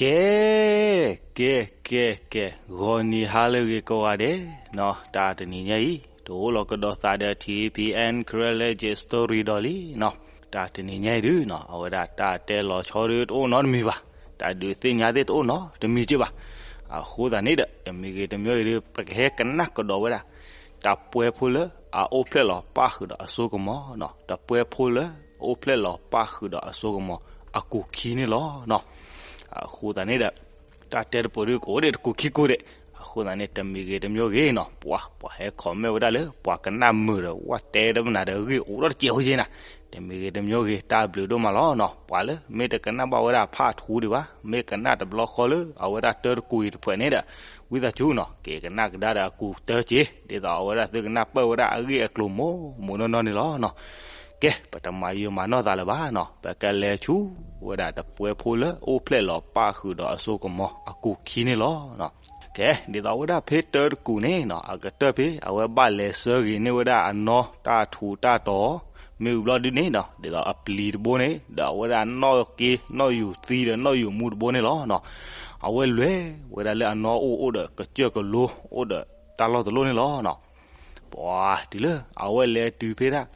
ကဲ ကဲ ကဲ ကဲ, ဂီၤနံၤဟါလၢအဂ့ၤကိးဂၤဒဲးနီၤ, တၢ်တနံၤညါအံၤ တအိၣ်လီၤကဒီးသးဒီး ထံပံအဲၣ် Karen Legend Story ဒီးလံနီၤ. တၢ်တနံၤညါအံၤဒုနီၤ အဝဲဒၣ်တၢ်တဲလီၤဆီဒုတအိၣ်နီတမံၤဘၣ်, တၢ်ဒုးသ့ၣ်ညါသ့ၣ်တအိၣ်နီတမံၤက့ဘၣ်. အဃိသတးန့ၣ်ဒီး တမံၤဂ့ၤတမံၤဂ့ၤဒီး ပကဟဲကနၣ်ကဒီးဝဲဒၣ် တၢ်ပှဲၤဖိလၢအအိၣ်ဖျဲၣ်လီၤပၣ်ဃုာ်ဒီးအစိကမီၤနီၤ, တၢ်ပှဲၤဖိလၢအအိၣ်ဖျဲၣ်လီၤပၣ်ဃုာ်ဒီးအစိကမီၤ အကူၣ်ခံန့ၣ်လီၤနီၤ. အဃိသတးန့ၣ်ဒီး တၢ်တဲတပူၤဒုကအိၣ်ဒံးတကူၣ်ခံကိးဒံး, အဃိသတးန့ၣ် တမံၤဂ့ၤတမံၤဂ့ၤနီၤ ပှၤ ပှၤဟဲ comment ဝဲဒၣ်လၢ ပှၤကနၣ်မုာ်ဒီး ဝဲတဲတမနၤဒီး ဂ့ၢ်အိၣ်ထီၣ်တစဲးဖိက့နၤ, တမံၤဂ့ၤတမံၤဂ့ၤ တၢ်ဘျုးဒိၣ်မးလီၤနီၤ. ပှၤလၢမ့ၢ်တကနၣ်ဘၣ်ဝဲဒၣ်ဖးထူဒံးဘၣ်, မ့ၢ်ကနၣ်တဘျီဃီလၢ အဝဲဒၣ်တၢတကူၣ်အံၤတဖျၢၣ်န့ၣ်ဒီး ဝံသးစူၤနီၤ က့ၤကနၣ်ကဒါဒီးအကူၣ်တၢက့ၤ, ဒ်သိးအဝဲဒၣ်သုကနၣ်ပၢၢ်ဝဲဒၣ်အဂ့ၢ်အကျိၤမိၢ်မိၢ်နီၢ်နီၢ်န့ၣ်လီၤနီၤ. ကဲ ပတမၤယံာ်မၤနီၢ်သးလၢၤဘၣ်နီၤ, ပကလဲၤဆူဝဲဒၣ်တပှဲၤဖိလၢအိၣ်ဖျဲၣ်လီၤပၣ်ဃုာ်ဒီးအစိကမီၤ အကူၣ်ခံန့ၣ်လီၤနီၤ. ကဲ ဒ်သိးအဝဲဒၣ်ဖဲတၢတကူၣ်န့ၣ်နီၤ အကတၢၢ်ဖဲ အဝဲဘၣ်လဲၤဆှၢက့ၤန့ၢ်ဝဲဒၣ်အနီၢ်တၢ်ထူးတၢ်တီၤ, မ့ၢ်ဝံၤဘျီဒုန့ၣ်နီၤ ဒ်သိးအပျံၤတဘိန့ၣ် ဒီးအဝဲဒၣ်နီၣ်က့ နီၣ်ယူၤသံဒီးနီၣ်ယူၤမူတဘိန့ၣ်လီၤနီၤ. အဝဲလဲၤဝဲဒၣ်လၢအနီၢ်အိၣ် အိၣ်ဒီးကစၢၢ်ကလိ အိၣ်ဒီးတၢ်လီၢ်တလိၣ်န့ၣ်လီၤနီၤ. ပှၤတုၤလၢအဝဲလဲၤတုၤဖဲဒၣ်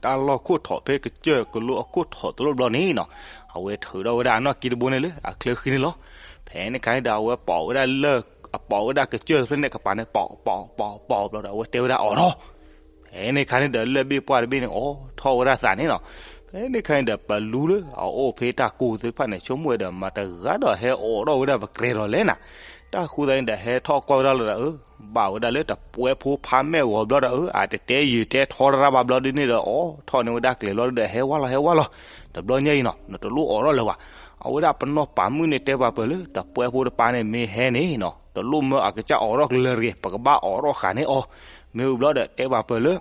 တၢ်လီၢ်ခိၣ်ထီၣ်ဖဲကစၢၢ်ကလိအခိၣ်ထီၣ်တလိၣ်ဘျီန့ၣ်နီၤ, အဝဲထုးထီၣ်ဝဲဒၣ်အနီၢ်က့တဘိန့ၣ်လၢအချၢဃံန့ၣ်လီၤ. ဖဲန့ၣ်ခါန့ၣ်ဒီး အဝဲပိာ်ဝဲဒၣ်လၢ အပိာ်ဝဲဒၣ်ကစၢၢ်တဖျၢၣ်န့ၣ်ကပၤန့ၣ် ပိာ် ပိာ် ပိာ် ပိာ်ဘျီဒီး အဝဲတဲဝဲဒၣ်အိးထီၣ်. ဖဲန့ၣ်ခါန့ၣ်ဒီး လၢၢ်ဘ့ၣ်ပှၢ်တဘ့ၣ်န့ၣ် အိးထီၣ်ဝဲဒၣ်သးန့ၣ်နီၤ. ဖဲန့ၣ်ခါန့ၣ်ဒီး ပလူလၢအအိၣ်ဖဲတၢ်ကိၢ်သ့ၣ်တဖၣ်န့ၣ် ဆိကမိၣ်ဝဲဒီး မတၤတဂၤဒီးဟဲအိးထီၣ်ဝဲဒၣ်ပကရဲၤလီၤလဲၣ်နၤ. တၢ်ဃိသတးန့ၣ်ဒီး ဟဲထီၣ်ကွၢ်ဝဲဒၣ်လီၤဒီး အၢ ဘၣ်ဝဲဒၣ်လၢတပှဲၤဖိဖးမဲာ်ဂီၤဘျီဒီး အၢ အတတဲယုာ်တဲထီတရၣ်ဘၣ်ဘျီဒုန့ၣ်ဒီး အိးထီၣ်န့ၢ်ဝဲဒၣ်ကျဲၤဘျီဒုဒီး ဟဲဝဲလီၤ ဟဲဝဲလီၤ. တဘျီညါအံၤနီၤ နတလိၣ်အိးထီၣ်လၢၤဘၣ်. အဝဲဒၣ်ပနီၢ်ပာ်မုၣ်န့ၣ် တဲဘၣ်ပၢၤလၢ တပှဲၤဖိတပၤန့ၣ် မ့ၢ်ဟဲန့ၣ်နီၤ တလိၣ်မၢအကစၢ်အိးထီၣ်ကလၢၤတဂ့ၤ, ပကဘၣ်အိးထီၣ်ဃာ်န့ၢ်အီၤ. မ့ၢ်ဝံၤဘျီဒီး တဲဘၣ်ပၢၤလၢ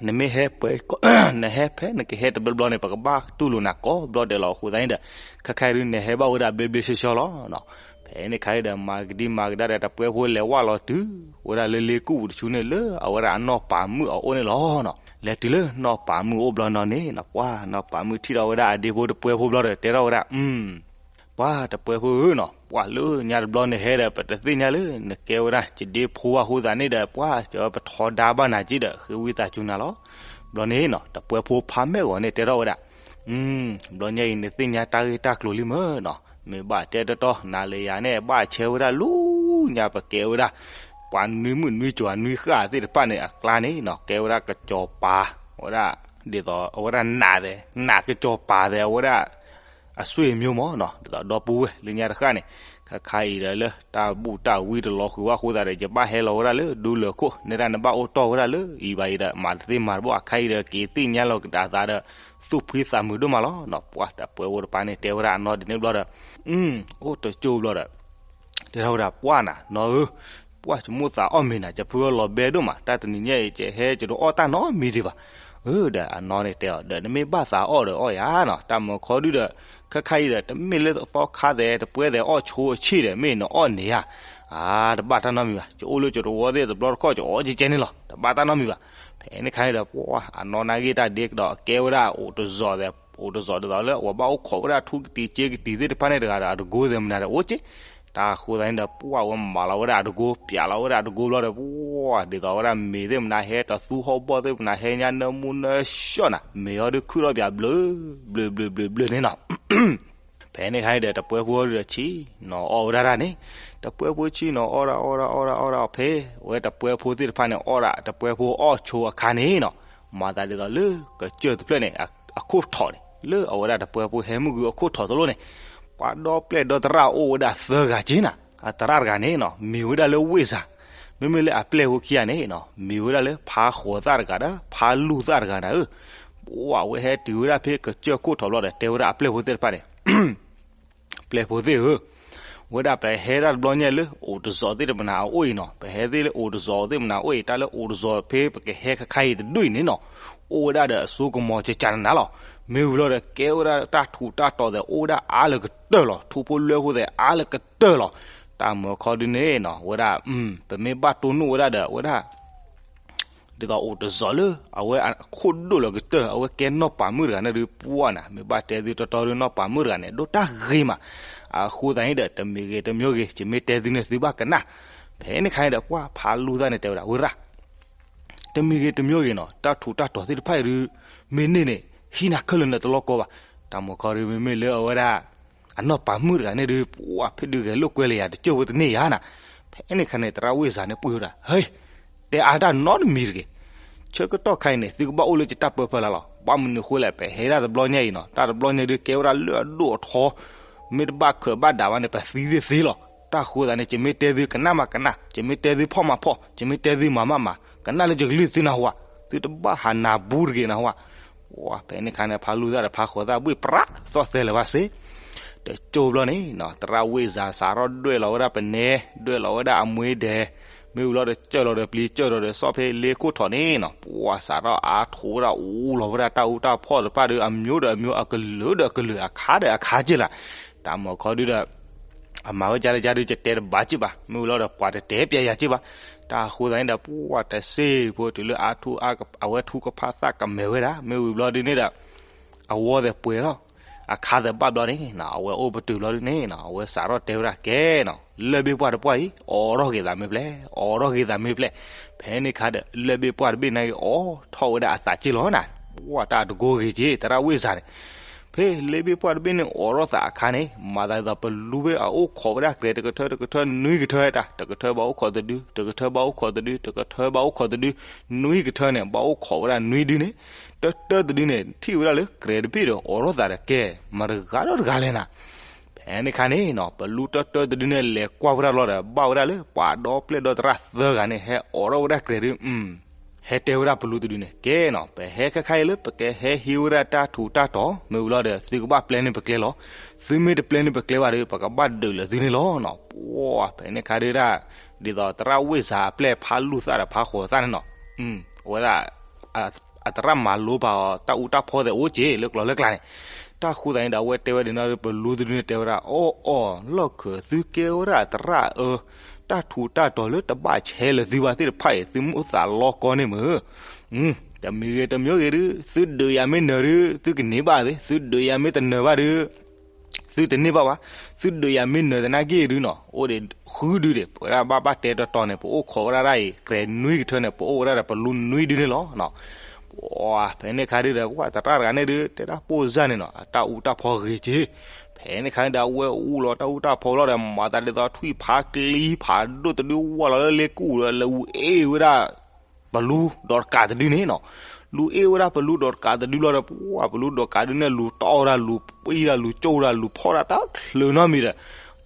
နမ့ၢ်ဟဲပှဲၤ နဟဲဖဲနကဟဲတဘျီဘျီန့ၣ် ပကဘၣ်တူၢ်လိာ်နၤကိးဘျီဒဲးလီၤ. အဃိသတးန့ၣ်ဒီး ခဲခါအံၤဒုန့ၣ် ဟဲဘၣ်ဝဲဒၣ်ဘျ့ဘျ့ဆှီဆှီလီၤ. ဖဲန့ၣ်ခါအံၤဒီး မၤကဒံမၤကဒါဒီး တပှဲၤဖိလဲၤဝဲလီၤတုၤဝဲဒၣ်လၢလ့ကူၣ်ပူၤတဆူန့ၣ် လၢအဝဲဒၣ်အနီၢ်ပာ်မုၣ်အအိၣ်န့ၣ်လီၤနီၤ. လဲၤတုၤလၢနီၢ်ပာ်မုၣ်အိၣ်ဘျီနီၤန့ၣ်နီၤ ပှၤနီၢ်ပာ်မုၣ်ထံၣ်ထီၣ်ဝဲဒၣ်အဒ့ဖိတပှဲၤဖိဘျီဒီး တဲထီၣ်ဝဲဒၣ် ပှၤတပှဲၤဖိဧၢနီၤ ပှၤလၢညါတဘျီနဟဲဒီး ပတသ့ၣ်ညါလၢနကဲဝဲဒၣ်ယဒ့ဖိဘၣ်အဃိသတးန့ၣ်ဒီး ပှၤကပထီဒါဘၣ်နၤက့ဒီး ဃ့ဝံသးစူၤနၤလီၤ. ဘျီန့ၣ်နီၤ တပှဲၤဖိဖးမဲာ်ဂီၤန့ၣ် တဲထီၣ်ဝဲဒၣ် ဘျီညါအံၤ နသ့ၣ်ညါတၢ်ဂ့ၢ်တၢ်ကျိၤလံမ့ၢ်နီၤ, မ့ၢ်ဘၣ်တဲတီတီ နၤလၢယၤန့ၣ် ဘၣ်ဆဲဝဲဒၣ်လၢညါ ပကဲဝဲဒၣ် ပှၤနွံမုၣ်နွံကၠီၤနွံဃၣ်သ့ၣ်တဖၣ်န့ၣ် အကျါန့ၣ်နီၤ ကဲဝဲဒၣ်ကစီၤပၤ ဝဲဒၣ် ဒ်သိးအဝဲဒၣ်နးသဲး နးကစီၤပၤသဲး အဝဲဒၣ် အဆွေမျိုးမ့ၢ်နီၤ ဒ်သိးဒီပုၢ်ဝဲၢ်လၢညါတဃၣ်န့ၣ် ခါခါအံၤဒီးလၢတၢ်ဘူၣ်တၢ်ဝံတလီၤဃုာ်ဘၣ်အဃိသတးဒီး ယဘၣ်ဟဲလီၤဝဲဒၣ်လၢဒူလၢာ်ခိၣ် နဲဒၣ်နဘၣ်အိၣ်တီၢ်ဝဲဒၣ်လၢအံၤဘၣ်အံၤဒီး မၤတသ့မၤတဘၣ်အခါအံၤဒီး က့ၤသ့ၣ်ညါလီၤကဒါသးဒီး သူၣ်ဖှံသးမုာ်ဒိၣ်မးလီၤနီၤ. ပှၤတပှဲၤဖိတပၤန့ၣ် တဲဝဲဒၣ်အနီၢ်ဒ်န့ၣ်ဘျီဒီး အိၣ်တကၠိဘျီဒီး တဲထီၣ်ဝဲဒၣ် ပှၢ်နၤ နီၢ်ဧၢ, ပှၢ်ယမိၣ်သးအီၣ်မ့ၤနၤ ယဖုအီၣ်လီၤဘဲဒိၣ်မး တၢ်တနံၤညါအံၤ ယဟဲယတအီၣ်တၢ်နီတမံၤဒံးဘၣ်. ဧၢ ဒီးအနီၢ်န့ၣ်တဲအီၤ ဒီးနမ့ၢ်ဘၣ်သးအီၣ်ဒီးအီၣ်ယၤနီၤ တၢ်မၤခီဒုဒီး ခဲခါအံၤဒီး တမ့ၢ်လၢသီခါသဲး တပှဲၤသဲးအီၣ်ဆိအဆံၣ်ဒီး မ့ၢ်နအီၣ်န့ၣ်ဧါ. အါ တဘၣ်တၢ်နီတမံၤဘၣ် ယအိၣ်လၢယတဝီသ့ၣ်တဘျီတခီၣ် ယအီၣ်ကဲကဲန့ၣ်လီၤ တဘၣ်တၢ်နီတမံၤဘၣ်. ဖဲန့ၣ်ခါအံၤဒီး ပှၢ်အနီၢ်နာ်က့ၤတၢ်ဒ့ကဒီး ကဲဝဲဒၣ်အိၣ်တစီၤသဲး အိၣ်တစီၤဒ်သိးလၢ အဝဲဘၣ်အိၣ်ခိးဝဲဒၣ်ထူကတံၤစ့ကတံၤသ့ၣ်တဖၣ်န့ၣ်တဂၤဒီး အတကိသဲးမနုၤဒီး အိၣ်က့ၤ တၢ်ဃိသတးန့ၣ်ဒီး ပှၢ်ဝဲမၤလီၤဝဲဒၣ်အတကိ ပျးလီၤဝဲဒၣ်အတကိဘျီဒီး ပှၢ်ဒ်သိးဝဲဒၣ်မ့ၤသ့ၣ်မနုၤဟဲ တသူဟီၣ်ဘီၣ်သ့ၣ်မနုၤဟဲညါ နၢမူနၢဆှီၣ်နၤ မ့ၤအီၤဒုးခုၣ်ထီၣ်ပၠးဘျုး ဘျုးဘျုးဘျုးဘျုးန့ၣ်နီၤ. ဖဲန့ၣ်ခါအံၤဒီး တပှဲၤဖိဒီးဆံးနီၤအီၣ်ဝဲဒၣ်တၢ်န့ၣ် တပှဲၤဖိဆံးနီၤအီၣ်ဒၣ်အီၣ်ဒၣ်အီၣ်ဒၣ်အီၣ်ဒၣ်ဖဲ ဝဲတပှဲၤဖိသ့ၣ်တဖၣ်န့ၣ် အီၣ်ဒၣ်တပှဲၤဖိအီၣ်ဆိအခါန့ၣ်နီၤ မၤသးဒ်သိးလၢကစၢၢ်တဖျၢၣ်န့ၣ် အခိၣ်ထီၣ်န့ၣ် လၢအဝဲဒၣ်တပှဲၤဖိဟဲမုၢ်ဂုၤအခိၣ်ထီၣ်တလိၣ်န့ၣ် ပှၤဒီပျဲၢ်ဒီသရၣ်အိၣ်ဝဲဒၣ်သၢဂၤက့ၤနၤ အသရၣ်တဂၤန့ၣ်နီၤ မ့ၢ်ဝဲဒၣ်လၢဝ့ၢ်စၢ် မ့မ့ၢ်လၢအပျဲၢ်ဖိခံဂၤန့ၣ်နီၤ မ့ၢ်ဝဲဒၣ်လၢဖးဃီၤသၣ်တဂၤဒီး ဖးလူၢ်သၣ်တဂၤနၤဧၢ. ပှၢ်ဝဲဟဲတုၤဝဲဒၣ်ဖဲကစၢၢ်ခိၣ်ထီၣ်ဘျီဒီး တဲဝဲဒၣ်အပျဲၢ်ဖိသ့ၣ်တဖၣ်န့ၣ် ပျဲၢ်ဖိသ့ၣ်ဧၢ, ဝဲဒၣ်ပဟဲတၢ်တဘျီညါလၢအိၣ်တစီၤသ့ၣ်တဖၣ်အအိၣ်အံၤနီၤ ပဟဲသ့ၣ်လၢအိၣ်တစီၤသ့ၣ်တဖၣ်အအိၣ်အံၤ တၢ်လၢအိၣ်တစီၤဖဲပကဟဲခါခါအံၤတဒူၣ်အံၤန့ၣ်နီၤ အိၣ်ဝဲဒၣ်ဒီးအစိကမီၤကကနနၤလီၤ. မ့ၢ်ဝံၤလီၤဒီး ကဲဝဲဒၣ်တၢ်ထူးတၢ်တီၤသဲး အိၣ်ဝဲဒၣ်အါလၢကတၢၢ်လီၤ. ထူဖိလွဲဖိသဲးအါလၢကတၢၢ်လီၤ. တၢ်မၤခီဒုန့ၣ်နီၤ ဝဲဒၣ် ပမ့ၢ်ဘၣ်တိၢ်နီၣ်ဝဲဒၣ်ဒီး ဝဲဒၣ် ဒ်သိးအိၣ်တစီၤလၢ အဝဲအခိၣ်ဒိၣ်လၢကတၢၢ် အဝဲကဲနီၢ်ပၤမုၣ်တဂၤန့ၣ်ဒုး ပှၢ်နၤ မ့ၢ်ဘၣ်တဲသုတီတီဒုး နီၢ်ပၤမုၣ်တဂၤန့ၣ် ဒိၣ်တၢ်ဂ့ၤမး, အဃိသတးန့ၣ်ဒီး တမံၤဂ့ၤတမံၤဂ့ၤ ယမ့ၢ်တဲသုန့ၣ်သုဘၣ်ကနၣ်. ဖဲန့ၣ်ခါန့ၣ်ဒီး ပှၢ်ဖးလူၢ်သၣ်န့ၣ်တဲဝဲဒၣ် ဝဲရၣ် တမံၤဂ့ၤတမံၤဂ့ၤနီၤ တၢ်ထူးတၢ်တီၤသ့ၣ်တဖၣ်အံၤဒုး မ့ၢ်န့ၢ်န့ၣ် ဟံးနၤခဲလၢာ်နတလီၢ်ကီဘၣ်. တၢ်မုၢ်ခီဒုး မ့မ့ၢ်လၢအဝဲဒၣ် အနီၢ်ပၤမုၣ်တဂၤန့ၣ်ဒုး ပှၢ်ဖဲဒုးဂဲၤလိာ်ကွဲလၢယၤ တကၠိၢ်ဖိတန့ၢ်ယၤနၤ. ဖဲန့ၣ်ခါန့ၣ် သရၣ်ဝ့ၢ်စၤန့ၣ်ပှ့ၤဝဲဒၣ် ဟဲ တဲအါတၢ်နီတမံၤတဂ့ၤ. ဆၢကတီၢ်ခါအံၤန့ၣ် သုကဘၣ်အိၣ်လၢယတၢ်ပၢဖၢလၢ်လီၤ. ဘၣ်မနုၤဃိလဲၣ် ပဟဲဒၣ်တဘျီညါအံၤနီၤ တၢ်တဘျီညါဒုးကဲဝဲဒၣ်လၢအဒိၣ်အထီ မ့ၢ်တဘၣ်ခၢးဘၣ်ဒၣ်ဘၣ်န့ၣ် ပသံသ့သ့လီၤ. တၢ်ဃိသတးန့ၣ် ယမ့ၢ်တဲသုကနၣ်မးကနၣ်, ယမ့ၢ်တဲသုဖီၣ်မးဖီၣ်, ယမ့ၢ်တဲသုမၤမးမၤ, ကနၣ်လၢယကလုၢ်သုနၢ်ဟူဧါ, သုတဘၣ်ဟးနၢ်ဘူးတဂ့ၤနၢ်ဟူဧါ. ဖဲန့ၣ်ခါန့ၣ် ဖးလူၢ်သၣ်ဒီးဖးဃိးသၣ်ဘှ့ၣ်ပြးသီၣ်သဲလၢၤဘၣ်စ့ၢ် တကၠိၢ်ဘျီန့ၣ်နီၤ သရၣ်ဝ့ၢ်စၤစးထီၣ်ဒွဲၣ်လီၤဝဲဒၣ်ပနဲ, ဒွဲၣ်လီၤဝဲဒၣ်အမှ့ဒဲး, မ့ၢ်ဝံၤလီၤဒီးကၢၢ်လီၤဒီးပျံၤ ကၢၢ်လီၤဒီးစီၣ်ဖဲလ့ခိၣ်ထီၣ်န့ၣ်နီၤ ပှၢ်စးထီၣ်အါထီၣ်ဝဲဒၣ်အူလီၤဝဲဒၣ်တၢ်အူတၢ်ဖီၣ်တဖၣ်ဒီး အမျိုးဒီးအမျိုး အကလုာ်ဒီးအကလုာ် အခါဒီးအခါက့လၢၤ. တၢ်မုၢ်ခီဒုဒီး အမၤဝဲကလဲကဒု ယတဲတဘၣ်က့ဘၣ်, မ့ၢ်ဝံၤလီၤဒီးပှၤတတဲပျဲယၤက့ဘၣ်. တၢ်ဃိသတးန့ၣ်ဒီး ပှၢ်တစ့ၢ်ဖိတုၤလၢအါထူ အဝဲထူကဖးသၣ်ကမဲာ်ဝဲဒၣ်, မ့ၢ်ဝံၤဘျီဒုန့ၣ်ဒီး အဝီသဲးပှဲၤထီၣ်, အခါသဲးဘၣ်ဘျီန့ၣ်နီၤ အဝဲအိၣ်ပတုာ်ဘျီဒုန့ၣ်နီၤ အဝဲစးထီၣ်တဲဝဲဒၣ်ကဲနီၤ လၢၢ်ဘ့ၣ်ပှၢ်တပှၢ်အံၤ အိးထီၣ်ဂ့ၤသးမ့ၢ်ပျဲၢ်, အိးထီၣ်ဂ့ၤသးမ့ၢ်ပျဲၢ်. ဖဲန့ၣ်ခါဒီး လၢၢ်ဘ့ၣ်ပှၢ်တဘ့ၣ်န့ၣ်က့ၤအိးထီၣ်ဝဲဒၣ်အသးက့လီၤနၤ. ပှၢ်တၢ်တကိးဂ့ၤက့ သရၣ်ဝ့ၢ်စၤန့ၣ် ဖဲလၢၢ်ဘ့ၣ်ပှၢ်တဘ့ၣ်န့ၣ်အိးထီၣ်သးအခါန့ၣ် မၤသးဒ်သိးပလူဝဲအအိၣ်ခိးဝဲဒၣ်ကြဲးတကထၢတကထၢနွံကထၢတၢ်, တကထၢဘၣ်အိၣ်ခိးတဒု, တကထၢဘၣ်အိၣ်ခိးတဒု, တကထၢဘၣ်အိၣ်ခိးတဒု, နွံကထၢန့ၣ် ဘၣ်အိၣ်ခိးဝဲဒၣ်နွံဒုန့ၣ်, တၢတၢတဒုန့ၣ် ထံၣ်ဝဲဒၣ်လၢကြဲးတဘ့ၣ်ဒီးအိးထီၣ်သးဒီးကဲ မတၤတဂၤဒီးတဂၤလဲၣ်နၤ. ဖဲန့ၣ်ခါန့ၣ်နီၤ ပလူတၢတၢတဒုန့ၣ် လဲၤကွၢ်ဝဲဒၣ်လီၤဒီး ဘၣ်ဝဲဒၣ်လၢ ပှၤဒီပျဲၢ်ဒီသရၣ်သၢဂၤန့ၣ် ဟဲအိးထီၣ်ဝဲဒၣ်ကြဲးဒု ဟဲတဲဝဲဒၣ်ပလူတဒုန့ၣ် ကဲနီၤ ပဟဲခဲခါအံၤလၢပကဟဲဟံးဝဲဒၣ်တၢ်ထူးတၢ်တီၤ မ့ၢ်ဝံၤလီၤဒီး သုကဘၣ်ပျဲန့ၢ်ပကျဲလီၤ. သုမ့ၢ်တပျဲန့ၢ်ပကျဲဘၣ်ဒီး ပကဘၣ်ဒုးလၢသုန့ၣ်လီၤနီၤ. ပှၢ်ဖဲန့ၣ်ခါဒုဒၣ် ဒ်သိးသရၣ်ဝ့ၢ်စၤအပျဲၢ်ဖးလူၢ်သၣ်ဒီးဖးဃိးသၣ်န့ၣ်နီၤ အဝဲဒၣ် အသရၣ်မၤလိပာ်အီၤ တၢ်အူတၢ်ဖီသဲးအိၣ်က့ၤ လၢကျိၤလၢကျါန့ၣ်. တၢ်ဃိသတးန့ၣ်ဒီး အဝဲတဲဝဲဒၣ်နီၤ ပလူတဒုန့ၣ်တဲဝဲဒၣ် အီၣ်အီၣ် လီၢ်ခၢၣ်သုကဲဝဲဒၣ်သရၣ်အၢ တၢ်ထူးတၢ်တီၤလၢတဘၣ်ဆဲးလၢသုဘၣ်သ့ၣ်တဖၣ်အံၤ သုမ့ၢ်အိၣ်သးလီကီန့ၣ်မ့ၢ် တမံၤဂ့ၤတမံၤဂ့ၤဒု သုဒုးယၤမ့ၢ်နၢၤဒု သုကန့ၢ်ဘၣ်သ့, သုဒုးယၤမ့ၢ်တနၢၤဘၣ်ဒု သုတန့ၢ်ဘၣ်ဘၣ်. သုဒုးယၤမ့ၢ်နၢၤသနာ်က့ဒုနီၤ အိၣ်ဒံးဃုဒုဒံး ပဝဲဒၣ်ဘၣ်ဘၣ်တဲတီတီန့ၣ် ပအိၣ်ခိးဝဲဒၣ်ဒ်အံၤ ကြဲးနွံကထၢန့ၣ် ပအိၣ်ဝဲဒၣ်ဒီးပလူနွံဒုန့ၣ်လီၤ. ဖဲန့ၣ်ခါဒုဒီး ပှၢ်သရၣ်တဂၤန့ၣ်ဒု တဲဒၣ်ပိၢ်စၢ်န့ၣ်နီၤ အတၢ်အူတၢ်ဖီဂ့ၤက့ၤ. ဖဲန့ၣ်ခါန့ၣ်ဒီး အဝဲအူလီၤတၢ်အူတၢ်ဖီလီၤဒီး မၤသးဒ်သိးထွံၣ်ဖးကျံဖးဒိၣ်တဒု ဝၢ်လီၤလၢလ့ကူၣ်ဒီး လူၤအ့ၣ်ဝဲဒၣ် ပလူဒီးတကးတဒုန့ၣ်နီၤ. လူၤအ့ၣ်ဝဲဒၣ်ပလူဒီးတကးတဒုလီၤဒီး ပှၢ်ပလူဒီးတကးဒုန့ၣ် လူၤတီၢ်ဝဲဒၣ် လူၤပံၢ်ဒၣ် လူၤကၠိၣ်ဝဲဒၣ် လူၤဖီၣ်ဒၣ်တၢ်ချၢနီတမံၤ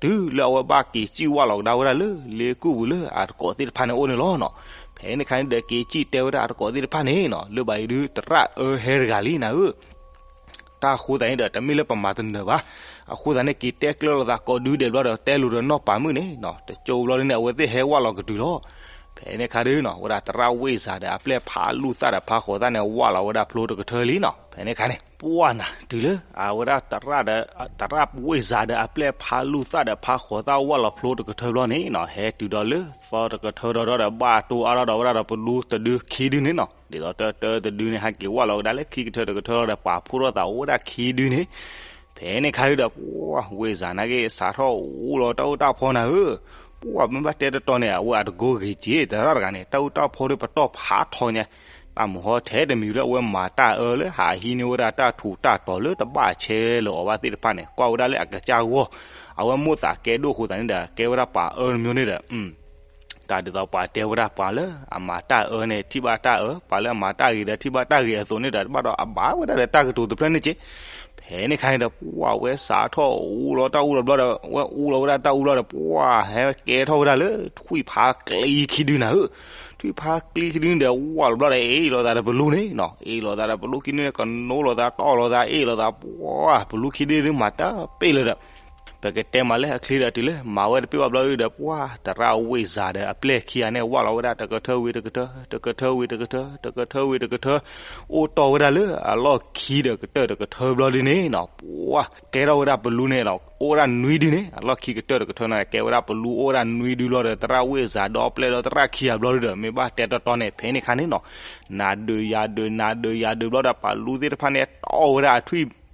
ဒီး တုၤလၢအဝဲဘၣ်က့ၤစံၣ်ဝၢ်လီၤကဒါဝဲဒၣ်လၢ လ့ကူၣ်ပူၤလၢအတကိးသ့ၣ်တဖၣ်န့ၣ်အိၣ်န့ၣ်လီၤနီၤ. ဖဲန့ၣ်ခါန့ၣ်ဒီး က့ၤစံၣ်တဲဝဲဒၣ်အတကိးသ့ၣ်တဖၣ်န့ၣ်နီၤ လၢဘၣ်အံၤဒု သရၣ်အၢဟဲတဂၤလံနၤဧၢ တၢ်ဃိသတးန့ၣ်ဒီး တမ့ၢ်လၢပမၤတနၢၤဘၣ်. အဃိသတးန့ၣ် က့ၤတဲကျၢၤလိာ်သးကိးဒုဒဲးဘျီဒီး တဲလိာ်ဒီးနီၢ်ပၤမုၣ်န့ၣ်နီၤ တကၠိဘျီဒုန့ၣ် အဝဲသ့ၣ်ဟဲဝၢ်လီၤကတုၤလီၤ. ဖဲန့ၣ်ခါဒုနီၤ ဝဲဒၣ်သရၣ်ဝ့ၢ်စၤဒီးအပျဲၢ်ဖးလူၢ်သၣ်ဒီးဖးဃိးသၣ်န့ၣ် ဝၢ်လီၤဝဲဒၣ်ဖျိတကထၢလံနီၤ. ဖဲန့ၣ်ခါန့ၣ် ပှၢ်နၤတုၤလၢ အဝဲဒၣ်သရၣ်ဒီး သရၣ်ဝ့ၢ်စၤဒီးအပျဲၢ်ဖးလူၢ်သၣ်ဒီးဖးဃိးသၣ်ဝၢ်လီၤဖျိတကထၢဘျီန့ၣ်နီၤ ဟဲတုၤဒီးလၢသီတကထၢဒီးဒီး ဘၣ်တိၢ်အါထီၣ်ဒီးဝဲဒၣ်ဒီးပလူတဒုခံဒုန့ၣ်နီၤ ဒ်သိးတၢတၢတဒုန့ၣ် ဟဲက့ၤဝၢ်လီၤကဒါလၢခံကထၢတကထၢလီၤဒီး ပာ်ဖှိၣ်ထီၣ်သးအိၣ်ဝဲဒၣ်ခံဒုန့ၣ်. ဖဲန့ၣ်ခါဒုဒီး ပှၢ်ဝ့ၢ်စၤနာ်က့ စးထီၣ်အူလီၤတၢ်အူတၢ်ဖီနၤဧၢ. ပှၢ်မ့ၢ်ဘၣ်တဲတီတီန့ၣ် အဝဲအတကိးဂ့ၤက့ၤ သရၣ်တဂၤန့ၣ် တၢ်အူတၢ်ဖီဒုပတီၢ်ဖးထီညါ တၢ်မုၢ်ဟီထဲတမံၤလၢအဝဲမၤတၢ်အၢလၢဟးဟံးန့ၢ်ဝဲဒၣ်တၢ်ထူးတၢ်တီၤလၢတဘၣ်ဆဲးလၢအီၤဘၣ်သ့ၣ်တဖၣ်န့ၣ် ကွၢ်ဝဲဒၣ်လၢအကစၢ်ဂီၢ် အဝဲမိၣ်သးကဲဒိၣ်ဃိသးန့ၣ်ဒီး ကဲဝဲဒၣ်ပှၤအၢတမျိုးန့ၣ်ဒီး တၢ်ဒ်သိးပှၤတဲဝဲဒၣ် ပှၤလၢအမၤတၢ်အၢန့ၣ် ထံၣ်ဘၣ်တၢ်အၢ, ပှၤလၢအမၤတၢ်ဂ့ၤဒီးထံၣ်ဘၣ်တၢ်ဂ့ၤအသိးန့ၣ်ဒီး ဘၣ်ဒီးအဘၣ်ဝဲဒၣ်ဒီးတၢ်ကတိၤတဖျၢၣ်န့ၣ်က့. ဖဲန့ၣ်ခါန့ၣ်ဒီး ပှၢ်ဝဲစးထီၣ်အူလီၤတၢ်အူလီၤဘျီဒီး ဝဲအူလီၤဝဲဒၣ်တၢ်အူလီၤဒီး ပှၢ်ဟဲကဲထီၣ်ဝဲဒၣ်လၢ ထွံၣ်ဖးကျံခံဒုနၤဧၢ. ထွံၣ်ဖးကျံခံဒုန့ၣ်ဒီး ဝၢ်လီၤဘျီဒီး အ့ၣ်လိာ်သးဒီးပလူန့ၣ်နီၤ, အ့ၣ်လိာ်သးဒီးပလူခံဒုန့ၣ် ကနိလိာ်သး တီၢ်လိာ်သး အ့ၣ်လိာ်သး ပှၢ်ပလူခံဒုဒုမၤတၢ်ပ့ၢ်လၢၤဒီး ပကတဲမးလၢအချ့ဒီးတုၤလၢ မၤဝဲတပ့ၢ်ဘၣ်ဘျီဒုဒီး ပှၢ်သရၣ်ဝ့ၢ်စၤဒီးအပျဲၢ်ခံဂၤန့ၣ် ဝၢ်လီၤဝဲဒၣ်တကထၢဝံၤတကထၢ, တကထၢဝံၤတကထၢ, တကထၢဝံၤတကထၢ, အိၣ်တီၢ်ဝဲဒၣ်လၢအလီၢ်ခံဒီးကတၢၢ်တကထၢဘျီဒုန့ၣ်နီၤ, ပှၢ်ကဲထီၣ်ဝဲဒၣ်ပလူန့ၣ်ဒီး အိၣ်ဝဲဒၣ်နွံဒုန့ၣ်, အလီၢ်ခံကတၢၢ်တကထၢန့ၣ် ကဲဝဲဒၣ်ပလူအိၣ်ဝဲဒၣ်နွံဒုဘျီဒီး သရၣ်ဝ့ၢ်စၤဒီးအပျဲၢ်ဒီးသရၣ်ခံဂၤဘျီဒုဒီး မ့ၢ်ဘၣ်တဲတီတီန့ၣ် ဖဲန့ၣ်ခါန့ၣ်နီၤ, နၤဒုးယၤဒုး နၤဒုးယၤဒုးဘျီဒီး ပလူသ့ၣ်တဖၣ်န့ၣ် တီၢ်ဝဲဒၣ်အထွံၣ်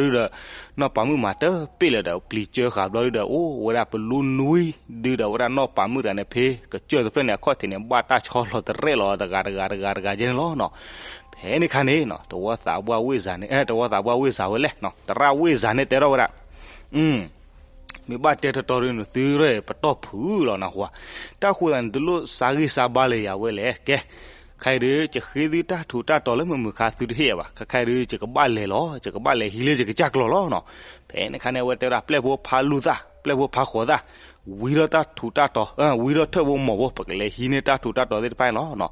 ဘျီဒုဒီး နီၢ်ပၤမုၣ်မၤတပ့ၢ်လၢၤဒီး ပျံၤစၢဃာ်ဘျီဒုဒီး အိၣ်ဝဲဒၣ်ပလူနွံဒုဒီး ဝဲဒၣ်နီၢ်ပၤမုၣ်တဂၤန့ၣ် ဖဲကစၢၢ်တဖျၢၣ်န့ၣ် အခီၣ်ထံးန့ၣ် ဘၣ်တၢ်ဆီလီၤတရဲၣ်လီၤတဂၤတဂၤတဂၤတဂၤယဲန့ၣ်လီၤနီၤ. ဖဲန့ၣ်ခါန့ၣ်နီၤ တဝီသးပှၢ်ဝ့ၢ်စၤန့ၣ် တဝီသးပှၢ်ဝ့ၢ်စၤဝဲလဲၣ်နီၤ သရၣ်ဝ့ၢ်စၤန့ၣ်တဲထီၣ်ဝဲဒၣ် မ့ၢ်ဘၣ်တဲတတီၤဒုး နသုရဲၣ်ပတီၢ်ဖုးလီၤနဟူဧါ. တၢ်ဃိသးန့ၣ် တလိၣ်စါဂံၢ်စါဘါလၢၤယၤဝဲလဲၣ်. ကဲ, ခဲအံၤဒုး ယဃ့သုတၢ်ထူးတၢ်တီၤလၢမုၢ်မုၢ်ခါ သုတဟ့ၣ်ဘၣ်. ခဲခါအံၤဒုး ယကဘၣ်လဲၤလီၤ, ယကဘၣ်လဲၤဟံးလၢယကစၢ်ကျီၤလီၤနီၤ. ဖဲန့ၣ်ခါန့ၣ် အဝဲတဲဝဲဒၣ် ပျဲၢ်ဖိဖးလူၤသၣ်, ပျဲၢ်ဖိဖးဃိးသၣ်, ဝံထီၣ်တၢ်ထူးတၢ်တီၤ, ဝံထီၣ်ထၢၣ်ဖိမီၤဖိ, ပကလဲၤဟံးန့ၢ်တၢ်ထူးတၢ်တီၤသ့ၣ်တဖၣ်န့ၣ်လီၤ.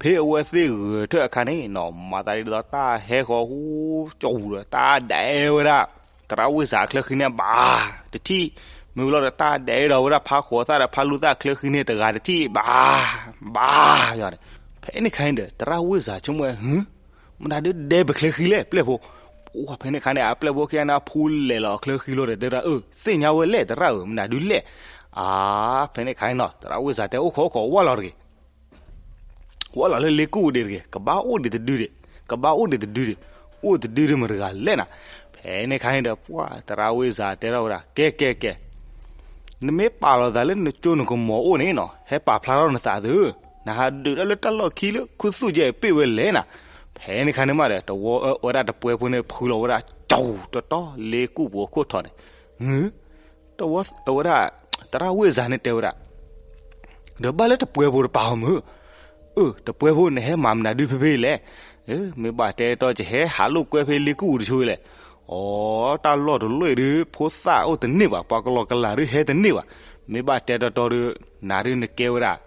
ဖဲအဝဲသ့ၣ်ဂဲၤထၢၣ်အခါန့ၣ်နီၤ, မၤသးဒ်သိးတၢ်ဟဲဃီၤဟူကၠီၣ်ပူၤဒီး တၢ်ဒဲဝဲဒၣ် သရၣ်ဝ့ၢ်စၤအချၢဃံန့ၣ် ဘၣ်တထံၣ်, မ့ၢ်ဝံၤလီၤဒီး တၢ်ဒဲဒီးဝဲဒၣ်ဖးဃိးသၣ်ဒီးဖးလူၤသၣ်အချၢဃံန့ၣ် တဂၤတထံၣ် ဘၣ်, ဘၣ်ယၤန့ၣ်. ဖဲန့ၣ်ခါန့ၣ်ဒီး သရၣ်ဝ့ၢ်စၤဆိကမိၣ်ဝဲ ဟု, မနုၤဒုးဒဲပချၢဃံလဲၣ် ပျဲၢ်ဖိ. ဖဲန့ၣ်ခါန့ၣ် အပျဲၢ်ဖိခံဂၤန့ၣ် ဖူလဲၤလီၤအချၢဃံလီၤဒီး တဲဝဲဒၣ် အၢ သ့ၣ်ညါဝဲလဲၣ် သရၣ်ဧၢ, မနုၤဒုးလဲၣ်. အါ, ဖဲန့ၣ်ခါန့ၣ်နီၤ သရၣ်ဝ့ၢ်စၤတဲ အိၣ်ခိး အိၣ်ခိး ဝၢ်လီၤတဂ့ၤ ဝၢ်လီၤလၢလ့ကူၣ်ဒံးတဂ့ၤ, ကဘၣ်အိၣ်ဒံးတဒုဒံး, ကဘၣ်အိၣ်ဒံးတဒုဒံး, အိၣ်တဒုဒံးမတၤတဂၤလဲၣ်နၤ. ဖဲန့ၣ်ခါန့ၣ်ဒီး ပှၢ် သရၣ်ဝ့ၢ်စၤတဲထီၣ်ဝဲဒၣ် ကဲကဲကဲ, နမ့ၢ်ပာ်လီၤသးလၢနကၠိနကမီၤအိၣ်န့ၣ်နီၤ, ဟဲပာ်ဖျါထီၣ်နသးသု, နဟးဒုးတၢ်လၢတၢ်လီၢ်ခံလၢခူသူၣ်ကဲပ့ၢ်ဝဲလဲၣ်နၤ. ဖဲန့ၣ်ခါန့ၣ်မးဒီး တဝီအဝဲဒၣ်တပှဲၤဖိန့ၣ် ဖုလီၤဝဲဒၣ် ကၠီတတီၢ်လ့ကူၣ်ပူၤအခိၣ်ထီးန့ၣ်, တဝီအဝဲဒၣ် သရၣ်ဝ့ၢ်စၤန့ၣ်တဲဝဲဒၣ် ဒီးဘၣ်လၢတပှဲၤဖိတပာ်အီၤမုၢ်, အၢ တပှဲၤဖိနဟဲမၤမနုၤဒုးဖဲဖဲလဲၣ်, မ့ၢ်ဘၣ်တဲတီကဟဲဟးလိာ်ကွဲဖဲလ့ကူၣ်ပူၤတဆိလဲၣ်. အိ တၢ်လီၢ်တလီၢ်အံၤဒုး ဖိသၣ်အိၣ်တန့ၢ်ဘၣ်, ပှၤကလီကလးဒုးဟဲတန့ၢ်ဘၣ်. မ့ၢ်ဘၣ်တဲတီတီဒုး နၤဒုးနကဲဝဲဒၣ်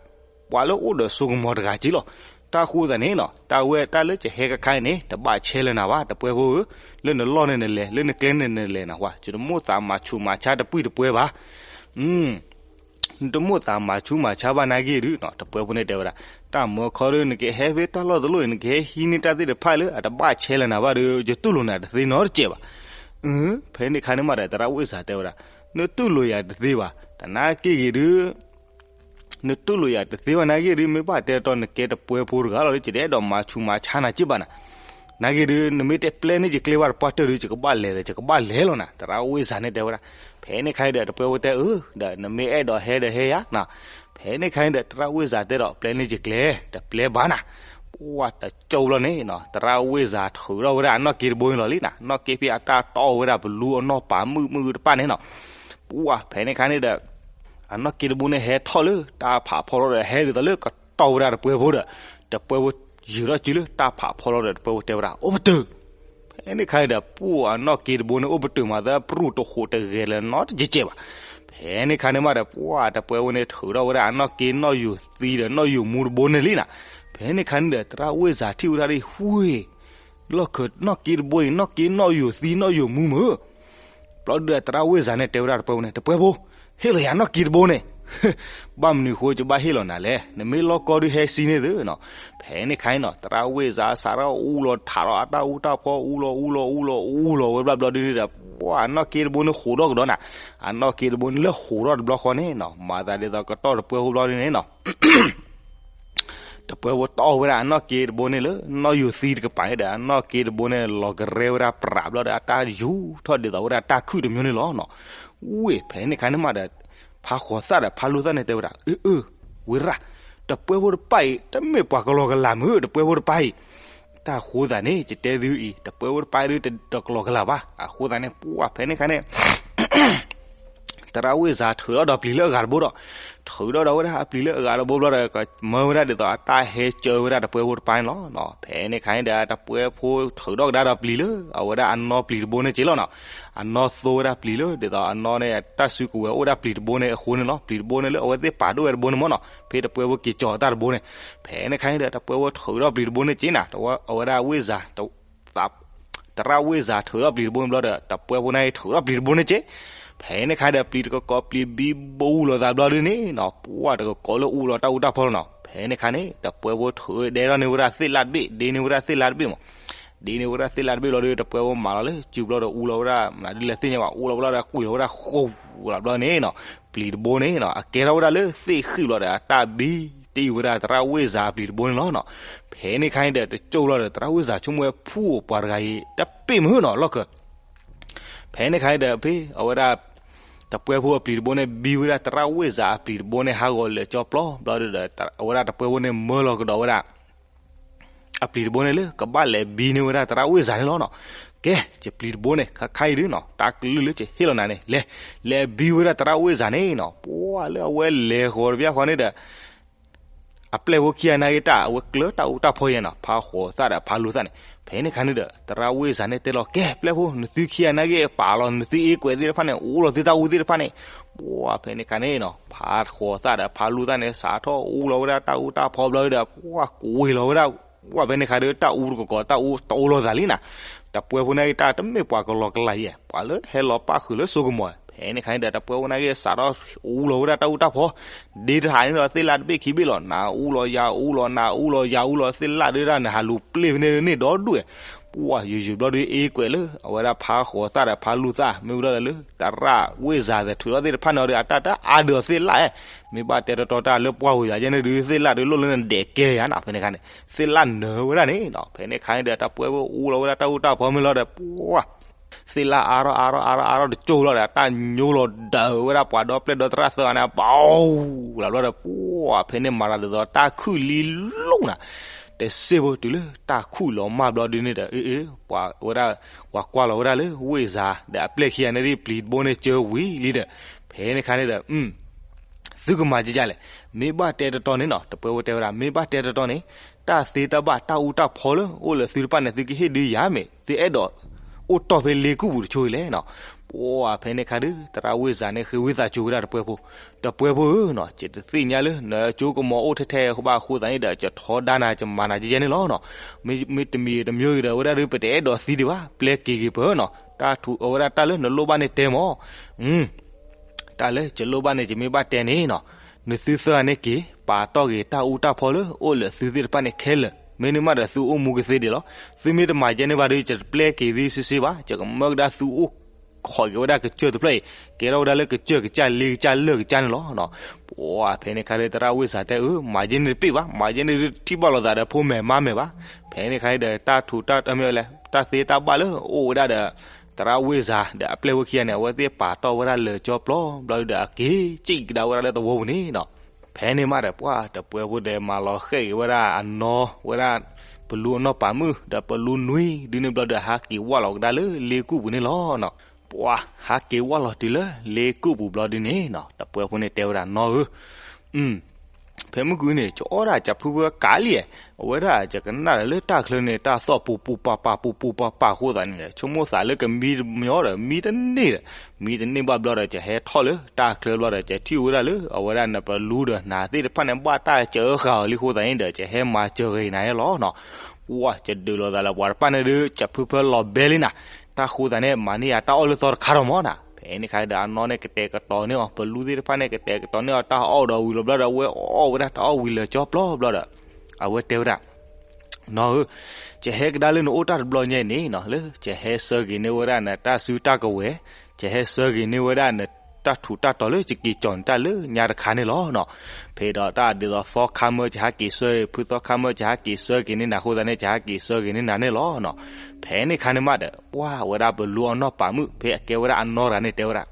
ပှၤလၢအိၣ်ဒီးစိကမီၤတဂၤက့လီၤ. တၢ်ဃိသတးန့ၣ်နီၤ တၢ်ဝဲတၢ်လၢကဟဲကခါအံၤန့ၣ် တဘၣ်ဆဲးလၢၤနၤဘၣ် တပှဲၤဖိဧၢ, လၢနလီၢ်န့ၣ်နလဲၤ လၢနကျဲန့ၣ်နလဲၤနဟူဧါ, ယတမိၣ်သးမၤဆူးမၤဆါတပှံၢ်တပှဲၤဘၣ်. နတမိၣ်သးမၤဆူးမၤဆါဘၣ်နာ်က့ဒုးနီၤ တပှဲၤဖိန့ၣ်တဲဝဲဒၣ်, တၢ်မၢခီဒုး နကဟဲဖဲတၢ်လီၢ်တလီၢ်အံၤ နကဟဲဟံးန့ၢ်တၢ်သ့ၣ်တဖၣ်လၢအတဘၣ်ဆဲးလၢၤနၤဘၣ်ဒီး ယတူၢ်လိာ်နၤတသ့နီတစဲးဘၣ်. ဖဲန့ၣ်ခါန့ၣ်မးဒီး သရၣ်ဝ့ၢ်စၤတဲဝဲဒၣ်, နတူၢ်လိာ်ယၤတသ့ဘၣ်, သနာ်က့ဂ့ၤဒုး နတူၢ်လိာ်ယၤတသ့ဘၣ်နာ်က့ဒုး မ့ၢ်ဘၣ်တဲတီနကဲတပှဲၤဖိတဂၤလီၤဒီး ယတအဲၣ်ဒိးမၤဆူးမၤဆါနၤက့ဘၣ်နၤ. နာ်က့ဒုး နမ့ၢ်တဲပျဲန့ၢ်ယကျဲဘၣ်တပှၢ်တၢၢ်ဒုး ယကဘၣ်လဲၤဒီး ယကဘၣ်လဲၤလီၤနၤ သရၣ်ဝ့ၢ်စၤန့ၣ်တဲဝဲဒၣ်. ဖဲန့ၣ်ခါအံၤဒီး တပှဲၤဖိတဲအၢ ဒီးနမ့ၢ်အဲၣ်ဒိးဟဲဒီးဟဲယၤနၤ. ဖဲန့ၣ်ခါအံၤဒီး သရၣ်ဝ့ၢ်စၤတဲဒီး ပျဲန့ၢ်ယကျဲ တပျဲဘၣ်နၤ. ပှၢ်တကၠိဘျီန့ၣ်နီၤ သရၣ်ဝ့ၢ်စၤထုးထီၣ်ဝဲဒၣ်အနီၢ်က့တဘိန့ၣ်လီၤလံနၤ. နီၢ်က့ဖဲအတၢ်တီၢ်ဝဲဒၣ်ပလူအနီၢ်ပၤမုၣ်မုၣ်တဖၣ်န့ၣ်နီၤ. ပှၢ်ဖဲန့ၣ်ခါန့ၣ်ဒီး အနီၢ်က့တဘိန့ၣ်ဟဲထီၣ်လၢတၢ်ဖးဖီလီၤဒီး ဟဲဒ်သိးလၢကတီၢ်ဝဲဒၣ်တပှဲၤဖိဒီး တပှဲၤဖိယုာ်ထီၣ်စုလၢတၢ်ဖးဖီလီၤဒီး တပှဲၤဖိတဲဝဲဒၣ် အိၣ်ပတုာ်. ဖဲန့ၣ်ခါန့ၣ်ဒီး ပှၢ်အနီၢ်က့တဘိန့ၣ် အိၣ်ပတုာ်မးသး ပြူၢ်တဃိးတဂဲၤလၢၤနီတကဲးကဲးဘၣ်. ဖဲန့ၣ်ခါန့ၣ်မးဒီး ပှၢ်တပှဲၤဖိန့ၣ် ထုးထီၣ်ဝဲဒၣ်အနီၢ်က့နီၣ်ယိာ်သံဒီးနီၣ်ယိာ်မူတဘိန့ၣ်လံနၤ. ဖဲန့ၣ်ခါန့ၣ်ဒီး သရၣ်ဝ့ၢ်စၤထံၣ်ဝဲဒၣ်ဒ် ဝ့ၢ် လီၢ်ခၢးနီၢ်က့တဘိအံၤ နီၢ်က့နီၣ်ယိာ်သံနီၣ်ယိာ်မူမး. ဘျီဒုးဒီး သရၣ်ဝ့ၢ်စၤန့ၣ် တဲဝဲဒၣ်တပှဲၤဖိန့ၣ် တပှဲၤဖိ, ဟ့ၣ်လီၤယၤနီၢ်က့တဘိန့ၣ်. ဘၣ်မနုၤဃိယဘၣ်ဟ့ၣ်လီၤနၤလဲၣ်, နမ့ၢ်လီၢ်ကီဒုးဟဲစံန့ၣ်သုနီၤ. ဖဲန့ၣ်ခါအံၤနီၤ သရၣ်ဝ့ၢ်စၤစးထီၣ်အူလီၤထးဒီး အတၢ်အူတၢ်ဖီအူလီၤအူလီၤအူလီၤအူလီၤဝဲဘျီဘျီဒုးဒီး ပှၢ်အနီၢ်က့တဘိန့ၣ်ဃိးထီၣ်ကဒီးနၤ. အနီၢ်က့တဘိန့ၣ်လၢဃိးထီၣ်တဘျီဃီန့ၣ်နီၤ မၤသးဒ်သိးကတီၢ်တပှဲၤဖိဘျီဒုးန့ၣ်နီၤ တပှဲၤဖိတီၢ်ဝဲဒၣ်အနီၢ်က့တဘိန့ၣ်လၢ နီၣ်ယိာ်သံတကပၤန့ၣ်ဒီး အနီၢ်က့တဘိန့ၣ် လီၤကရဲဝဲဒၣ်ပြးဘျီဒီး အတၢ်ယူၤထီၣ်ဒ်သိးဝဲဒၣ်တၢ်ခုၣ်တမျိုးန့ၣ်လီၤနီၤ. ဝ့ၢ် ဖဲန့ၣ်ခါန့ၣ်မးဒီး ဖးဃိးသၣ်ဒီးဖးလူၤသၣ်န့ၣ်တဲဝဲဒၣ် အၢ အၢ ဝ့ၢ်ရၣ် တပှဲၤဖိတပၤအံၤ တမ့ၢ်ပှၤကလီကလးမး တပှဲၤဖိတပၤအံၤ တၢ်ဃိသးန့ၣ် ယတဲသုအံၤ တပှဲၤဖိတပၤအံၤဒုး တကလီကလးဘၣ်. အဃိသတးန့ၣ် ပှၢ်ဖဲန့ၣ်ခါန့ၣ် သရၣ်ဝ့ၢ်စၤထုးထီၣ်ဒီးပျံၤလၢအဂၤတဘိဒီး ထုးထီၣ်ဒီးဝဲဒၣ်အပျံၤလၢအဂၤတဘိဘျီဒီး မၢဝဲဒၣ်ဒ်သိးအတၢ်ဟဲစၢဝဲဒၣ်တပှဲၤဖိတပၤန့ၣ်လီၤ. ဖဲန့ၣ်ခါန့ၣ်ဒီး တပှဲၤဖိထုးထီၣ်ကဒါဒီးပျံၤလၢ အဝဲဒၣ်အနီၢ်ပျံၤတဘိန့ၣ်က့လီၤနီၤ. အနီၢ်သိဝဲဒၣ်ပျံၤလၢ ဒ်သိးအနီၢ်န့ၣ် တၢ်စုကဝဲၤအိၣ်ဒၣ်ပျံၤတဘိန့ၣ်အဃိန့ၣ်လီၤ. ပျံၤတဘိန့ၣ်လၢအဝဲသ့ၣ်ပာ်ဒိၣ်ဝဲတဘိန့ၣ်မးနီၤ. ဖဲတပှဲၤဖိက့ၤကၠီၤအတၢ်တဘိန့ၣ် ဖဲန့ၣ်ခါန့ၣ်ဒီး တပှဲၤဖိထုးထီၣ်ပျံၤတဘိန့ၣ်က့နၤ အဝဲဒၣ်ဝ့ၢ်စၤ သရၣ်ဝ့ၢ်စၤထုးထီၣ်ပျံၤတဘိန့ၣ်ဘျီဒီး တပှဲၤဖိန့ၣ်ထုးထီၣ်ပျံၤတဘိန့ၣ်က့. ဖဲန့ၣ်ခါဒီး ပျံၤတကကိးပျံၤဘံဘူလီၤသးဘျီဒုးန့ၣ်နီၤ ပှၢ်တကကိးလၢအူလီၤတၢ်အူတၢ်ဖီလီၤနီၤ. ဖဲန့ၣ်ခါန့ၣ် တပှဲၤဖိထုးဒဲထီၣ်န့ၢ်ဝဲဒၣ်သ့ၣ်လၢ်တဘ့ၣ် ဒ့န့ၢ်ဝဲဒၣ်သ့ၣ်လၢ်တဘ့ၣ်မး ဒ့န့ၢ်ဝဲဒၣ်သ့ၣ်လၢ်တဘ့ၣ်ဘျီဒီး တပှဲၤဖိမၤလီၤလၢစုဘျီဒီး အူလီၤဝဲဒၣ် မနုၤဒ်လဲၣ်သ့ၣ်ညါဘၣ် အူလီၤဝဲဒၣ်ဒီး ကွံာ်လီၤဝဲဒၣ်ဃိလီၤဘျီန့ၣ်နီၤ ပျံၤတဘိန့ၣ်နီၤ အကဲထီၣ်ဝဲဒၣ်လၢသ့ၣ်ဃံၣ်ဘျီဒီး အတၢ်ဘံတ့ၢ်ဝဲဒၣ်သရၣ်ဝ့ၢ်စၤအပျံၤတဘိန့ၣ်လီၤနီၤ. ဖဲန့ၣ်ခါန့ၣ်ဒီး တကၠိၢ်ဘျီဒီး သရၣ်ဝ့ၢ်စၤဆိကမိၣ်ဝဲ ဖှူပှၤတဂၤအံၤ တပ့ၢ်မုၢ်နီၤ လီၢ်ခၢး ဖဲန့ၣ်ခါန့ၣ်ဒီး ဖဲအဝဲဒၣ် တပှဲၤဖိအပျံၤတဘိန့ၣ် ဘံဝဲဒၣ်သရၣ်ဝ့ၢ်စၤအပျံၤတဘိန့ၣ် ဟးဂီၤလၢာ်ကၠီပျီဘျီဒီး အဝဲဒၣ်တပှဲၤဖိန့ၣ် မၢလီၤကဒီးဝဲဒၣ် အပျံၤတဘိန့ၣ်လၢ ကဘၣ်လဲၤဘံန့ၢ်ဝဲဒၣ်သရၣ်ဝ့ၢ်စၤန့ၣ်လီၤနီၤ. ကဲ, ယပျံၤတဘိန့ၣ် ခါခါအံၤဒုနီၤ တၢ်ကလုၢ်လၢယဟ့ၣ်လီၤနၤန့ၣ် လဲၤ, လဲၤဘံဝဲဒၣ်သရၣ်ဝ့ၢ်စၤန့ၣ်နီၤ. ပှၤလၢအဝဲလဲၤဃီၤတဘျီဃီန့ၣ်ဒီး အပျဲၢ်ဖိခံဂၤနာ်က့တၢ် အဝဲကျၢၤတၢ်အူတၢ်ဖီယဲနီၤ, ဖးဃီၤသၣ်ဒီးဖးလူၤသၣ်န့ၣ်. ဖဲန့ၣ်ခါန့ၣ်ဒီး သရၣ်ဝ့ၢ်စၤန့ၣ်တဲလီၤ, ကဲ ပျဲၢ်ဖိ နသုခံဂၤနာ်က့ ပာ်လီၤနသုအ့ကွဲးသ့ၣ်တဖၣ်န့ၣ် အူလီၤသုတၢ်အူသ့ၣ်တဖၣ်န့ၣ်. ပှၤဖဲန့ၣ်ခါန့ၣ်နီၤ ဖးဃီၤသၣ်ဒီးဖးလူၤသၣ်န့ၣ် စးထီၣ်အူလီၤဝဲဒၣ်တၢ်အူတၢ်ဖီဘျီဒီး ပှၤကွံာ်လီၤဝဲဒၣ် ပှၤဖဲန့ၣ်ခါဒီး တၢ်အူတကီၢ်ကီၢ် တၢ်အူတအိၣ်လီၤသးလံနၤ. တပှဲၤဖိနာ်က့ တၢ်တမ့ၢ်ပှၤကလီကလးယဲ, ပှၤလၢဟဲလီၤပၣ်ဃုာ်လၢစိကမီၤ. ဖဲန့ၣ်ခါန့ၣ်ဒီး တပှဲၤဖိနာ်က့ စးထီၣ်အူလီၤဝဲဒၣ်တၢ်အူတၢ်ဖီ, ဒ့တဟးန့ၣ်ဒီး သ့ၣ်လၣ်တဘ့ၣ်ခံဘ့ၣ်လီၤ, နၤအူလီၤယၤအူလီၤ နၤအူလီၤယၤအူလီၤ သ့ၣ်လၣ်ဒုးဒၣ် နဟးလူၤပျ့ၢ်ဖဲန့ၣ်န့ၣ်ဒီဒူၣ်ဝဲ. ပှၤယိယိဘျီဒီး အ့ကွဲးလၢ အဝဲဒၣ်ဖးဃီၤသၣ်ဒီးဖးလူၤသၣ် မ့ၢ်ဝံၤလီၤဒီးလၢ သရၣ်ဝ့ၢ်စၤသထုးထီၣ်သ့ၣ်တဖၣ်န့ၣ်ဒီး အတၢ်တအါဒၢးသ့ၣ်လၣ်ဧါ. မ့ၢ်ဘၣ်တဲတတီတၢ်လၢပှၢ်ဝဲယၤယဲန့ၣ်ဒုး သ့ၣ်လၣ်ဒုးလိၣ်လၢနဒဲးကဲယၤနီၤ. ဖဲန့ၣ်ခါန့ၣ် သ့ၣ်လၣ်နၢၤဝဲဒၣ်န့ၣ်နီၤ. ဖဲန့ၣ်ခါန့ၣ်ဒီး တပှဲၤဖိအူလီၤဝဲဒၣ်တၢ်အူတၢ်ဖီမ့ၢ်လီၤဒီး ပှၤ သ့ၣ်လၣ်အါထီၣ်အါထီၣ်အါထီၣ်အါထီၣ်တကၠိၢ်လီၤဒီး တၢ်ညိလီၤဒၢးဝဲဒၣ်ပှၤဒီပျဲၢ်ဒီသရၣ်သၢဂၤန့ၣ် ဘၣ်လီၤဘျီဒီး ပှၤဖဲန့ၣ်မၤတၢ်ဒ်သိးတၢ်ခုၣ်လံလိၣ်နၤ. တစ့ၢ်ဖိတုၤလၢတၢ်ခုၣ်လီၤမၢ်ဘျီဒုန့ၣ်ဒီး အ့ၣ် ပှၤဝဲဒၣ် ပှၤကွၢ်လီၤဝဲဒၣ်လၢဝ့ၢ်စၤဒီးအပျဲၢ်ခံဂၤန့ၣ်ဒ်ပျံၤတဘိန့ၣ် ကၢဝံၤလံဒီး ဖဲန့ၣ်ခါန့ၣ်ဒီး သုကမၤကဲကဲလဲၣ်. မ့ၢ်ဘၣ်တဲတတီန့ၣ်နီၤ တပှဲၤဖိတဲဝဲဒၣ် မ့ၢ်ဘၣ်တဲတတီန့ၣ် တၢ်သ့တၢ်ဘၣ်တၢ်အူတၢ်ဖီလၢအိၣ်လၢသုတဖၣ်န့ၣ် သုကဟ့ၣ်ဒုးယၤမ့ၢ် သုအဲၣ်ဒိးအိၣ်တီၢ်ဖဲလ့ကူၣ်ပူၤတဆိအံၤလဲၣ်နီၤ. ပှၤဖဲန့ၣ်ခါဒုး သရၣ်ဝ့ၢ်စၤန့ၣ် ဃ့ဝံသးစူၤဝဲဒၣ်တပှဲၤဖိ, တပှဲၤဖိဧၢနီၤ ယတသ့ၣ်ညါလၢ နကၠိကမီၤအိၣ်ထဲထဲဃိဘၣ်အဃိသတးန့ၣ်ဒီး ယထီဒါနၤ ယမၤနၤကဲကဲန့ၣ်လီၤနီၤ. မ့ၢ်တမံၤတမံၤဂ့ၤဒီး အဝဲဒၣ်ဒုး ပတအဲၣ်ဒိးသံဒံးဘၣ် ပျဲက့ၤဂ့ၤပၢနီၤ. တၢ်ထူးအဝဲဒၣ်တၢ်လၢနလိၣ်ဘၣ်န့ၣ်တဲမီၤ တၢ်လၢယလိၣ်ဘၣ်န့ၣ် ယမ့ၢ်ဘၣ်တဲန့ၣ်နီၤ, နသုသၢဂၤန့ၣ်က့ၤ ပာ်တီၢ်က့ၤတၢ်အူတၢ်ဖီလၢအိၣ်လၢသုသ့ၣ်တဖၣ်န့ၣ်ခဲလၢာ်, မ့တမ့ၢ်ဒီးသုအိၣ်မူကသ့ဒံးလီၤ. သုမ့ၢ်တမၤကဲန့ၣ်ဘၣ်ဒီး ယတပျဲက့ၤသုစ့စ့ဘၣ်, ယကမၢကဒါသုအိၣ်ခိးက့ၤဝဲဒၣ်ကစၢၢ်တဖျၢၣ်အံၤ ကဲထီၣ်ဝဲဒၣ်လၢကစၢၢ်ကစၢ်လ့ကစၢ်လၢၢ်ကစၢ်န့ၣ်လီၤ. ပှၤဖဲန့ၣ်ခါဒီး သရၣ်ဝ့ၢ်စၤတဲအၢ မၤကဲန့ၣ်တပ့ၢ်ဘၣ်, မၤကဲန့ၣ်ဒုး တထံၣ်ဘၣ်လိာ်သးဒီးဖိမဲာ်မါမဲာ်ဘၣ်. ဖဲန့ၣ်ခါဒီး တၢ်ထူးတၢ်တီၤမ့ၢ်ဝဲလဲၣ် တၢ်သ့တၢ်ဘၣ်လၢအိၣ်ဝဲဒၣ်ဒီး သရၣ်ဝ့ၢ်စၤဒီးအပျဲၢ်ဖိခံဂၤန့ၣ် အဝဲသ့ၣ်ပာ်တီၢ်ဝဲဒၣ်လၢာ်ကၠီပျီဘျီဒီး အက့ၤစံၣ်ကဒါဝဲဒၣ်လၢသဝီပူၤန့ၣ်နီၤ. ဖဲန့ၣ်မးဒီး ပှၤတပှဲၤဖိဒီးမၤလီၤဃဲၣ်က့ၤဝဲဒၣ်အနီၢ်ဝဲဒၣ် ပလူအနီၢ်ပာ်မုၣ် ဒီးပလူနွံဒုန့ၣ်ဘျီဒီး ဟးက့ၤဝၢ်လီၤကဒါလၢလ့ကူၣ်ပူၤန့ၣ်လီၤနီၤ. ပှၤဟးက့ၤဝၢ်လီၤတုၤလၢလ့ကူၣ်ပူၤဘျီဒုန့ၣ်နီၤ တပှဲၤဖိန့ၣ်တဲဝဲဒၣ်နီၢ်ဧၢ ဖဲမုၢ်ကွံာ်န့ၣ် ယအီၣ်ဒၣ်ယဖုဖၢကးလံ, အဝဲဒၣ်ယကနၣ်ဒီးလၢတၢ်ချၢန့ၣ် တၢ်သီၣ်ပူၤပူၤပာ်ပာ်ပူၤပူၤပာ်ပာ်အဃိသတးန့ၣ်ဒီး ဆိကမိၣ်သးလၢကမံတမံၤဒီး မံတန့ၢ်ဒီး မံတန့ၢ်ဘၣ်ဘျီဒီး ယဟဲထီၣ်လၢတၢ်ချၢဘျီဒီး ယထံၣ်ဝဲဒၣ်လၢ အဝဲဒၣ်နပလူဒီးနၤသ့ၣ်တဖၣ်န့ၣ် ဘၣ်တၢ်စၢဃာ်အီၤလံအဃိသတးန့ၣ်ဒီး ယဟဲမၤစၢၤဂ့ၤနၤယဲလီၤနီၤ. ပှၤယဒုးလိာ်သးလၢပှၤတဖၣ်န့ၣ်ဒီး ယဖုဖၢလီၤဘဲလံနၤ, တၢ်ဃိသတးန့ၣ် မၤန့ၢ်ယတၢ်အီၣ်လၢသီတခါထီၣ်မးနၤ. ဖဲန့ၣ်ခါဒီး အနီၢ်န့ၣ်ကတဲာ်ကတီၤန့ၢ်အီၤ ပလူသ့ၣ်တဖၣ်န့ၣ် ကတဲာ်ကတီၤန့ၢ်အီၤ တၢ်အီၣ်ဒီးဝံၤလီၤဘျီဒီး အဝဲအီၣ်ဝဲဒၣ်တၢ်အီၣ်ဝံၤလၢာ်ကၠီပျီဘျီဒီး အဝဲတဲဝဲဒၣ် နီၢ်ဧၢ, ယဟဲကဒါလၢနအိၣ်တၢ်တဘျီညါအံၤန့ၣ်နီၤ လၢယဟဲဆှၢက့ၤန့ၢ်ဝဲဒၣ်နတၢ်စုတၢ်ကဝဲၤ, ယဟဲဆှၢက့ၤန့ၢ်ဝဲဒၣ်နတၢ်ထူးတၢ်တီၤလၢယက့ၤကီၤနတၢ်လၢညါတခါန့ၣ်လီၤနီၤ. ဖဲဒီးတၢ်ဒ်သိးသီခါမၢယဟးက့ၤဆှၢ ဖုသီခါမၢယဟးက့ၤဆှၢက့ၤန့ၢ် နၤအဃိသတးန့ၣ် ယဟးက့ၤဆှၢက့ၤန့ၢ်နၤန့ၣ်လီၤနီၤ. ဖဲန့ၣ်ခါန့ၣ်မးဒီး ပှၤဝဲဒၣ်ပလူအနီၢ်ပာ်မုၣ် ဖဲအကဲဝဲဒၣ်အနီၢ်တဂၤန့ၣ်တဲဝဲဒၣ်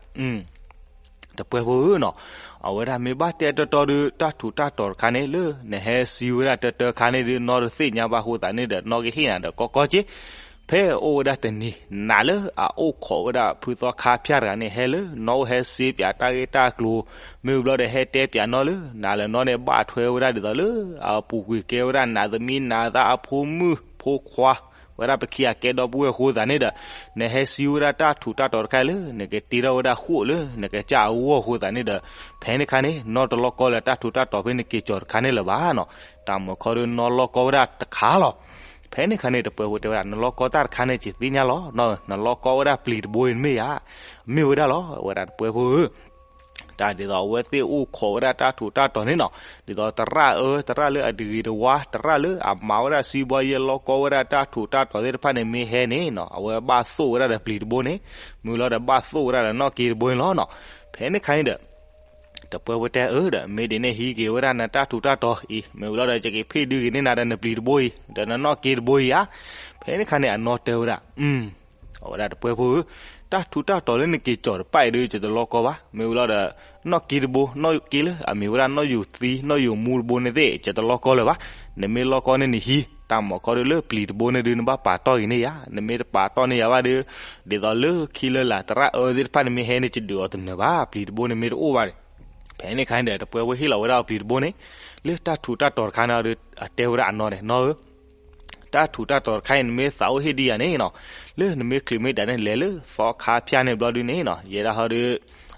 တပှဲၤဖိဧၢနီၤ, အဝဲဒၣ်မ့ၢ်ဘၣ်တဲတတီဒီး တၢ်ထူးတၢ်တီၤတခါန့ၣ်လၢ နဟဲစံးဝဲဒၣ်တၢတၢခါန့ၣ်ဒီး နီၢ်တသ့ၣ်ညါဘၣ်အဃိသတးန့ၣ်ဒီး နီၢ်ကဟ့ၣ်နၤဒီးကီကီက့, ဖဲအိၣ်ဝဲဒၣ်တနံၤ နၤလၢအအိၣ်ခိးဝဲဒၣ်ဖုသီခါဖၠၣ်တဂၤန့ၣ် ဟဲလၢနီၢ်အိၣ်ဟဲစ့ပၠးတၢ်ဂ့ၢ်တၢ်ကျိၤ, မ့ၢ်ဘျီဒီးဟဲတဲပၠးနီၢ်လၢ နၤလၢနီၢ်န့ၣ် ဘၣ်ထွဲဝဲဒၣ်ဒ်သိးလၢ အပူၤကွံာ်ကဲဝဲဒၣ်နၤသမံနၤသးအဖိမုၣ်ဖိခွါ ဝဲဒၣ်ပခံဂၤကဲဒီပုၢ်ဝဲၢ်အဃိသတးန့ၣ်ဒီး နဟဲစံးဝဲဒၣ်တၢ်ထူးတၢ်တီၤတခါလၢ နကတ့ထီၣ်ဝဲဒၣ်ဃိာ်လၢ နကစၢ်အဂီၢ်အဃိသတးန့ၣ်ဒီး ဖဲန့ၣ်ခါန့ၣ် နီၢ်တလီၢ်ကီလၢတၢ်ထူးတၢ်တီၤဖဲနက့ၤကီၤတခါန့ၣ်လၢၤဘၣ်နီၤ, တၢ်မုၢ်ခီဒီးနီၢ်လီၢ်ကီဝဲဒၣ်တခါလီၤ. ဖဲန့ၣ်ခါန့ၣ် တပှဲၤဖိတဲဝဲဒၣ် နလီၢ်ကီတၢ်တခါန့ၣ် ယသ့ၣ်ညါလီၤ, နလီၢ်ကီဝဲဒၣ်ပျံၤတဘိအံၤမ့ၢ်ဧါ, မ့ၢ်ဝဲဒၣ်လီၤ ဝဲဒၣ်တပှဲၤဖိဧၢ တၢ်ဒ်သိးအဝဲသ့ၣ်အိၣ်ခိးဝဲဒၣ်တၢ်ထူးတၢ်တီၤန့ၣ်နီၤ, ဒ်သိးသရၣ်အၢ သရၣ်လၢအတဂ့ၤတဝါ သရၣ်လၢအမၤဝဲဒၣ်စံးဘီယဲၢ်လီၢ်ကီဝဲဒၣ်တၢ်ထူးတၢ်တီၤသ့ၣ်တဖၣ်န့ၣ်မ့ၢ်ဟဲန့ၣ်နီၤ အဝဲဘၣ်သိၣ်ဝဲဒၣ်ဒီးပျံၤတဘိန့ၣ်, မ့ၢ်လီၤဒီးဘၣ်သိၣ်ဝဲဒၣ်ဒီးနီၢ်က့တဘိန့ၣ်လီၤနီၤ. ဖဲန့ၣ်ခါန့ၣ်ဒီး တပှဲၤဖိတဲအၢဒီး မ့ၢ်ဒ်န့ၣ်ဟံးက့ၤဝဲဒၣ်နတၢ်ထူးတၢ်တီၤအံၤ မ့ၢ်ဝံၤလီၤဒီး ယကဖ့ၣ်ဒုးက့ၤန့ၢ်နၤဒီးနပျံၤတဘိအံၤ ဒီးနနီၢ်က့တဘိအံၤဧါ. ဖဲန့ၣ်ခါန့ၣ် အနီၢ်တဲဝဲဒၣ် အဝဲဒၣ်တပှဲၤဖိဧၢ, တၢ်ထူးတၢ်တီၤလၢနက့ၤကီၤတဖၣ်အံၤဒီး ယတလီၢ်ကီဘၣ်. မ့ၢ်ဝံၤလီၤဒီး နီၢ်က့တဘိ နီၢ်က့လၢအမ့ၢ်ဝဲဒၣ်နီၢ်ယူၤသံ နီၢ်ယူၤမူတဘိန့ၣ်သ့ၣ် ယတလီၢ်ကီလၢၤဘၣ်. နမ့ၢ်လီၢ်ကီန့ၣ်နဟံး တၢ်မၤခီဒုလၢပျံၤတဘိန့ၣ်ဒု နဘၣ်ပာ်တီၢ်ဂ့ၤန့ၢ်ယၤ, နမ့ၢ်တပာ်တီၢ်န့ၢ်ယၤဘၣ်ဒီး ဒ်သိးလၢခံလၢလာ်သရၣ်အၢသ့ၣ်တဖၣ် နမ့ၢ်ဟဲန့ၣ် ယဒုးအီၤတနၢၤဘၣ်, ပျံၤတဘိန့ၣ်မ့ၢ်တအိၣ်ဘၣ်န့ၣ်. ဖဲန့ၣ်ခါန့ၣ်ဒီး တပှဲဖိဟ့ၣ်လီၤဝဲဒၣ်အပျံၤတဘိန့ၣ် လၢတၢ်ထူးတၢ်တီၤတခါန့ၣ်ဒီး အတဲဝဲဒၣ်အနီၢ်န့ၣ်, နီၢ်ဧၢ, တၢ်ထူးတၢ်တီၤတခါအံၤ နမ့ၢ်သးအိၣ်ဟ့ၣ်ဒံးယၤန့ၣ်နီၤ, လၢနမ့ၢ်ချုးမ့ၢ်ဒၣ်န့ၣ် လဲၤလၢသီခါဖၠၣ်န့ၣ်ဘျီဒုန့ၣ်နီၤ, ယဲဒၣ်ဟီဒီး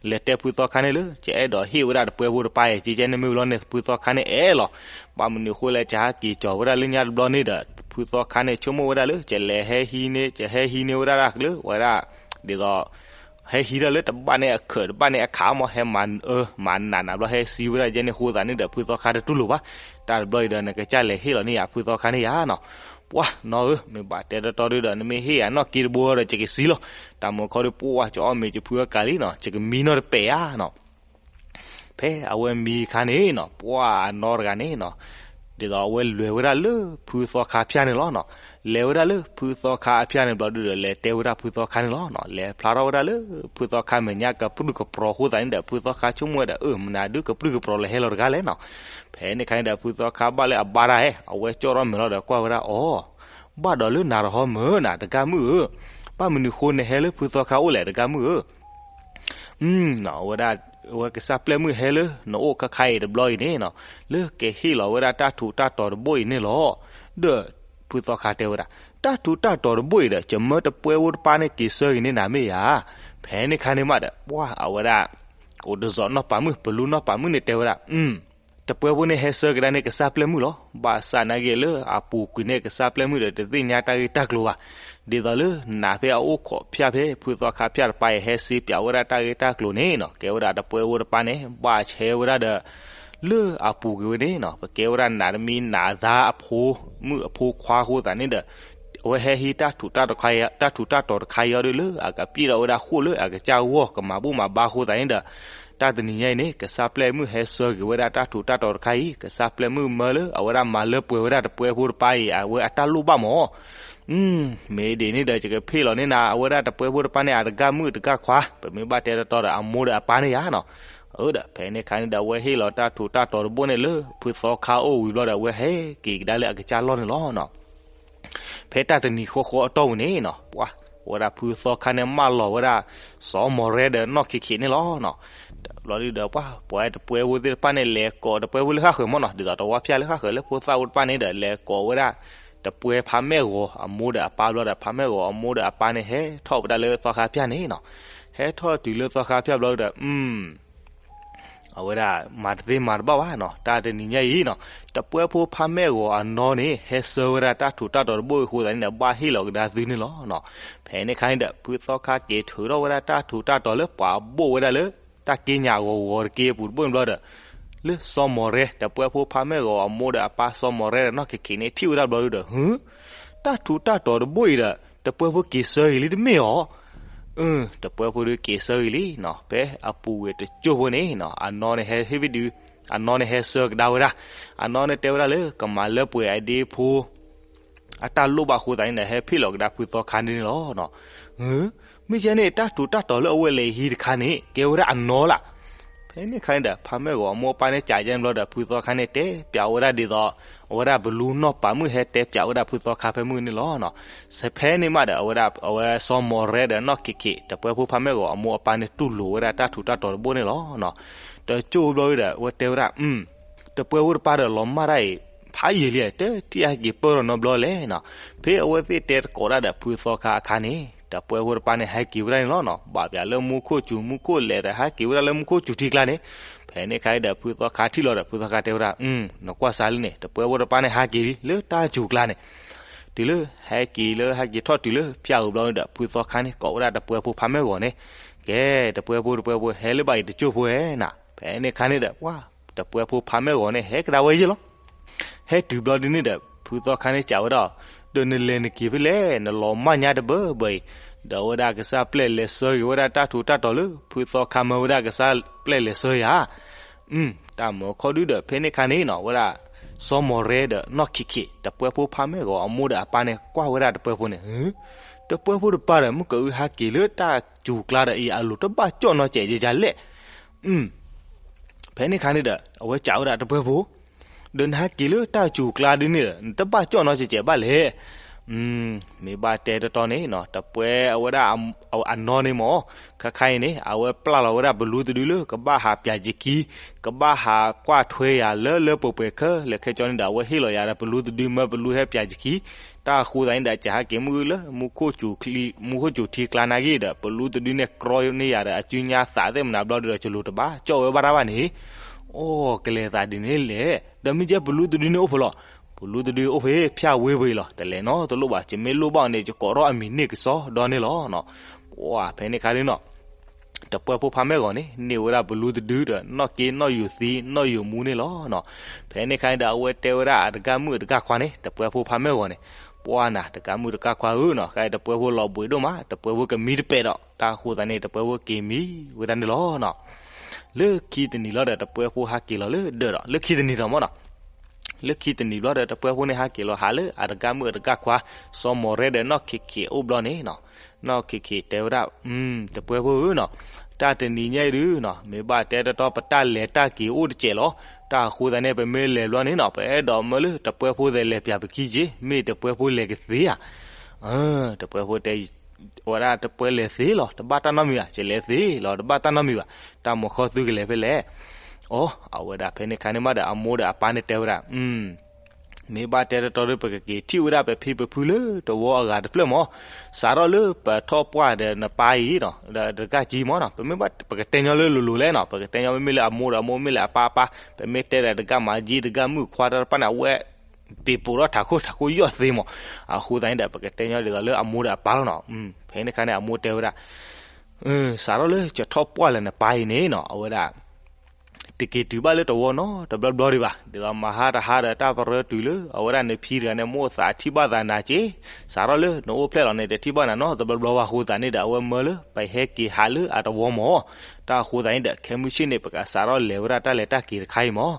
လဲၤတဲဖုသီခါန့ၣ်လၢ ယအဲၣ်ဒိးဟ့ၣ်ဝဲဒၣ်တပှဲဖိတပၢ်အံၤ ကဲကဲန့ၣ်မ့ၢ်ဘျီန့ၣ် ဖုသီခါန့ၣ်အဲၣ်လီၤ. ဘၣ်မနုၤအဃိလဲၣ် ယဟဲက့ၤကၠီၤဝဲဒၣ်လၢညါတဘျီန့ၣ်ဒီး ဖုသီခါန့ၣ် ဆိကမိၣ်ဝဲဒၣ်လၢ ယလဲၤဟဲဟံးန့ၢ် ယဟဲဟံးန့ၢ်ဝဲဒၣ်တၢ်လၢဝဲဒၣ် ဒ်သိး ဟဲဟံးတၢ်လၢတဘၣ်န့ၣ်အခၢး တဘၣ်န့ၣ်အခးမး ဟဲမၤအၢ မၤနးနးဘျီ ဟဲစံးဝဲဒၣ်ယဲန့ၣ်အဃိသတးန့ၣ်ဒီး ဖုသီခါတတူၢ်လိာ်ဘၣ်. တၢ်တဘျီအံၤဒီး နကစၢ်လဲၤဟ့ၣ်လီၤန့ၢ်ယၤ ဖုသီခါန့ၣ်ယၤနီၤ. ပှၢ်နီၢ်ဧၢ, မ့ၢ်ဘၣ်တဲတီတီဒီး နမ့ၢ်ဟ့ၣ်ယၤနီၢ်က့တဘိဒီး ယကစံးလီၤ. တၢ်မၤခီဒီး ပှၢ် ကအီၣ်မ့ၤကဖုအကၤလံနီၤ, ယကမံနီၢ်တပဲာ်ဧါနီၤ. ဖဲအဝဲမံအခါန့ၣ်နီၤ, ပှၢ်အနီၢ်တဂၤန့ၣ်နီၤ, ဒ်သိးအဝဲလဲၤဝဲဒၣ်လၢဖုသီခါဖၠၣ်န့ၣ်လီၤနီၤ. လဲၤဝဲဒၣ်လၢဖုသီခါအဖၠၣ်န့ၣ်ဘျီဒုဒီး လဲၤတဲဝဲဒၣ်ဖုသီခါန့ၣ်လီၤနီၤ. လဲၤဖျါထီၣ်ဝဲဒၣ်လၢဖုသီခါမဲာ်ညါကပြုၢ်ကပြီၤအဃိသတးန့ၣ်ဒီး ဖုသီခါဆိကမိၣ်ဝဲဒီး အၢ မနုၤဒုးကပြုၢ်ကပြီၤလၢဟဲလီၤတဂၤလဲၣ်နီၤ. ဖဲန့ၣ်ခါန့ၣ်ဒီး ဖုသီခါဘၣ်လၢအဘါတၢ်ဟဲ အဝဲကၠီၣ်ထီၣ်မဲာ်လီၤဒီးကွၢ်ဝဲဒၣ်အီၤ, ဘၣ်ဒီးလၢနၤတဟီမၢ်နၤ တဂၤမုၣ်ဧၢ, ဘၣ်မနုၤဃိနဟဲလၢဖုသီခါအိၣ်လဲၣ် တဂၤမုၣ်ဧၢ. အဝဲဒၣ် အဝဲကစၢ်ပျဲၢ်မုၣ်ဟဲလၢနအိၣ်ခါခါအံၤတဘျီအံၤန့ၣ်နီၤ, လၢကဟ့ၣ်လီၤဝဲဒၣ်တၢ်ထူးတၢ်တီၤတဘိအံၤန့ၣ်လီၤ. ဒီးဖုသီခါတဲဝဲဒၣ် တၢ်ထူးတၢ်တီၤတဘိအံၤဒီး ယမၢတပှဲဖိတပၢ်န့ၣ်က့ၤဆၢဂ့ၤန့ၢ်နၤမ့ၢ်ဧါ. ဖဲန့ၣ်ခါန့ၣ်မးဒီး ပှၢ်အဝဲဒၣ် အိၣ်တစီၤနီၢ်ပၤမုၣ် ပလူနီၢ်ပၤမုၣ်န့ၣ်တဲဝဲဒၣ် တပှဲဖိန့ၣ်ဟဲဆၢကဒါန့ၢ်ကစၢ်ပျဲၢ်မုၣ်လီၤ. ဘၣ်ဆၣ်နာ်က့လၢအပူၤကွံာ်န့ၣ် ကစၢ်ပျဲၢ်မုၣ်ဒီးတသ့ၣ်ညါတၢ်ဂ့ၢ်တၢ်ကျိၤဘၣ်. ဒ်သိးလၢနးဖဲအအိၣ်ခိးဖၠၣ်ဖဲ ဖုသီခါဖၠၣ်တပၢ်အံၤ ဟဲစ့ပၠးဝဲဒၣ်တၢ်ဂ့ၢ်တၢ်ကျိၤန့ၣ်နီၤ, ကဲဝဲဒၣ်တပှဲဖိတပၢ်န့ၣ် ဘၣ်ဆဲဝဲဒၣ်ဒီး လၢအပူၤကွံာ်ဝဲန့ၣ်နီၤ, ပကဲဝဲဒၣ်နးတမံၤနးသါအဖိမုၣ်အဖိခွါအဃိသတးန့ၣ်ဒီး အဝဲဟဲဟံးတၢ်ထူးတၢ်တီၤတခါအံၤ တၢ်ထူးတၢ်တီၤတခါအံၤဒီးလၢအကပျဲၢ်ထီၣ်ဝဲဒၣ်ဃိၣ်လၢအကစၢ်ဂီၢ် ကမၤဘူၣ်မၤဘါအဃိသတးန့ၣ်ဒီး တၢ်တနံၤညါအံၤန့ၣ် ကစၢ်ပျဲၢ်မုၣ်ဟဲဆၢက့ၤဝဲဒၣ်တၢ်ထူးတၢ်တီၤတခါအံၤ ကစၢ်ပျဲၢ်မုၣ်မၢလၢအဝဲဒၣ်မၤလၢပှဲၤဝဲဒၣ်တပှဲဖိတပၢ်အံၤ အဝဲအတၢ်လိၣ်ဘၣ်မး မ့ၢ်ဒ်န့ၣ်ဒီး ယကဖ့ၣ်လီၤန့ၢ်နၤ အဝဲဒၣ်တပှဲဖိတပၢ်န့ၣ် အတဂၤမုၣ်တဂၤခွါ, ပမ့ၢ်ဘၣ်တဲတီတီဒီး အမိၢ်ဒီးအပၢ်န့ၣ်ယါနီၤ. အၢဒီး ဖဲန့ၣ်ခါန့ၣ်ဒီး အဝဲဟ့ၣ်လီၤတၢ်ထူးတၢ်တီၤတဘိန့ၣ်လၢ ဖုသီခါအိၣ်ဝံၤဘျီဒီး အဝဲဟဲက့ၤကဒါလၢအကစၢ်လီၢ်န့ၣ်လီၤနီၤ. ဖဲတၢ်တနံၤဃီဃီအတီၢ်ပူၤန့ၣ်နီၤ, ပှၤ အဝဲဒၣ်ဖုသီခါန့ၣ် မၢလီၤဝဲဒၣ် စီၤမီၤရဲဒီးနီၢ်ခံခံန့ၣ်လီၤနီၤ. ဘျီဒုဒီး ပှၤ ပှၤတပှဲဖိသ့ၣ်တဖၣ်န့ၣ် လဲၤကိးတပှဲဖိလၢဃၣ်ဃၢၤမးနီၤ, ဒ်သိးတဝီဖၠၣ်လၢဃၣ်ဃၢၤလၢဖိသၣ်အိၣ်တဖၣ်န့ၣ်ဒီး လဲၤကိးဝဲဒၣ် တပှဲဖါမဲၢ်ဂီၤအမိၢ်ဒီးအပၢ်ဘျီဒီး ဖါမဲၢ်ဂီၤအမိၢ်ဒီးအပၢ်န့ၣ် ဟဲထီၣ်ဝဲဒၣ်လၢသီခါဖၠၣ်န့ၣ်နီၤ. ဟဲထီၣ်တုၤလၢသီခါဖၠၣ်ဘျီဒီး အဝဲဒၣ် မၤတသ့မၤတဘၣ်ဘၣ်နီၤ, တၢ်တနံၤညါအံၤနီၤ, တပှဲဖိဖါမဲၢ်ဂီၤအနီၢ်န့ၣ် ဟဲဆၢဝဲဒၣ်တၢ်ထူးတၢ်တီၤတဘိအံၤအဃိသတးန့ၣ်ဒီး ဘၣ်ဟ့ၣ်လီၤကဒါသုန့ၣ်လီၤနီၤ. ဖဲန့ၣ်ခါန့ၣ်ဒီး ဖုသီခါက့ၤထုးထီၣ်ဝဲဒၣ်တၢ်ထူးတၢ်တီၤလၢပှၤဘိၣ်ဝဲဒၣ်လၢ တၢ်က့ညးဂီၤဂီၤတက့အပူၤတဘိန့ၣ်ဘျီဒီး လၢစီၤမီၤရဲ တပှဲဖိဖါမဲၢ်ဂီၤအမိၢ်ဒီးအပၢ် စီၤမီၤရဲဒီးနီၢ်ခံခံန့ၣ် ထံၣ်ဝဲဒၣ်ဘျီဒုဒီး ဟု တၢ်ထူးတၢ်တီၤတဘိအံၤဒီး တပှဲဖိက့ၤဆၢဂ့ၤလံတမ့ၢ်ဧါ. အၢ တပှဲဖိဒုက့ၤဆၢဂ့ၤလံနီၤ, ဖဲအပူၤကွံာ်တစိၢ်ဖိန့ၣ်နီၤ, အနီၢ်န့ၣ်ဟဲဟ့ၣ်ဘံၣ်ဒုး, အနီၢ်န့ၣ်ဟဲဆၢကဒါဝဲဒၣ်, အနီၢ်န့ၣ်တဲဝဲဒၣ်လၢကမၤလၢပှဲၤအဒ့ဖိ အတၢ်လိၣ်ဘၣ်အဃိသတးန့ၣ်ဒီး ဟဲဖ့ၣ်လီၤကဒါဖုသီခါန့ၣ်န့ၣ်လီၤ. မ့ၢ်ကဲန့ၣ် တၢ်ထူးတၢ်တီၤလၢအဝဲလဲၤဟံးတခါန့ၣ် ကဲဝဲဒၣ်အနီၢ်လၢ်. ဖဲန့ၣ်ခါန့ၣ်ဒီး ဖါမဲၢ်ဂီၤအမိၢ်အပၢ်န့ၣ် ကးယဲၢ်န့ၣ်ဘျီဒီး ဖုသီခါန့ၣ် တဲပၠးဝဲဒၣ်ဒ်သိး အဝဲဒၣ်ဘလူးနီၢ်ပၤမုၣ်ဟဲတဲပၠးဝဲဒၣ်ဖုသီခါဖဲမုၢ်န့ၣ်လီၤ. ဖဲန့ၣ်မးဒီး အဝဲဒၣ် အဝဲစီၤမီၤရဲဒီးနီၢ်ခံခံ တပှဲဖိဖါမဲၢ်ဂီၤအမိၢ်အပၢ်န့ၣ် တူၢ်လိာ်ဝဲဒၣ်တၢ်ထူးတၢ်တီၤတဘိန့ၣ်လီၤ. တစိၢ်ဘျီဒီး အဝဲတဲဝဲဒၣ် တပှဲဖိတပၢ်ဒီးလီၤမၢ်တၢ်အံၤ ဖးယံာ်လံ, တထံၣ်ဟဲက့ၤပၢၢ်ထီၣ်နီတဘျီလဲၣ်နီၤ. ဖဲအဝဲသ့ၣ်တဲတကိးတၢ်ဒီးဖုသီခါအခါန့ၣ် တပှဲဖိတပၢ်န့ၣ် ဟဲက့ၤဝဲဒၣ်န့ၣ်လီၤနီၤ. ဘၣ်ပၠးလၢမူခိၣ်စူၤ မူခိၣ်လဲၤဒီး ဟဲက့ၤဝဲဒၣ်လၢမူခိၣ်စူၤထံကျါန့ၣ်. ဖဲန့ၣ်ခါဒီး ဖုသီခါထံၣ်လီၤဒီး ဖုသီခါတဲဝဲဒၣ် နကွၢ်စးလံန့ၣ် တပှဲဖိတပၢ်န့ၣ် ဟဲက့ၤလံလၢတၢ်စူၤကျါန့ၣ်. တုၤလၢဟဲက့ၤလၢဟဲက့ၤထီၣ်တုၤလၢဖၠၣ်ဧိၤဘျီန့ၣ်ဒီး ဖုသီခါန့ၣ် ကိးဝဲဒၣ်တပှဲဖိဖါမဲၢ်ဂီၤန့ၣ်, ကဲ တပှဲဖိ တပှဲဖိ ဟဲလၢဘၣ်အံၤတစိၢ်ဖိဧဲနၤ. ဖဲန့ၣ်ခါန့ၣ်ဒီး ပှၤ တပှဲဖိဖါမဲၢ်ဂီၤန့ၣ် ဟဲကဒါဝဲယဲၢ်လီၤ. ဟဲတုၤဘျီဒ်န့ၣ်ဒီး ဖုသီခါန့ၣ် စံးဝဲဒၣ်, ဒီးနလဲၤနက့ၤဖဲလဲၣ်, နလီၤမၢ်ညါတဘၢဘၢအံၤ, ဒီးအဝဲဒၣ်ကစၢ်ပျဲၢ်လဲၤဆၢဂ့ၤဝဲဒၣ်တၢ်ထူးတၢ်တီၤလၢ ဖုသီခါမၢဝဲဒၣ်ကစၢ်ပျဲၢ်လဲၤဆၢယၤ တၢ်မၢခီဒုဒီး ဖဲန့ၣ်ခါန့ၣ်နီၤ ဝဲဒၣ် စီၤမီၤရဲဒီးနီၢ်ခံခံ တပှဲဖိဖါမဲၢ်ဂီၤအမိၢ်ဒီးအပၢ်န့ၣ် ကွၢ်ဝဲဒၣ်တပှဲဖိန့ၣ်, တပှဲဖိတပၢ်ဒီး မုၢ်ကအုဟဲက့ၤလၢတၢ်စူၤကျါဒီးအံၤ အလိၤတဘၣ်ကၠီၣ်နီတစဲးယဲယၤလဲၣ်. ဖဲန့ၣ်ခါန့ၣ်ဒီး အဝဲစံးဝဲဒၣ်တပှဲဖိ ဒီးနဟဲက့ၤလၢတၢ်စူၤကျါဒ်န့ၣ်ဒီး နတဘၣ်ကၠီၣ်နီၤကဲးကဲးဘၣ်လဲၣ်. မ့ၢ်ဘၣ်တဲတတီန့ၣ်နီၤ တပှဲအဝဲဒၣ်အနီၢ်န့ၣ်မ့ၢ် ခဲခါအံၤန့ၣ် အဝဲပျၢ်လီၤဝဲဒၣ်ပလူတဒုလၢ ကဘၣ်ဟးပၠးယခံ, ကဘၣ်ဟးကွၢ်ထွဲယၤလၢလၢပှဲၤပှဲၤခဲလၢာ်ခဲဆ့န့ၣ်ဒီး အဝဲဟ့ၣ်လီၤယၤဒီးပလူတဒု မၢပလူဟဲပၠးယခံ, တၢ်အဃိသတးန့ၣ်ဒီး ကဟဲက့ၤမုၢ်လၢ မူခိၣ်စူၤထံကျါနာ်က့ဒီး ပလူတဒုန့ၣ်ကြီန့ၢ်ယၤဒီး အစုညါသးသ့ၣ်မနၤဘျီဒုဒီး ကလူၤတဘၣ်ကၠီၣ်ဝဲဘၣ်တၢ်ဘၣ်န့ၣ်, အိၣ်ကလဲၤသးဒ်န့ၣ်လဲၣ်. ဒီးမ့ၢ်ကဲပလူတဒုန့ၣ်အိၣ်ဖဲလဲၣ်, ပလူတဒုအိၣ်ဖဲဖၠၣ်ဝ့ပူၤအံၤလီၤ. တလဲၤနီတလိၣ်ဘၣ်, ယမ့ၢ်လိၣ်ဘၣ်အီၤန့ၣ် ယကိးထီၣ်အမံၤန့ၢ်ကစီဒီန့ၣ်လီၤ. ပှၤဖဲန့ၣ်ခါန့ၣ်နီၤ တပှဲဖိဖါမဲၢ်ဂီၤန့ၣ် န့ၢ်ဝဲဒၣ်ပလူတဒုဒီး နီၢ်က့နီၢ်ယူၤသံနီၢ်ယူၤမူန့ၣ်လီၤ. ဖဲန့ၣ်ခါန့ၣ်ဒီး အဝဲတဲဝဲဒၣ်အတဂၤမုၣ်အတဂၤခွါန့ၣ် တပှဲဖိဖါမဲၢ်ဂီၤန့ၣ်, ပှၤနၤ တဂၤမုၣ်တဂၤခွါဧၢနီၤ, ခဲအံၤတပှဲဖိလီၤဘှံးဒိၣ်မး, တပှဲဖိကမံတပဲာ်ဒီး တၢ်အဃိသတးန့ၣ် တပှဲဖိက့ၤမံဝဲဒၣ်န့ၣ်လီၤ. လၢခံတနံၤလီၤဒီး တပှဲဖိဟးက့ၤလီၤလၢဒၢးဒီး လၢခံတနံၤဒီးမ့ၢ်နီၤ လၢခံတနံၤဘျီဒီး တပှဲဖိန့ၣ်ဟးက့ၤလီၤဟးလၢအတဂၤမုၣ်အတဂၤခွါ စီၤမီၤရဲဒီးနီၢ်ခ့ၣ်ခ့ၣ်အိၣ်ဘျီန့ၣ်နီၤ, နီၢ်ခ့ၣ်ခ့ၣ်တဲဝဲဒၣ်, တပှဲဖိဧၢနီၤ, တၢ်တနံၤညါအံၤဒုနီၤ မ့ၢ်ဘၣ်တဲတတီ ပတၢ်လဲၤတၢ်က့ၤအိၣ်တစဲးလီၤ. တၢ်အဃိသတးန့ၣ် ပမ့ၢ်လဲၤဘျီန့ၣ်နီၤ ပအဲၣ်ဒိးမၢလၢတပှဲဖိသ့ၣ်လဲၤပၠးပခံက့, မ့ၢ်တပှဲဖိလဲၤကသ့ဧါ. တပှဲဖိတဲ ဝဲဒၣ်တပှဲလဲၤသ့လီၤ တဘၣ်တၢ်နီတမံၤဘၣ်, ယလဲၤသ့လီၤ တဘၣ်တၢ်နီတမံၤဘၣ်, တၢ်မၤခီသုကလဲၤဖဲလဲၣ်. အိ အဝဲဒၣ်ဖဲန့ၣ်ခါန့ၣ်မးဒီး အမိၢ်ဒီးအပၢ်န့ၣ်တဲဝဲဒၣ်, မ့ၢ်ဘၣ်တဲတတီဒီး ပကက့ၤထံၣ်ဝဲဒၣ်ပဖံပဖုလၢတဝီအဂၤတဖျၢၣ်မး, စးထီၣ်လၢပထီၣ်ပှၢ်ဒီးနပၢ်အံၤနီၤ ဒီးတကးကံမးနီၤ, ပမ့ၢ်ဘၣ်ပကတဲညီလၢလိၤလိၤလဲၣ်နီၤ, ပကတဲညီမ့မ့ၢ်လၢအမိၢ်ဒီးအမိၢ် မ့ၢ်လၢအပၢ်အပၢ်, ပမ့ၢ်တဲဒီးတဂၤမၤကံတဂၤမုၣ်ခွါတၢ်တဖၣ်န့ၣ် အဝဲ ပ့ၤပိာ်ထီၣ်ထးခိၣ်ထးခိၣ်ယီၢ်သ့မး, အဃိသတးန့ၣ်ဒီး ပကတဲညီဒ်သိးလၢအမိၢ်ဒီးအပၢ်လီၤနီၤ. ဖဲန့ၣ်ခါန့ၣ် အမိၢ်တဲဝဲဒၣ် စးထီၣ်လၢကထီၣ်ပှၢ်လၢနပၢ်အံၤန့ၣ်နီၤ အဝဲဒၣ် တက့ၤတုၤဘၣ်လၢတဝီနီတဘျီဘျီဒံးဘၣ်, ဒ်သိးမဟါတဟါဒီးတၢ်ပရၢတုၤလၢ အဝဲဒၣ်နဖံတဂၤန့ၣ် မိၣ်သးထံၣ်ဘၣ်သးနၤက့, စးထီၣ်လၢနအိၣ်ဖျဲၣ်လီၤန့ၣ် တထံၣ်ဘၣ်နၤနီတဘျီဘျီဘၣ်အဃိသတးန့ၣ်ဒီး အဝဲမၢလၢပဟဲက့ၤဟးလၢအတဝီမး, တၢ်အဃိသတးန့ၣ်ဒီး ခဲမုၢ်ဆ့ၣ်န့ၣ် ပကစးထီၣ်လဲၤဝဲဒၣ်တၢ်လဲၤတၢ်က့ၤတခါအံၤမး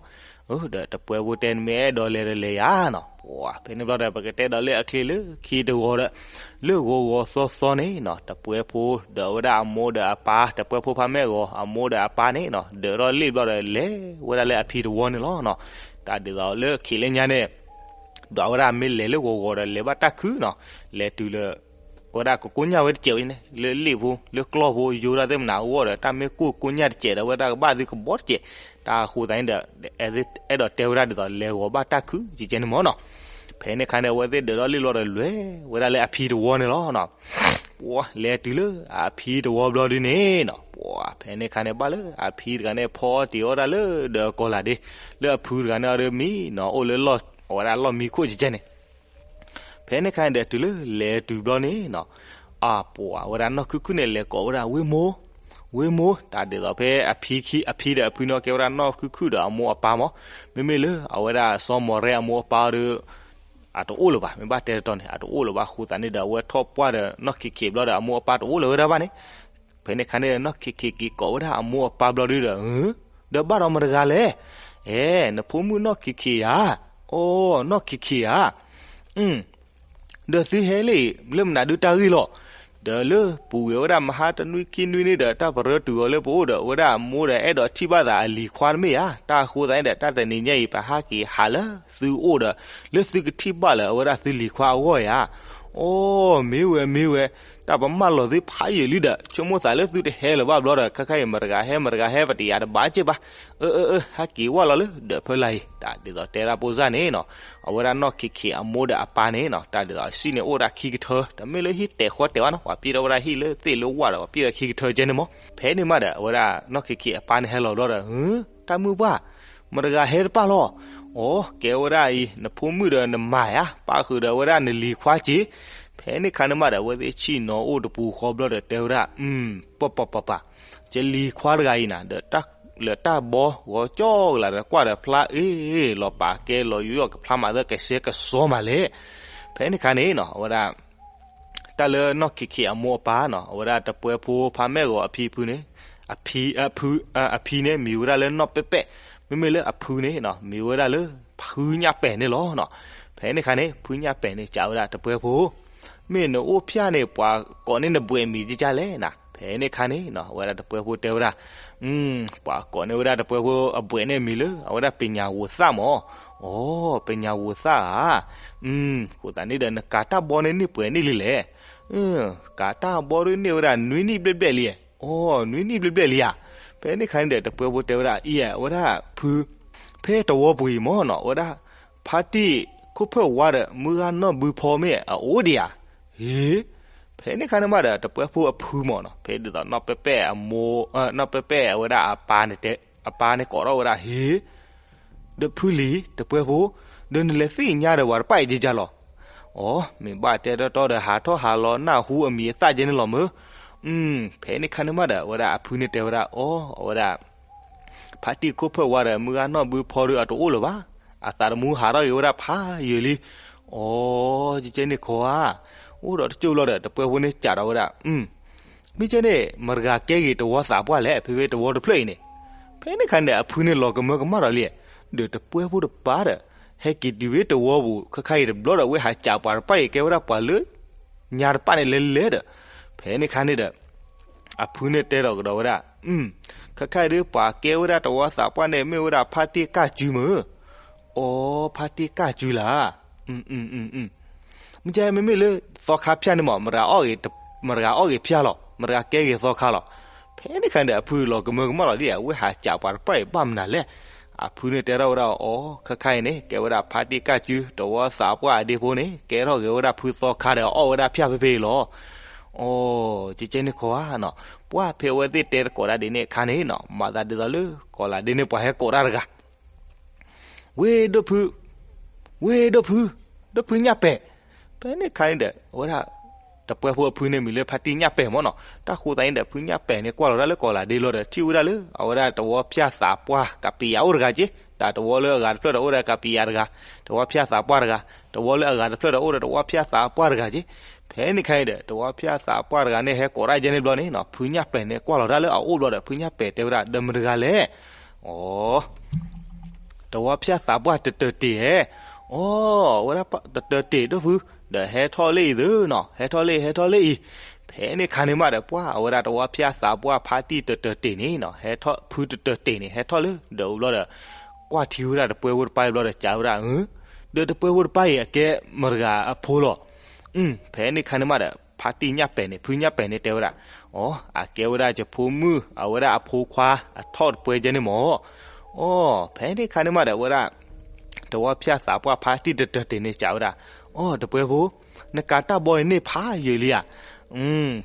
ဒီးတပှဲဖိတဲနမ့ၢ်အဲၣ်ဒိးလဲၤဒီးလဲၤယၤနီၤ, ပှၤဖဲန့ၣ်ဘျီဒီးပကတဲဒီးလၢအချ့လၢခံတဝီဒီး လၢဂီၤဂီၤသီသီန့ၣ်နီၤ တပှဲဖိဒီးအဝဲဒၣ်အမိၢ်ဒီးအပၢ် တပှဲဖိဖါမဲၢ်ဂီၤ အမိၢ်ဒီးအပၢ်န့ၣ်နီၤ ဒၢးထီၣ်လ့ၣ်ဘျီဒီးလဲၤဝဲဒၣ်လၢအဖံတဝီန့ၣ်လီၤနီၤ. တၢ်ဒ်သိးလၢခံလၢညါန့ၣ် ဒီးအဝဲဒၣ်မ့ၢ်လဲၤလၢဂီၤဂီၤဒီးလဲၤဘၣ်တၢ်ခုၣ်နီၤ, လဲၤတုၤလၢ အဝဲဒၣ်ကကိညၢ်ဝဲတစဲးဝဲန့ၣ် လၢလ့ၣ်ဖိ လၢကျီၢ်ဖိ ယိဒၣ်သ့ၣ်မနၤအဂီၢ်ဒီး တၢ်မ့ၢ်ကိၢ်ကိညၢ်တစဲးဒီး အဝဲဒၣ်ကဘၣ်သုကဘီတစဲး, တၢ်အဃိသတးန့ၣ်ဒီး အဲၣ်ဒိးတဲဝဲဒၣ်ဒ်သိး လဲၤဂီၤဘၣ်တၢ်ခုၣ်ကကဲန့ၣ်မးနီၤ. ဖဲန့ၣ်ခါန့ၣ် အဝဲသ့ၣ်ဒၢးထီၣ်လ့ၣ်ဘျီဒီးလဲၤဝဲဒၣ်လၢအဖံတဝီန့ၣ်လီၤနီၤ. ပှၤလဲၤတုၤလၢအဖံတဝီဘျီဒုန့ၣ်နီၤ ပှၤဖဲန့ၣ်ခါန့ၣ် ဘၣ်လၢအဖံတဂၤန့ၣ် ဖီအီၣ်တ့ၤအီၣ်ဒၣ်လၢဒီးကီၤလၤဒ့, လၢအဖုတဂၤန့ၣ်အီၤဒီးမံနီၤ အိၣ်လၢအဝဲဒၣ်လီၢ်မံခိၣ်ကကဲန့ၣ် ဖဲန့ၣ်ခါန့ၣ်ဒီး တုၤလၢလဲၤတုၤဘျီန့ၣ်နီၤ, အပှၤဝဲဒၣ်နီၢ်ခုၣ်ခုၣ်န့ၣ် လဲၤကိးဝဲဒၣ် ဝ့ၢ်မိၢ်, ဝ့ၢ်မိၢ်, တၢ်ဒ်သိးဖဲအဖံခံ အဖံဒီးအဖုန့ၣ် ကဲဝဲဒၣ်နီၢ်ခုၣ်ခုၣ်ဒီးအမိၢ်အပၢ်မး, မ့မ့ၢ်လၢအဝဲဒၣ်စီၤမီၤရဲအမိၢ်အပၢ်ဒီး အတအိၣ်လၢၤဘၣ်, မ့ၢ်ဘၣ်တဲတတီန့ၣ် အတအိၣ်လၢၤဘၣ်အဃိသတးန့ၣ်ဒီး အဝဲထီၣ်ပှၢ်ဒီးနီၢ်ခ့ၣ်ခ့ၣ်ဘျီဒီး အမိၢ်အပၢ်တအိၣ်လၢၤဝဲဒၣ်ဘၣ်န့ၣ် ဖဲန့ၣ်ခါန့ၣ် နီၢ်ခ့ၣ်ခ့ၣ်က့ၤကိးဝဲဒၣ်အမိၢ်အပၢ်ဘျီဒုဒီး, ဒီးဘၣ်ဒီးမတၤတဂၤလဲၣ်, အဲ နဖိမုၣ်နီၢ်ခ့ၣ်ခ့ၣ်ဧါ, အိ နီၢ်ခ့ၣ်ခ့ၣ်ဧါ, ဒီးသုဟဲလံ လၢမနုၤဒုတၢ်ဂ့ၢ်လီၤ, ဒီးလၢပူၤကွံာ်ဝဲဒၣ်မဟါတနွံခံနွံန့ၣ်ဒီး တၢ်ပရၢတုၤအီၤလၢပအိၣ်ဒီး အဝဲဒၣ်အမိၢ်ဒီးအဲၣ်ဒိးထံၣ်ဘၣ်သးအလံၤခွါတမ့ၢ်ဧါ, တၢ်အဃိသတးန့ၣ်ဒီး တၢ်တနံၤညါအံၤ ပဟးက့ၤဟးလၢသုအိၣ်ဒီး လၢသုကထံၣ်ဘၣ်လၢအဝဲဒၣ်သုလံၤခွါအဂီၢ်ဧါ, အိ မ့ၢ်ဝဲမ့ၢ်ဝဲ, တၢ်ပမၢလီၤသုဖးယံာ်လံဒီး ဆိကမိၣ်သးလၢသုတဟဲလၢၤဘၣ်ဘျီဒီး ခဲခါအံၤ မတၤတဂၤဟဲမတၤတဂၤဟဲ ပတယာ်တဘၣ်က့ၢ်ဘၣ်, အၢ အၢ အၢ ဟဲက့ၤဝဲလီၤလၢဒၢးဖီလာ်အံၤ, တၢ်ဒ်သိးတဲဒၣ်ဖိစၢ်န့ၣ်နီၤ, အဝဲဒၣ်နီၢ်ခ့ၣ်ခ့ၣ်အမိၢ်ဒီးအပၢ်န့ၣ်နီၤ တၢ်ဒ်သိးအစံၣ်န့ၣ်အိၣ်ဒၣ်ခံကထၢ, တမ့ၢ်လၢဟံၣ်တဲာ်ဃီတဲာ်ဘၣ်နီၤ, ပှၤပျဲၢ်ထီၣ်ဝဲဒၣ်ဟံၣ်လၢသ့ၣ်လၢဝၣ်ဒီး ပှၤပျဲၢ်ဝဲခံကထၢကဲန့ၣ်မး, ဖဲန့ၣ်မးဒီး အဝဲဒၣ်နီၢ်ခ့ၣ်ခ့ၣ်အပၢ်န့ၣ်ဟဲလီၤဘျီဒီး တၢ်မုၣ်ပှၢ်, မတၤတဂၤဟဲတပၣ်လီၤ, အိ ကဲဝဲဒၣ်အံၤ နဖိမုၣ်ဒီးနမါဧါ, ပၣ်ဃုာ်ဒီးအဝဲဒၣ်နလံၤခွါက့ၢ်, ဖဲန့ၣ်ခါန့ၣ်မးဒီး အဝဲသ့ၣ်ဆံၣ်နီၤအိၣ်တပူၤဃီဘျီဒီးတဲဝဲဒၣ်, ပၢ်ပၢ်ပၢ်ပၢ်, ယလံၤခွါတဂၤအံၤနၤ ဒီးလၢတၢ်ဘီဂီၤကၠီကလာ်ဒီး ကွၢ်ဒီးဖျါအ့ၣ် လီၤပာ်ကဲလီၤယူးယီၣ်ကဖျါမးသၢကဆှဲကစီမးလဲၣ်, ဖဲန့ၣ်ခါန့ၣ်နီၤ အဝဲဒၣ် တၢ်လၢနီၢ်ခ့ၣ်ခ့ၣ်အမိၢ်အပၢ်နီၤ အဝဲဒၣ်တပှဲဖိဖါမဲၢ်ဂီၤအဖံဖုန့ၣ်, အဖံ အဖံ အဖံန့ၣ် မံၤဝဲဒၣ်လၢနီၢ်ပဲၣ်ပဲၣ်, မ့မ့ၢ်လၢအဖုန့ၣ်နီၤ မံၤဝဲဒၣ်လၢဖုညၣ်ပဲာ်န့ၣ်လီၤနီၤ. ဖဲန့ၣ်ခါန့ၣ် ဖုညၣ်ပဲာ်န့ၣ် စံးဝဲဒၣ်တပှဲဖိ, မ့ၢ်နအိၣ်ဖျဲၣ်န့ၣ် ပှၤကိးန့ၢ်နဘှဲးမံၤကကလဲၣ်နၤ. ဖဲန့ၣ်ခါန့ၣ်နီၤ အဝဲဒၣ်တပှဲဖိတဲဝဲဒၣ်, ပှၤကိးန့ၢ်ဝဲဒၣ်တပှဲဖိအဘှဲးန့ၣ်မံၤလၢ အဝဲဒၣ်ပညၣ်ဝိသၣ်မး, အိ အိ ပညးဝိၤသၣ်ဧါ, အဃိသတးန့ၣ်ဒီး နကၤတၢ်ဘီန့ၣ်န့ၢ်ပှဲၤန့ၣ်လံလဲၣ်. ကၤတၢ်ဘီဒုန့ၢ်ဝဲဒၣ်နွံနံၣ်ဘျဲၣ်ဘျဲၣ်လံ. အိ နွံနံၣ်ဘျဲၣ်ဘျဲၣ်လံဧါ. ဖဲန့ၣ်ခါန့ၣ်ဒီး တပှဲဖိတဲဝဲဒၣ် အံၤ ဝဲဒၣ်ဖု ဖဲတဝီပူၤအံၤမ့ၢ်နီၤ ဝဲဒၣ် ဖါတံၢ်ခိၣ်ဖၢၣ်ဝါဒီး မုၢ်ဂၢ်နီၢ်ဘုဖီမ့ၢ်အအိၣ်ဒံးဧါ. ဟ့ ဖဲန့ၣ်ခါန့ၣ်မးဒီး တပှဲဖိအဖုမ့ၢ်နီၤ ဖဲဒ်သိးနီၢ်ပဲပဲၣ်အမိၢ် နီၢ်ပဲပဲၣ်အဝဲဒၣ်အပၢ်န့ၣ်တဲ အပၢ်န့ၣ်ကိးထီၣ်ဝဲဒၣ် ဟ့ ဒီးဖုလံၤ တပှဲဖိ ဒီးနလဲၤသ့ၣ်ညါဒီးပှၤတဖၣ်အံၤကကလီၤ. အိ မ့ၢ်ဘၣ်တဲတီတီဒီး ဟးထီၣ်ဟးလီၤနၢ်ဟူအမံၤအသၣ်ကဲန့ၣ်လီၤမၢ်. ဖဲန့ၣ်ခါန့ၣ်မးဒီး အဝဲဒၣ်အဖုန့ၣ်တဲဝဲဒၣ် အိ အဝဲဒၣ် ဖါတံၢ်ခိၣ်ဖၢၣ်ဝါဒီး မုၢ်ဂၢ်နီၢ်ဘုဖီဒီးအတအိၣ်လၢၤဘၣ်. အသးသမူဟးထီၣ်က့ၤဝဲဒၣ်ဖးယံာ်လံ. အိ ကကဲန့ၣ်ခီဧါ, အိၣ်ဒီးတကၠိၢ်လီၤဒီး တပှဲဖိန့ၣ်စံးထီၣ်ဝဲဒၣ် မ့ၢ်ကဲန့ၣ် မတၤတဂၤကဲက့ၤတဝီသးပှၢ်လဲၣ် ဖဲဖဲတဝီတဖျၢၣ်အံၤန့ၣ်. ဖဲန့ၣ်ခါန့ၣ်ဒီး အဖုန့ၣ်လီၤကမၢကမၣ်ဒီးလံ. ဒီးတပှဲဖိတပၢ်ဒီး ဟဲက့ၤတုၤဖဲတဝီပူၤ ခါခါအံၤတဘျီဒီး အဝဲဟးစံးပှၤတဖၣ်အံၤ ကဲဝဲဒၣ်ပှၤလၢ ညါတဖၣ်န့ၣ်လဲၤလဲၤဒီး ဖဲန့ၣ်ခါန့ၣ်ဒီး အဖုန့ၣ်တဲထီၣ်ကဒီးဝဲဒၣ် ခါခါအံၤဒုး ပှၤကဲဝဲဒၣ်တဝီသးပှၢ်န့ၣ် မ့ၢ်ဝဲဒၣ်ဖါတံၢ်ကၢ်စုမၢ်. အိ ဖါတံၢ်ကၢ်စုလၢ မ့ၢ်ကဲ မ့မ့ၢ်လၢ သီခါဖၠၣ်န့ၣ်မး မတၤအီၣ်ဂ့ၤဖၠၣ်လီၤ မတၤကဲဂ့ၤသီခါလီၤ. ဖဲန့ၣ်ခါန့ၣ်ဒီး အဖုလီၤကမၢကမၣ်လီၤလံ. အဝဲဟးစံးပှၤတဖၣ်အံၤဘၣ်မနုၤလဲၣ်. အဖုန့ၣ်တဲထီၣ်ဝဲဒၣ် အိ ခါခါအံၤန့ၣ် ကဲဝဲဒၣ်ဖါတံၢ်ကၢ်စု တဝီသးပှၢ်အဒ့ဖိန့ၣ် ကဲထီၣ်ဂ့ၤဝဲဒၣ်ဖုသီခါဒီးအီၣ်ဝဲဒၣ်ဖၠၣ်ဖဲဖဲအံၤလီၤ. အိ ကကဲန့ၣ်ခီဧါနီၤ. ပှၢ်ဖဲအဝဲသ့ၣ်တဲတကိးတၢ်ဒ်န့ၣ်အခါန့ၣ်နီၤ မၤသးဒ်သိးလၢ ကီၤလၤဒ့န့ၣ်ပှၤဟဲကိးတၢ်တဂၤ ဝ့ၢ်ဒိၣ်ဖု, ဝ့ၢ်ဒိၣ်ဖု, ဒိၣ်ဖုညၣ်ပဲာ်. ဖဲန့ၣ်ခါန့ၣ်ဒီး အဝဲဒၣ် တပှဲဖိအဖုန့ၣ်မံၤလၢဖါတံၢ်ညၣ်ပဲာ်မ့ၢ်နီၤ. တၢ်ဃိသးန့ၣ်ဒီး ဖုညၣ်ပဲာ်န့ၣ် ကွၢ်လီၤတၢ်လၢကီၤလၤဒ့လီၤဒီး ထံၣ်ဝဲဒၣ်လၢ အဝဲဒၣ်တဝီဖၠၣ်သးပှၢ်ကပံာ်ယၤအိၣ်တဂၤက့, တၢ်တဝီလၢအဂၤတဖျၢၣ်ဒီးအိၣ်ဒီးကပံာ်ယၤတဂၤ, တဝီဖၠၣ်သးပှၢ်တဂၤ, တဝီလၢအဂၤတဖျၢၣ်ဒီးအိၣ်ဒီးတဝီဖၠၣ်သးပှၢ်တဂၤက့. ဖဲန့ၣ်ခါန့ၣ်ဒီး တဝီဖၠၣ်သးပှၢ်တဂၤန့ၣ် ဟဲကိးတၢ်ကဲန့ၣ်ဘျီန့ၣ်နီၤ ဖုညၣ်ပဲာ်န့ၣ်ကွၢ်လီၤတၢ်လၢအအိၣ်ဘျီဒီး ဖုညၣ်ပဲာ်တဲဝဲဒၣ် ဒီးမတၤတဂၤလဲၣ်. အိ တဝီဖၠၣ်သးပှၢ်တတၢၢ်တ့ၢ်ဧဲ. အိ ဝဲဒၣ်တတၢၢ်တ့ၢ်ဒိၣ်ဖု, ဒီးဟဲထီၣ်လၢအံၤသုနီၤ, ဟဲထီၣ်လၢအံၤ ဟဲထီၣ်လၢအံၤ. ဖဲန့ၣ်ခါန့ၣ်မးဒီး ပှၢ်အဝဲဒၣ်တဝီဖၠၣ်သးပှၢ်ဖါတံၢ်တတၢၢ်တ့ၢ်န့ၣ်နီၤ ဟဲထီၣ်ဖုတတၢၢ်တ့ၢ်န့ၣ် ဟဲထီၣ်လၢဒၢးအူဘျီဒီး ကွၢ်ထံဝဲဒၣ်တပှဲဖိတပၢ်အံၤဘျီဒီး စံးဝဲဒၣ် ဒီးတပှဲဖိတပၢ်အံၤအကဲမတၤတဂၤအဖိလီၤ. ဖဲန့ၣ်ခါန့ၣ်မးဒီး ဖါတံၢ်ညၣ်ပဲာ်န့ၣ် ဖုညၣ်ပဲာ်န့ၣ်တဲဝဲဒၣ် အိ အကဲဝဲဒၣ်ယဖိမုၣ် အဝဲဒၣ်အဖိခွါအထီၣ်တပှဲကဲန့ၣ်မး. အိ ဖဲန့ၣ်ခါန့ၣ်မးဒီး အဝဲဒၣ် တဝီဖၠၣ်သးပှၢ်ဖါတံၢ်တတၢၢ်တ့ၢ်န့ၣ်စံးဝဲဒၣ် အိ တပှဲဖိ, နကၤတၢ်ဘီအံၤန့ၢ်ဖးယံာ်လံဧါ.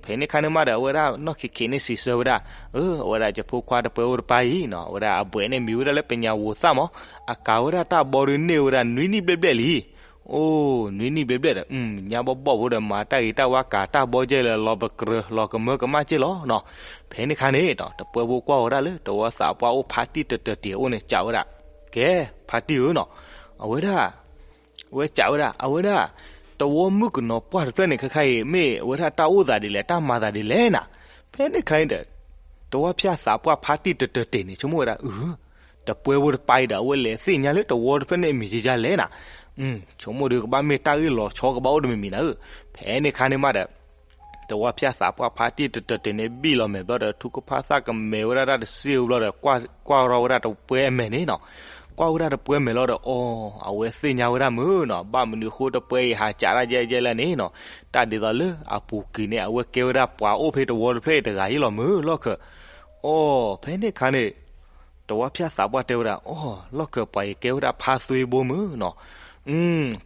ဖဲန့ၣ်ခါန့ၣ်မးဒီး အဝဲဒၣ်နီၢ်ခံးခံးန့ၣ်စံးဆၢဝဲဒၣ် အဝဲဒၣ်ယဖိခွါတပှဲဖိတပၢ်အံၤနီၤ အဝဲဒၣ်အဘှဲးန့ၣ်မံၤဝဲဒၣ်လၢပညးဝိၤသၣ်မး, အကၤဝဲဒၣ်တၢ်ဘီဒုန့ၢ်ဝဲဒၣ်နွံနံၣ်ဘျဲၣ်ဘျဲၣ်လံ. အိ နွံနံၣ်ဘျဲၣ်ဘျဲၣ်ဒီး ညါဘီၣ်ဘီၣ်ဖိဒီး မၤတၢ်ဂ့ၤတၢ်ဝါကၤတၢ်ဘီကဲလၢ လီၤပကြၢးလီၤကမၢကမၣ်ကဲလီၤနီၤ. ဖဲန့ၣ်ခါန့ၣ် တပှဲဖိကွၢ်ဝဲဒၣ်လၢ တဝီသးပှၢ်အိၣ်ဖါတံၢ်တတၢၢ်တ့ၢ်အအိၣ်န့ၣ် စံးဝဲဒၣ် ကဲ ဖါတံၢ်ဧၢနီၤ, အဝဲဒၣ် ဝဲစံးဝဲဒၣ် အဝဲဒၣ် တဝီမုၣ်ကနီၤပှၢ်တဖျၢၣ်န့ၣ် ခဲခါအံၤ မ့ၢ်အဝဲဒၣ်တၢ်အိၣ်သးဒ်လဲၣ် တၢ်မၤသးဒ်လဲၣ်နၤ. ဖဲန့ၣ်ခါန့ၣ်ဒီး တဝီဖၠၣ်သးပှၢ်ဖါတံၢ်တတၢၢ်တ့ၢ်န့ၣ် ဆိကမိၣ်ဝဲဒၣ် အ တပှဲဖိတပၢ်အံၤဒီး အဝဲလဲၤသ့ၣ်ညါလၢတဝီတဖျၢၣ်န့ၣ်အမံၤကယါလဲၣ်နၤ. ဆိကမိၣ်ဒီးကဘၣ်မ့ၢ်တၢ်ဂ့ၢ်လီၤဆီကဘၣ်အိၣ်တမံၤမံၤနၤဧၢ. ဖဲန့ၣ်ခါန့ၣ်မးဒီး တဝီဖၠၣ်သးပှၢ်ဖါတံၢ်တတၢၢ်တ့ၢ်န့ၣ် ဘံၣ်လီၤမဲာ်ဘျီဒီး ထူကဖၣ်သၣ်ကမဲာ်ဝဲဒၣ်တၢ်တစ့ၢ်ဘျီဒီး ကွၢ်ရီဝဲဒၣ်တပှဲအမဲာ်န့ၣ်နီၤ. ကွၢ်ဝဲဒၣ်တပှဲမဲာ်လီၤဒီး အိ အဝဲသ့ၣ်ညါဝဲဒၣ်မုၢ်နီၤ ဘၣ်မနုၤအဃိတပှဲအံၤဟးစးတၢ်ယဲၢ်ယဲၢ်လဲၣ်န့ၣ်နီၤ. တၢ်ဒ်သိးလၢအပူၤကွံာ်န့ၣ် အဝဲကဲဝဲဒၣ်ပှၤအိၣ်ဖဲတဝီတဖျၢၣ်အံၤတဂၤအံၤလီၤမုၢ်လီၢ်ခၢၣ်. အိ ဖဲန့ၣ်ခါန့ၣ် တဝီဖၠၣ်သးပှၢ်တဲဝဲဒၣ် အိ လီၢ်ခၢၣ်ပှၤအံၤကဲဝဲဒၣ်ဖါသွ့ဘိမုၢ်နီၤ.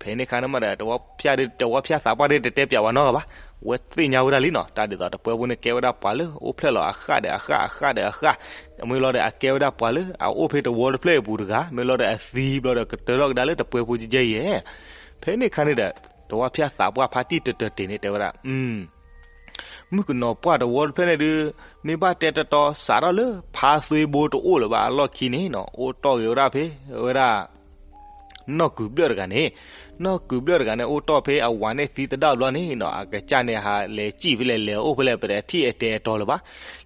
ဖဲန့ၣ်ခါန့ၣ်မးဒီး တဝီဖၠၣ်သးပှၢ်ဒ်တတဲပၠးဝဲနီတဂၤဘၣ်. အဝဲသ့ၣ်ညါဝဲဒၣ်လံနီၤ တၢ်ဒ်သိးတပှဲဖိန့ၣ်ကဲဝဲဒၣ်ပှၤလၢအိၣ်ဖျဲၣ်လီၤအဃၣ်ဒီးအဃၣ် အဃၣ်ဒီးအဃၣ်. မ့ၢ်လီၤဒီးအကဲဝဲဒၣ်ပှၤလၢအအိၣ်ဖဲတဝီတဖျၢၣ်အံၤအပူၤတဂၤ မ့ၢ်လီၤဒီးအသံဘျီဒီးကတၢၢ်ထီၣ်ကဒါလၢတပှဲဖိကဲကဲအံၤဧဲ. ဖဲန့ၣ်ခါန့ၣ်ဒီး တဝီဖၠၣ်သးပှၢ်ဖါတံၢ်တတၢၢ်တ့ၢ်န့ၣ်တဲဝဲဒၣ် မုၣ်ကနီၤပှၢ်တဝီတဖျၢၣ်န့ၣ်ဒုး မ့ၢ်ဘၣ်တဲတီတီစးထီၣ်လၢဖါသွ့ဘိတအိၣ်လၢၤဘၣ်အလီၢ်ခံန့ၣ်နီၤ အိၣ်တီၢ်ဂ့ၤဝဲဒၣ်ဖဲ ဝဲဒၣ် နီၢ်ကုၤဘျၢၣ်တဂၤန့ၣ်, နီၢ်ကုၤဘျၢၣ်တဂၤန့ၣ် အိၣ်တီၢ်ဖဲအဝၤန့ၣ်သံသဒၣ်ဘျီန့ၣ်နီၤ အကစၢ်န့ၣ်ဟးလဲၤစံၣ်ဖဲလဲၣ် လဲၤအိၣ်ဖဲလဲၣ် ပတထံၣ်အတဲာ်အတီၤလၢၤဘၣ်.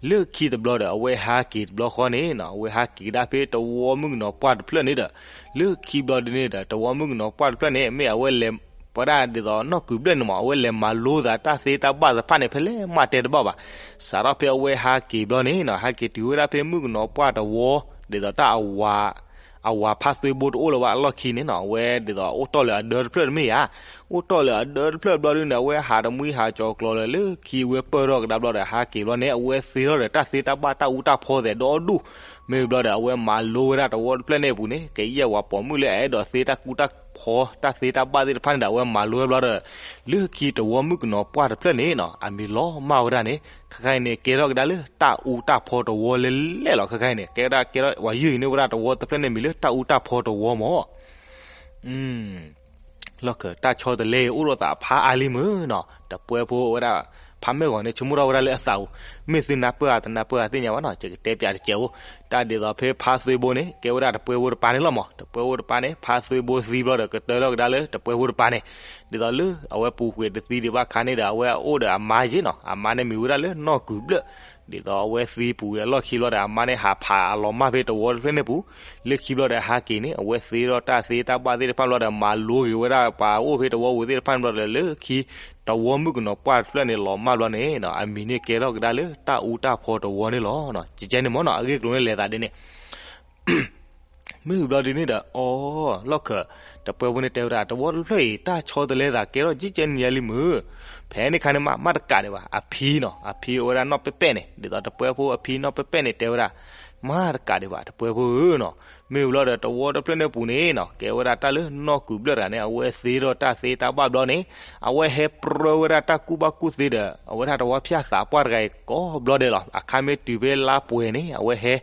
လၢခံတဘျီဒီး အဝဲဟးက့ၤတဘျီဃီန့ၣ်နီၤ အဝဲဟးက့ၤကဒါဖဲတဝီမုၣ်ကနီၤပှၢ်တဖျၢၣ်န့ၣ်ဒီး လၢခံဘျီဒ်န့ၣ်ဒီး တဝီမုၣ်ကနီၤပှၢ်တဖျၢၣ်န့ၣ် မ့ၢ်အဝဲလဲၤ ပဝဲဒၣ်ဒ်သိးနီၢ်ကုၤဘျၢၣ်န့ၣ်မး အဝဲလဲၤမၤလိသးတၢ်သ့တၢ်ဘၣ်သ့ၣ်တဖၣ်န့ၣ် ဖဲလဲၣ်မးတဲတဘၣ်ဘၣ်. စးထီၣ်ဖဲအဝဲဟးက့ၤဘျီန့ၣ်နီၤ ဟဲက့ၤတုၤဝဲဒၣ်ဖဲမုၣ်ကနီၤပှၢ်တဝီ ဒ်သိးတၢ်အဝၤ အဝၤဖါသွ့ဘိတအိၣ်လၢၤဘၣ်အလီၢ်ခံန့ၣ်နီၤ, အဝဲဒ်သိးအိၣ်တီၢ်လၢအဒၢတဖျၢၣ်တမ့ၢ်ဧါ, အိၣ်တီၢ်လၢအဒၢတဖျၢၣ်ဘျီဒုန့ၣ် အဝဲဟးတမှံဟးကၠီၤကျီၤလၢလၢခံဝဲပၢၢ်ထီၣ်ကဒါဘျီဒီး ဟးက့ၤဘျီန့ၣ် အဝဲသ့ထီၣ်ဒီးတၢ်သ့တၢ်ဘၣ်တၢ်အူတၢ်ဖီသဲးဒီဒူၣ်, မ့ၢ်ဘျီဒီး အဝဲမၤလိဝဲဒၣ်တဝီတဖျၢၣ်န့ၣ်အပူၤန့ၣ် ကယဲၢ်ဝၤပိာ်မုၣ်လၢအအဲၣ်ဒိးသ့တၢ်ကူတၢ်ဖီတၢ်သ့တၢ်ဘၣ်သ့ၣ်တဖၣ်န့ၣ်ဒီး အဝဲမၤလိဝဲဘျီဒီး လၢခံတဝီမုၣ်ကနီၤပှၢ်တဖျၢၣ်န့ၣ်နီၤ အမံၤလီၤမၢ်ဝဲဒၣ်န့ၣ် ခဲခါအံၤန့ၣ် ကဲထီၣ်ကဒါလၢတၢ်အူတၢ်ဖီတဝီလဲၣ်လဲၣ်လီၤ. ခဲခါအံၤန့ၣ် ကဲဝဲဒၣ် ကဲထီၣ် ဝၤယုၢ်အံၤန့ၢ်ဝဲဒၣ်တဝီတဖျၢၣ်န့ၣ်မံၤလၢတၢ်အူတၢ်ဖီတဝီမၢ် လီၢ်ခၢၣ် တၢ်ဆီတလဲအံၤအိၣ်ဒီးသးဖးအါလံမုၢ်နီၤ, တပှဲဖိဝဲဒၣ် ဖးမ့ၢ်ဂီၤန့ၣ် ဆိကမိၣ်ထီၣ်ဝဲဒၣ်လၢအသးပူၤ, မ့ၢ်သုနၢ်ပၢၢ်ဧါတနၢ်ပၢၢ်ဧါသ့ၣ်ညါဘၣ်နီၤ, ယကတဲပၠးတစဲးဖိ, တၢ်ဒ်သိးဖဲဖါသွ့ဘိန့ၣ် ကဲဝဲဒၣ်တပှဲဖိတပၤန့ၣ်လီၤမၢ်, တပှဲဖိတပၤန့ၣ် ဖါသွ့ဘိသံဘျီဒီး ကတၢၢ်လီၤကဒါလၢတပှဲဖိတပၤန့ၣ်, ဒ်သိးလၢအဝဲပူၤကွံာ်တသံဒံးဘၣ်ခါန့ၣ်ဒီး အဝဲအိၣ်ဒီးအမါယ့ၢ်နီၤ, အမါန့ၣ်မံၤဝဲဒၣ်လၢနီၢ်ကုၢ်ဘျၢၣ် ဒ်သိးအဝဲသံပူၤဝံၤအလီၢ်ခံဘျီဒီး အမါန့ၣ်ဟးဖးအလီၤမၢ်ဖဲတဝီတဖျၢၣ်န့ၣ်ပူၤ, လၢခံဘျီဒီးဟးက့ၤန့ၣ် အဝဲသ့ထီၣ်တၢ်သ့တၢ်ဘၣ်သ့ၣ်တဖၣ်ဘျီဒီး မၤလိက့ၤဝဲဒၣ်ပှၤအိၣ်ဖဲတဝီပူၤသ့ၣ်တဖၣ်န့ၣ်ဘျီဒီး လၢခံတဝီမုၣ်ကနီၤပှၢ်တဖျၢၣ်န့ၣ်လီၤမၢ်ဘျီန့ၣ် အမံၤန့ၣ်ကဲထီၣ်ကဒါလၢတၢ်အူတၢ်ဖီတဝီန့ၣ်လီၤ. ကကဲန့ၣ်မၢ်နီၤ အဂ့ၢ်ကျိၤန့ၣ်လဲၤသးဒ်န့ၣ် မ့ၢ်ဘျီဒ်န့ၣ်ဒီး အီ လီၢ်ခၢၣ် တပှဲဖိန့ၣ်တဲဝဲဒၣ် တဝီတဖျၢၣ်အံၤ တၢ်ဆီတလဲသးကဲထီၣ်ကကဲန့ၣ်ယါလံမုၢ်, ဖဲန့ၣ်ခါန့ၣ်မး မ့ၢ်တကးဒံးဘၣ် အဖံနီၤ, အဖံအိၣ်ဝဲဒၣ်နီၢ်ပဲၣ်ပဲၣ်န့ၣ် ဒ်သိးတပှဲဖိအဖံနီၢ်ပဲၣ်ပဲၣ်န့ၣ်တဲဝဲဒၣ် မ့ၢ်တကးဒံးဘၣ် တပှဲဖိဧၢနီၤ, မ့ၢ်ဘျီဒီးတဝီတဖျၢၣ်န့ၣ်ပူၤန့ၣ်နီၤ ကဲဝဲဒၣ်တၢ်လၢနီၢ်ကုၢ်ဘျၢၣ်တဂၤန့ၣ် အဝဲသ့ထီၣ်တၢ်သ့တၢ်ဘၣ်ဘျီန့ၣ် အဝဲဟဲပြၢဝဲဒၣ်တၢ်ကူၣ်ဘၣ်ကူၣ်သ့ဒီး အဝဲဒၣ်တဝီဖၠၣ်သးပှၢ်တဂၤအံၤကိးဘျီဒဲးလီၤ. အခါမ့ၢ်တုၤဖဲလါပှဲၤန့ၣ် အဝဲဟဲ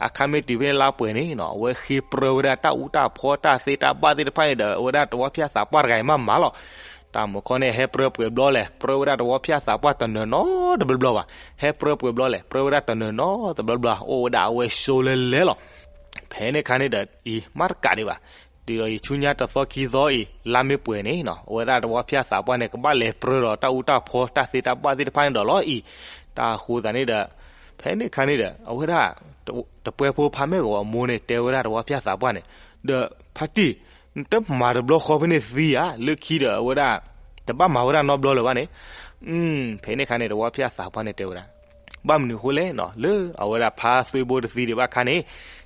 အခါမ့ၢ်တုၤဖဲလါပှဲၤန့ၣ်နီၤ အဝဲဃ့ပြၢဝဲဒၣ်တၢ်အူတၢ်ဖီတၢ်သ့တၢ်ဘၣ်သ့ၣ်တဖၣ်န့ၣ်ဒီး အဝဲဒၣ်တဝီဖၠၣ်သးပှၢ်တဂၤအံၤမးမးလီၤ. တၢ်မုၢ်ခီန့ၣ် ဟဲပြၢပှဲၤဘျီလဲၣ် ပြၢဝဲဒၣ်တဝီဖၠၣ်သးပှၢ်တနၢၤနီတဘျီဘျီဘၣ်, ဟဲပြၢပှဲၤဘျီလဲၣ် ပြၢဝဲဒၣ်တနၢၤနီတဘျီဘျီ အိၣ်ဝဲဒၣ်အဝဲၡိလဲၤလဲၤလီၤ. ဖဲန့ၣ်ခါန့ၣ်ဒီး အံၤ မ့ၢ်တကးဒံးဘၣ် ဒ်သိးယဆူညါတသီခံသီအံၤ လါမ့ၢ်ပှဲၤန့ၣ်နီၤ အဝဲဒၣ်တဝီဖၠၣ်သးပှၢ်န့ၣ် ကဘၣ်လဲၤပြၢဒီးတၢ်အူတၢ်ဖီတၢ်သ့တၢ်ဘၣ်သ့ၣ်တဖၣ်န့ၣ်ဒီးလီၤအံၤ, တၢ်အဃိသတးန့ၣ်ဒီး ဖဲန့ၣ်ခါန့ၣ်ဒီး အဝဲဒၣ် တပှဲဖိဖါမ့ၢ်ဂီၤအမိၢ်န့ၣ် တဲဝဲဒၣ်တဝီဖၠၣ်သးပှၢ်န့ၣ် ဒီးဖါတံၢ် နတမၤတဘျီဃီဖဲန့ၣ်သံဧါ လၢခံဒီးအဝဲဒၣ် တဘၣ်မၤဝဲဒၣ်နီတဘျီလၢၤဘၣ်န့ၣ်, ဖဲန့ၣ်ခါန့ၣ် တဝီဖၠၣ်သးပှၢ်န့ၣ်တဲဝဲဒၣ် ဘၣ်မနုၤအဃိလဲၣ်နီၤ လၢအဝဲဒၣ်ဖါသွ့ဘိတသံဒံးဘၣ်ခါန့ၣ်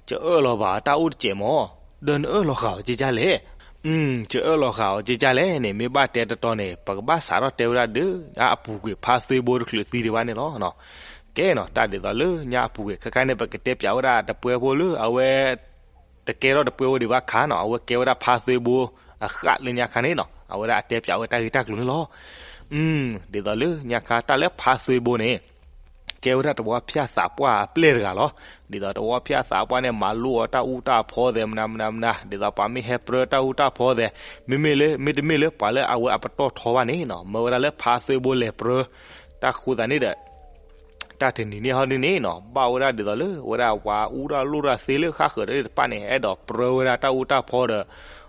ကအၢၣ်လီၤဘၣ်တၢ်အိၣ်တစဲးမၢ်, ဒီးနအၢၣ်လီၤဃာ်အီၤက့ၤကၢ်လဲၣ်, ကအၢၣ်လီၤဃာ်အီၤက့ၤကၢ်လဲၣ်န့ၣ် မ့ၢ်ဘၣ်တဲတတီၤန့ၣ် ပကဘၣ်စးထီၣ်တဲဝဲဒၣ်ဒီး အပူၤကွံာ်ဖါသွ့ဘိတချုးသံဒံးဘၣ်န့ၣ်လီၤ. ကဲနီၤ တၢ်ဒ်သိးလၢညါအပူၤကွံာ် ခဲခါန့ၣ် ပကတဲပၠးဝဲဒၣ်တပှဲဖိလၢအဝဲ တကဲထီၣ်တပှဲဖိဒံးဘၣ်ခါနီၤ အဝဲကဲဝဲဒၣ်ဖါသွ့ဘိအဃၣ်လၢညါခါန့ၣ်နီၤ အဝဲဒၣ်အတဲပၠးဝဲတၢ်ဂ့ၢ်တၢ်ကျိၤန့ၣ်လီၤ. ဒ်သိးလၢညါခါတၢ်လၢဖါသွ့ဘိန့ၣ် ကဲဝဲဒၣ်တဝီဖၠၣ်သးပှၢ်အပျဲၢ်တဂၤလီၤ. ဒ်သိးတဝီဖၠၣ်သးပှၢ်န့ၣ် မၤလိအီၤတၢ်အူတၢ်ဖီသဲးမနုၤမနုၤ ဒ်သိးပှၤမ့ၢ်ဟဲပြၢတၢ်အူတၢ်ဖီသဲး မ့မ့ၢ်လၢ မ့တမ့ၢ်လၢပှၤလၢအဝဲအပတီၢ်ထီဘၣ်န့ၣ်နီၤ မၢဝဲဒၣ်လၢဖါသွ့ဘိလဲၤပြၢ တၢ်ဃိသတးန့ၣ်ဒီး တၢ်တနံၤန့ၣ်ဟီဒ်န့ၣ်နီၤ ဘၣ်ဝဲဒၣ်ဒ်သိးလၢ အဝဲဒၣ်ပှၤအူတၢ်လိၣ်တၢ်သ့လၢဃၣ်ဃၢၤတဖၣ်န့ၣ် အဲၣ်ဒိးပြၢဝဲဒၣ်တၢ်အူတၢ်ဖီဒီး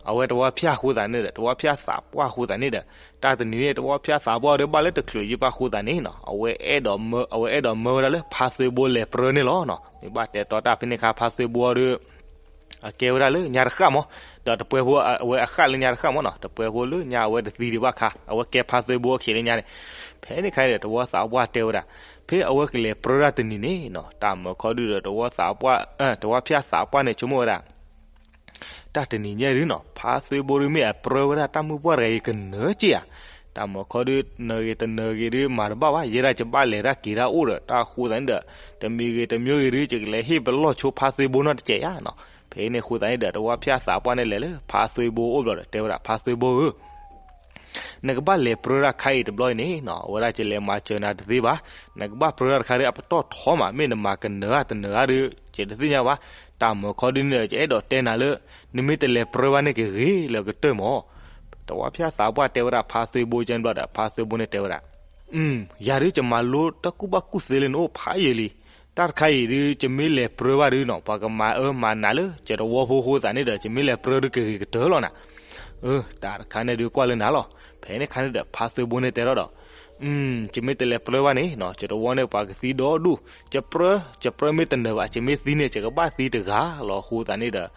အဝဲတဝီဖၠၣ်ဃိသတးန့ၣ်ဒီး တဝီဖၠၣ်သးပှၢ်ဃိသတးန့ၣ်ဒီး တၢ်တနံၤန့ၣ် တဝီဖၠၣ်သးပှၢ်ဒီးဘၣ်လၢတချုးယံၤဘၣ်ဃိသတးန့ၣ်နီၤ အဝဲအဲၣ်ဒိးမၢ အဝဲအဲၣ်ဒိးမၢဝဲဒၣ်လၢဖါသွ့ဘိလဲၤပြၢန့ၣ်လီၤ. မ့ၢ်ဘၣ်တဲတီတၢ်ဖဲန့ၣ်ခါ ဖါသွ့ဘိဒီး အကဲဝဲဒၣ်လၢညါတဃၣ်မၢ်, ဒီးတပှဲဖိအဝဲအဃၣ်လၢညါတဃၣ်မၢ်နီၤ တပှဲဖိလၢညါအဝဲတသံဒံးဘၣ်ခါ အဝဲကဲဖါသွ့ဘိအခံးလၢညါန့ၣ်, ဖဲန့ၣ်ခါန့ၣ်ဒီး တဝီသးပှၢ်တဲဝဲဒၣ် ဖဲအဝဲကလဲၤပြၢတၢ်တနံၤန့ၣ်နီၤ တၢ်မၢခီဒုဒီး တဝီသးပှၢ် တဝီဖၠၣ်သးပှၢ်န့ၣ် ဆိကမိၣ်ဝဲဒၣ် တၢ်တနံၤညါဒုနီၤ ဖါသွ့ဘိဒုမ့ၢ်အပြၢဝဲဒၣ်တၢ်မုၢ်ပှၢ်တဂၤအံၤ ကနၢၤက့ဧါ, တၢ်မၢခီဒု နၢၤဂ့ၤတနၢၤဂ့ၤဒု မၤတဘၣ်ဘၣ် ယဲဒၣ်ယဘၣ်လဲၤတၢ်က့ၤတၢ်အိၣ်ဒီး တၢ်ဃိသတးန့ၣ်ဒီး တမံၤဂ့ၤတမံၤဂ့ၤဒု ယကလဲၤဟ့ၣ်ပလီၢ်ဆိဖါသွ့ဘိနီတစဲးဧါနီၤ. ဖဲန့ၣ်ဃိသတးန့ၣ်ဒီး တဝီဖၠၣ်သးပှၢ်န့ၣ်လဲၤလၢဖါသွ့ဘိအိၣ်ဘျီဒီး တဲဝဲဒၣ် ဖါသွ့ဘိဧၢ နကဘၣ်လဲၤပြၢတၢ်ခါအံၤတဘျီအံၤန့ၣ်နီၤ အဝဲဒၣ်ယလဲၤမၤစၢၤနၤတသ့ဘၣ်, နကဘၣ်ပြၢတၢ်တခါဒီး အပတီၢ်ထီမး မ့ၢ်နမၤကနၢၤဧါတနၢၤဧါဒု ယတသ့ၣ်ညါဘၣ်, တၢ်မၢခီဒုန့ၣ်ဒီး ယအဲၣ်ဒိးတဲနၤလၢ နမ့ၢ်တလဲၤပြၢဘၣ်န့ၣ်ကဂ့ၤလၢကတၢၢ်မၢ်. တဝီဖၠၣ်သးပှၢ်တဲဝဲဒၣ် ဖါသွ့ဘိကဲန့ၣ်ဘျီဒီး ဖါသွ့ဘိန့ၣ်တဲဝဲဒၣ် ယၤဒု ယမၤလိတၢ်ကူၣ်ဘၣ်ကူၣ်သ့လၢနအိၣ်ဖးယံာ်လံ, တၢ်တခါအံၤဒု ယမ့ၢ်လဲၤပြၢဘၣ်ဒုနီၤ ပှၤကမၤအၢမၤနးလၢ ယတဝီဖိဃိသးန့ၣ်ဒီး ယမ့ၢ်လဲၤပြၢဒုကဂ့ၤကတၢၢ်လီၤနၤ. အၢ တၢ်တခါန့ၣ်ဒုကွၢ်လၢနၤလီၤ. ဖဲန့ၣ်ခါန့ၣ်ဒီး ဖါသွ့ဘိန့ၣ်တဲထီၣ်ဒီး ယမ့ၢ်တလဲၤပြၢဘၣ်န့ၣ်နီၤ ယတဝီန့ၣ်ပှၤကသံဒီဒူၣ်, ယပြၢ ယပြၢမ့ၢ်တနၢၤဘၣ် ယမ့ၢ်သံန့ၣ် ယကဘၣ်သံတဂၤလီၤအဃိသတးန့ၣ်ဒီး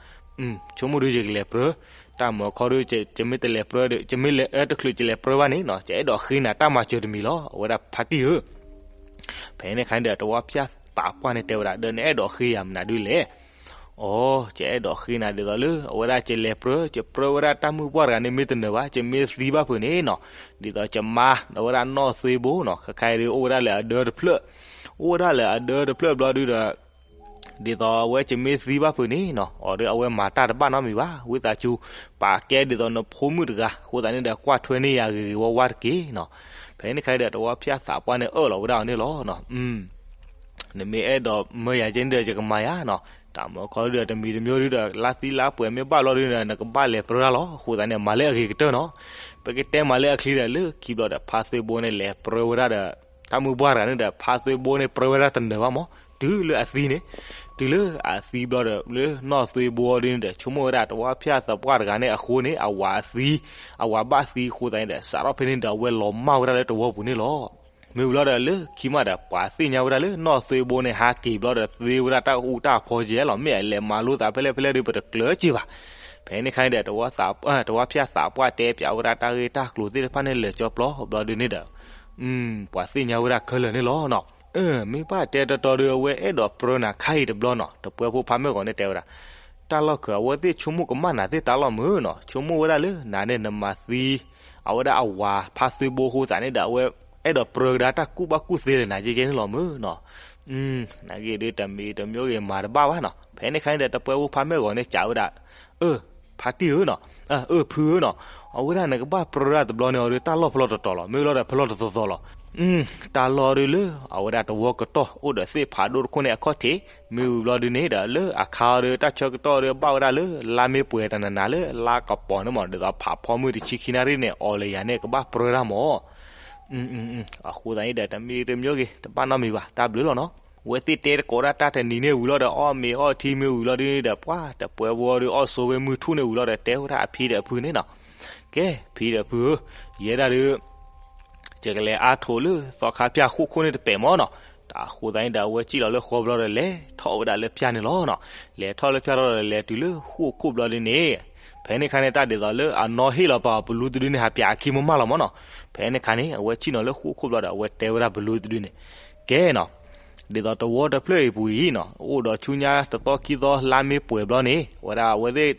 ဆိကမိၣ်ဒုယကလဲၤပြၢ, တၢ်မၢခီဒု ယမ့ၢ်တလဲၤပြၢဒီး ယမ့ၢ်လဲၤအၢ တချုးယလဲၤပြၢဘၣ်န့ၣ်နီၤ ယအဲၣ်ဒိးဃ့နၤတၢ်မၤစၢၤတမံၤလီၤ အဝဲဒၣ်ဖါတံၢ်ဧၢ ဖဲန့ၣ်ခါန့ၣ်ဒီး တဝီဖၠၣ်သးပှၢ်န့ၣ်တဲဝဲဒၣ် ဒီးနအဲၣ်ဒိးဃ့ယၤမနုၤဒုလဲၣ်. အိ ယအဲၣ်ဒိးဃ့နၤဒ်သိးလၢ အဝဲဒၣ်ယလဲၤပြၢ ယပြၢဝဲဒၣ်တၢ်မုၢ်ပှၢ်တဂၤန့ၣ် မ့ၢ်တနၢၤဘၣ်, ယမ့ၢ်သံဘၣ်ဖုးန့ၣ်နီၤ, ဒ်သိးယမါ အဝဲဒၣ်နီၢ်သွ့ဘိနီၤ, ခဲခါအံၤဒုးအိၣ်ဝဲဒၣ်လၢအဒၢတဖျၢၣ်, အိၣ်ဝဲဒၣ်လၢအဒၢတဖျၢၣ်ဘျီဒုးဒီး ဒ်သိးအဝဲယမ့ၢ်သံဘၣ်ဖုးန့ၣ်နီၤ, အီၤဒုးအဝဲမၤတၢ်တဘၣ်နီတမံၤဘၣ်, ဝံသးစူၤ ပာ်ကဲဒ်သိးနဖိမုၣ်တဂၤ အဃိသတးန့ၣ်ဒီး ကွၢ်ထွဲန့ၢ်ယၤဂ့ၤဂ့ၤဝါဝါတက့ၢ်နီၤ. ဖဲန့ၣ်ခါအံၤဒီး တဝီဖၠၣ်သးပှၢ်န့ၣ်အၢၣ်လီၤဝဲဒၣ်အီၤန့ၣ်လီၤ. နမ့ၢ်အဲၣ်ဒိးမၢယၤကဲန့ၣ်ဒီး ယကမၤယၤနီၤ, တၢ်မၢခီဒုးဒီး တမံၤတမံၤဒုးဒီး လါသံလါပှဲၤမ့ၢ်ဘၣ်ဘျီဒုးဒီး နကဘၣ်လဲၤပြၢတၢ်လီၤ, အဃိသတးန့ၣ် မၤလၢအဂ့ၤကတၢၢ်နီၤ. ပကတဲမၤလၢအချံဒီး လၢခံဘျီဒီး ဖါသွ့ဘိန့ၣ် လဲၤပြၢဝဲဒၣ်ဒီး တၢ်မုၢ်ပှၢ်တဂၤန့ၣ်ဒီး ဖါသွ့ဘိန့ၣ် ပြၢဝဲဒၣ်တနၢၤဘၣ်မး, တုၤလၢအသံန့ၣ်, တုၤလၢအသံဘျီဒီး လၢနီၢ်သွ့ဘိဒုးန့ၣ်ဒီး ဆိကမိၣ်ဝဲဒၣ် တဝီဖၠၣ်သးပှၢ်တဂၤန့ၣ်အဃိန့ၣ် အဝၤအသံ, အဝၤဘၣ်သံအဃိသတးန့ၣ်ဒီး စးထီၣ်ဖဲန့ၣ်ဒီး အဝဲလီၤမၢ်ဝဲဒၣ်လၢတဝီပူၤန့ၣ်လီၤ. မ့ၢ်ဝံၤလီၤဒီး လၢခံမးဒီး ပှၤသ့ၣ်ညါဝဲဒၣ်လၢ နီၢ်သွ့ဘိန့ၣ် ဟးက့ၤဘျီဒီး သ့ဝဲဒၣ်တၢ်အူတၢ်ဖီကဲလီၤ, မ့ၢ်အလဲၤမၤလိသးဖဲလဲၣ်ဖဲလဲၣ်ဒုး ပတကျၢၤက့ၤဘၣ်. ဖဲန့ၣ်ခါန့ၣ်ဒီး တဝီဖၠၣ်သးပှၢ်တဲပၠးဝဲဒၣ်တၢ်ဂ့ၢ်တၢ်ကျိၤသ့ၣ်တဖၣ်န့ၣ် လၢာ်ကၠီပျီဘျီဒုးန့ၣ်ဒီး ပှၤသ့ၣ်ညါဝဲဒၣ်ခဲလၢာ်န့ၣ်လီၤနီၤ. မ့ၢ်ဘၣ်တဲတီတီဒီး အဝဲအဲၣ်ဒိးပြၢနၤခါအံၤတဘျီနီၤ, တပှဲဖိဖါမုၢ်ဂီၤန့ၣ်တဲဝဲဒၣ်, တၢ်လီၢ်ခၢး အဝဲသ့ၣ်ဆိကမိၣ်ကမၣ်နၤသ့ၣ်တၢ်လီၢ်မုၢ်နီၤ, ဆိကမိၣ်ဝဲဒၣ်လၢ နၤန့ၣ်နမၤသံ အဝဲဒၣ်အဝၤဖါသွ့ဘိအဃိသတးန့ၣ်ဒီး အဝဲအဲၣ်ဒိးပြၢကဒါတၢ်ကူၣ်ဘၣ်ကူၣ်သ့လၢနၤကဲကဲန့ၣ်လီၤမုၢ်နီၤ. နာ်က့ဒုး တမံၤတမံၤဂ့ၤမၤတဘၣ်ဘၣ်နီၤ. ဖဲန့ၣ်ခါန့ၣ်ဒီး တပှဲဖိဖါမုၢ်ဂီၤန့ၣ် စံးဝဲဒၣ်, အၢ ဖါတံၢ်ဧၢနီၤ, အၢ ဖုဧၢနီၤ, အဝဲဒၣ်နကဘၣ်ပြၢဒၣ်တဘျီန့ၣ် အီၤဒုး တၢ်လီၢ်ဖဲလီၤတတီၤလီၤ, မ့ၢ်လီၤဒီးဖဲလီၤတသီသီလီၤ. တၢ်လီၢ်ဒုးလၢ အဝဲဒၣ်တဝီကတီၢ် အိၣ်ဒီးသ့ၣ်ဖးဒိၣ်တခိၣ်န့ၣ်အခီၣ်ထံး, မ့ၢ်ဝံၤဘျီဒုးန့ၣ်ဒီး လၢအခါအီၤဒုး တၢ်ဆၢကတီၢ်ဒုး ဘၣ်ဝဲဒၣ်လၢ လါမ့ၤပှဲၤတနၤနၤလၢ လါကပီၤန့ၣ်မး ဒ်သိးဖးဖီမုၢ်တဆံခံနၣ်ရံၣ်န့ၣ် အီၤလၢယၤန့ၣ် ကဘၣ်ပြၢဒၣ်မး အဃိသတးန့ၣ်ဒီး တမံၤတမံၤဂ့ၤ တဘၣ်နီတမံၤဘၣ်, တၢ်ဘျုးလီၤနီၤ. ဝဲသ့ၣ်တဲတကိးဒၣ်တၢ်တနံၤန့ၣ်ဝံၤလီၤဒီး အီၣ်မ့ၤအီထံမ့ၢ်ဝံၤလီၤဒုးဒီး ပှၤတပှဲဖိဒုး အီၣ်ဆိဝဲမုၢ်ထူၣ်န့ၣ်ဝံၤလီၤဒီး တဲဝဲဒၣ်အဖံဒီးအဖုန့ၣ်နီၤ, ကဲ ဖံဒီးဖုဧၢ, ယဲဒၣ်ဒုး ယကလဲၤအါထိးလၢသီခါဖၠၣ်ဃိၣ်ခိၣ်န့ၣ်တပဲာ်မးနီၤ. တၢ်အဃိသတးန့ၣ်ဒီး အဝဲစံၣ်လီၤလၢဃီဘျီဒီး လဲၤထီၣ်ဝဲဒၣ်လၢဖၠၣ်န့ၣ်လီၤနီၤ. လဲၤထီၣ်လၢဖၠၣ်ထီၣ်ဒီး လဲၤတုၤလၢဃိၣ်ခိၣ်ဘျီဒုးန့ၣ် ဖဲန့ၣ်ခါန့ၣ် တၢ်ဒ်သိးလၢအနီၢ်ဟ့ၣ်လီၤပာ်အီၤ ပလူတဒုန့ၣ် ဟးပၠးအခံမးမးလီၤမးနီၤ. ဖဲန့ၣ်ခါန့ၣ် အဝဲစံၣ်နီၤလၢဃိၣ်ခိၣ်ဘျီဒီး အဝဲတဲဝဲဒၣ်ပလူတဒုန့ၣ်, ကဲနီၤ, ဒ်သိးတဝီတဖျၢၣ်အံၤပူၤအံၤနီၤ အိၣ်ဒီးဆူညါတသီခံသီ လါမ့ၤပှဲၤဘျီန့ၣ် အဝဲဒၣ်အဝဲသ့ၣ်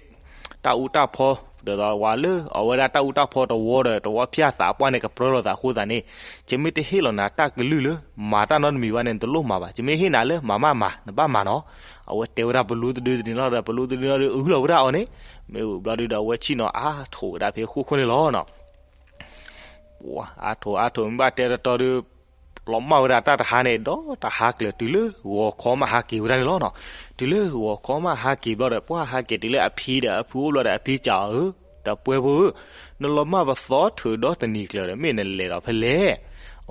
တၢ်အူတၢ်ဖီ ဒ်သိးဝဲလၢ အဝဲဒၣ်တၢ်အူတၢ်ဖီတဝီဒီး တဝီဖၠၣ်သးပှၢ်န့ၣ် ကပြၢလိာ်သးအဃိသတးန့ၣ်, ယမ့ၢ်တဟ့ၣ်လီၤနၤတၢ်ကလုၢ်လၢ မၤတၢ်နီတမံၤဘၣ်န့ၣ် နတလိၣ်မၤဘၣ်. ယမ့ၢ်ဟ့ၣ်နၤလၢမၤမးမၤ နဘၣ်မၤနီၤ. အဝဲတဲဝဲဒၣ်ပလူတဒုတနံၤလီၤဒီး ပလူတဒုန့ၣ်ဒီး အုၣ်လီၤဝဲဒၣ်အီၤန့ၣ်, မ့ၢ်ဝံၤဘျီဒုးဒီး အဝဲစံၣ်နီၤအါထိးဝဲဒၣ်ဖဲဃိၣ်ခိၣ်န့ၣ်လီၤနီၤ. အါထိးအါထိးမ့ၢ်ဘၣ်တဲတီတီဒီး လီၤမၢ်ဝဲဒၣ်တၢ်တဟါန့ၣ် ဒီးတဟါကျၢၤတုၤလၢဂီၤခီမးဟးက့ၤဝဲဒၣ်န့ၣ်လီၤနီၤ. တုၤလၢဂီၤခီမးဟးက့ၤဘျီဒီး ပှၢ်ဟးက့ၤတုၤလၢအဖံဒီးအဖုအိၣ်ဘျီဒီး အဖံစံးအီၤဧၢ, တပှဲဖိဧၢ, နလီၤမၢ်ပသီထုးဒီတနံၤကျၢၤဒီး မ့ၢ်နလဲၤဒီးဖဲလဲၣ်.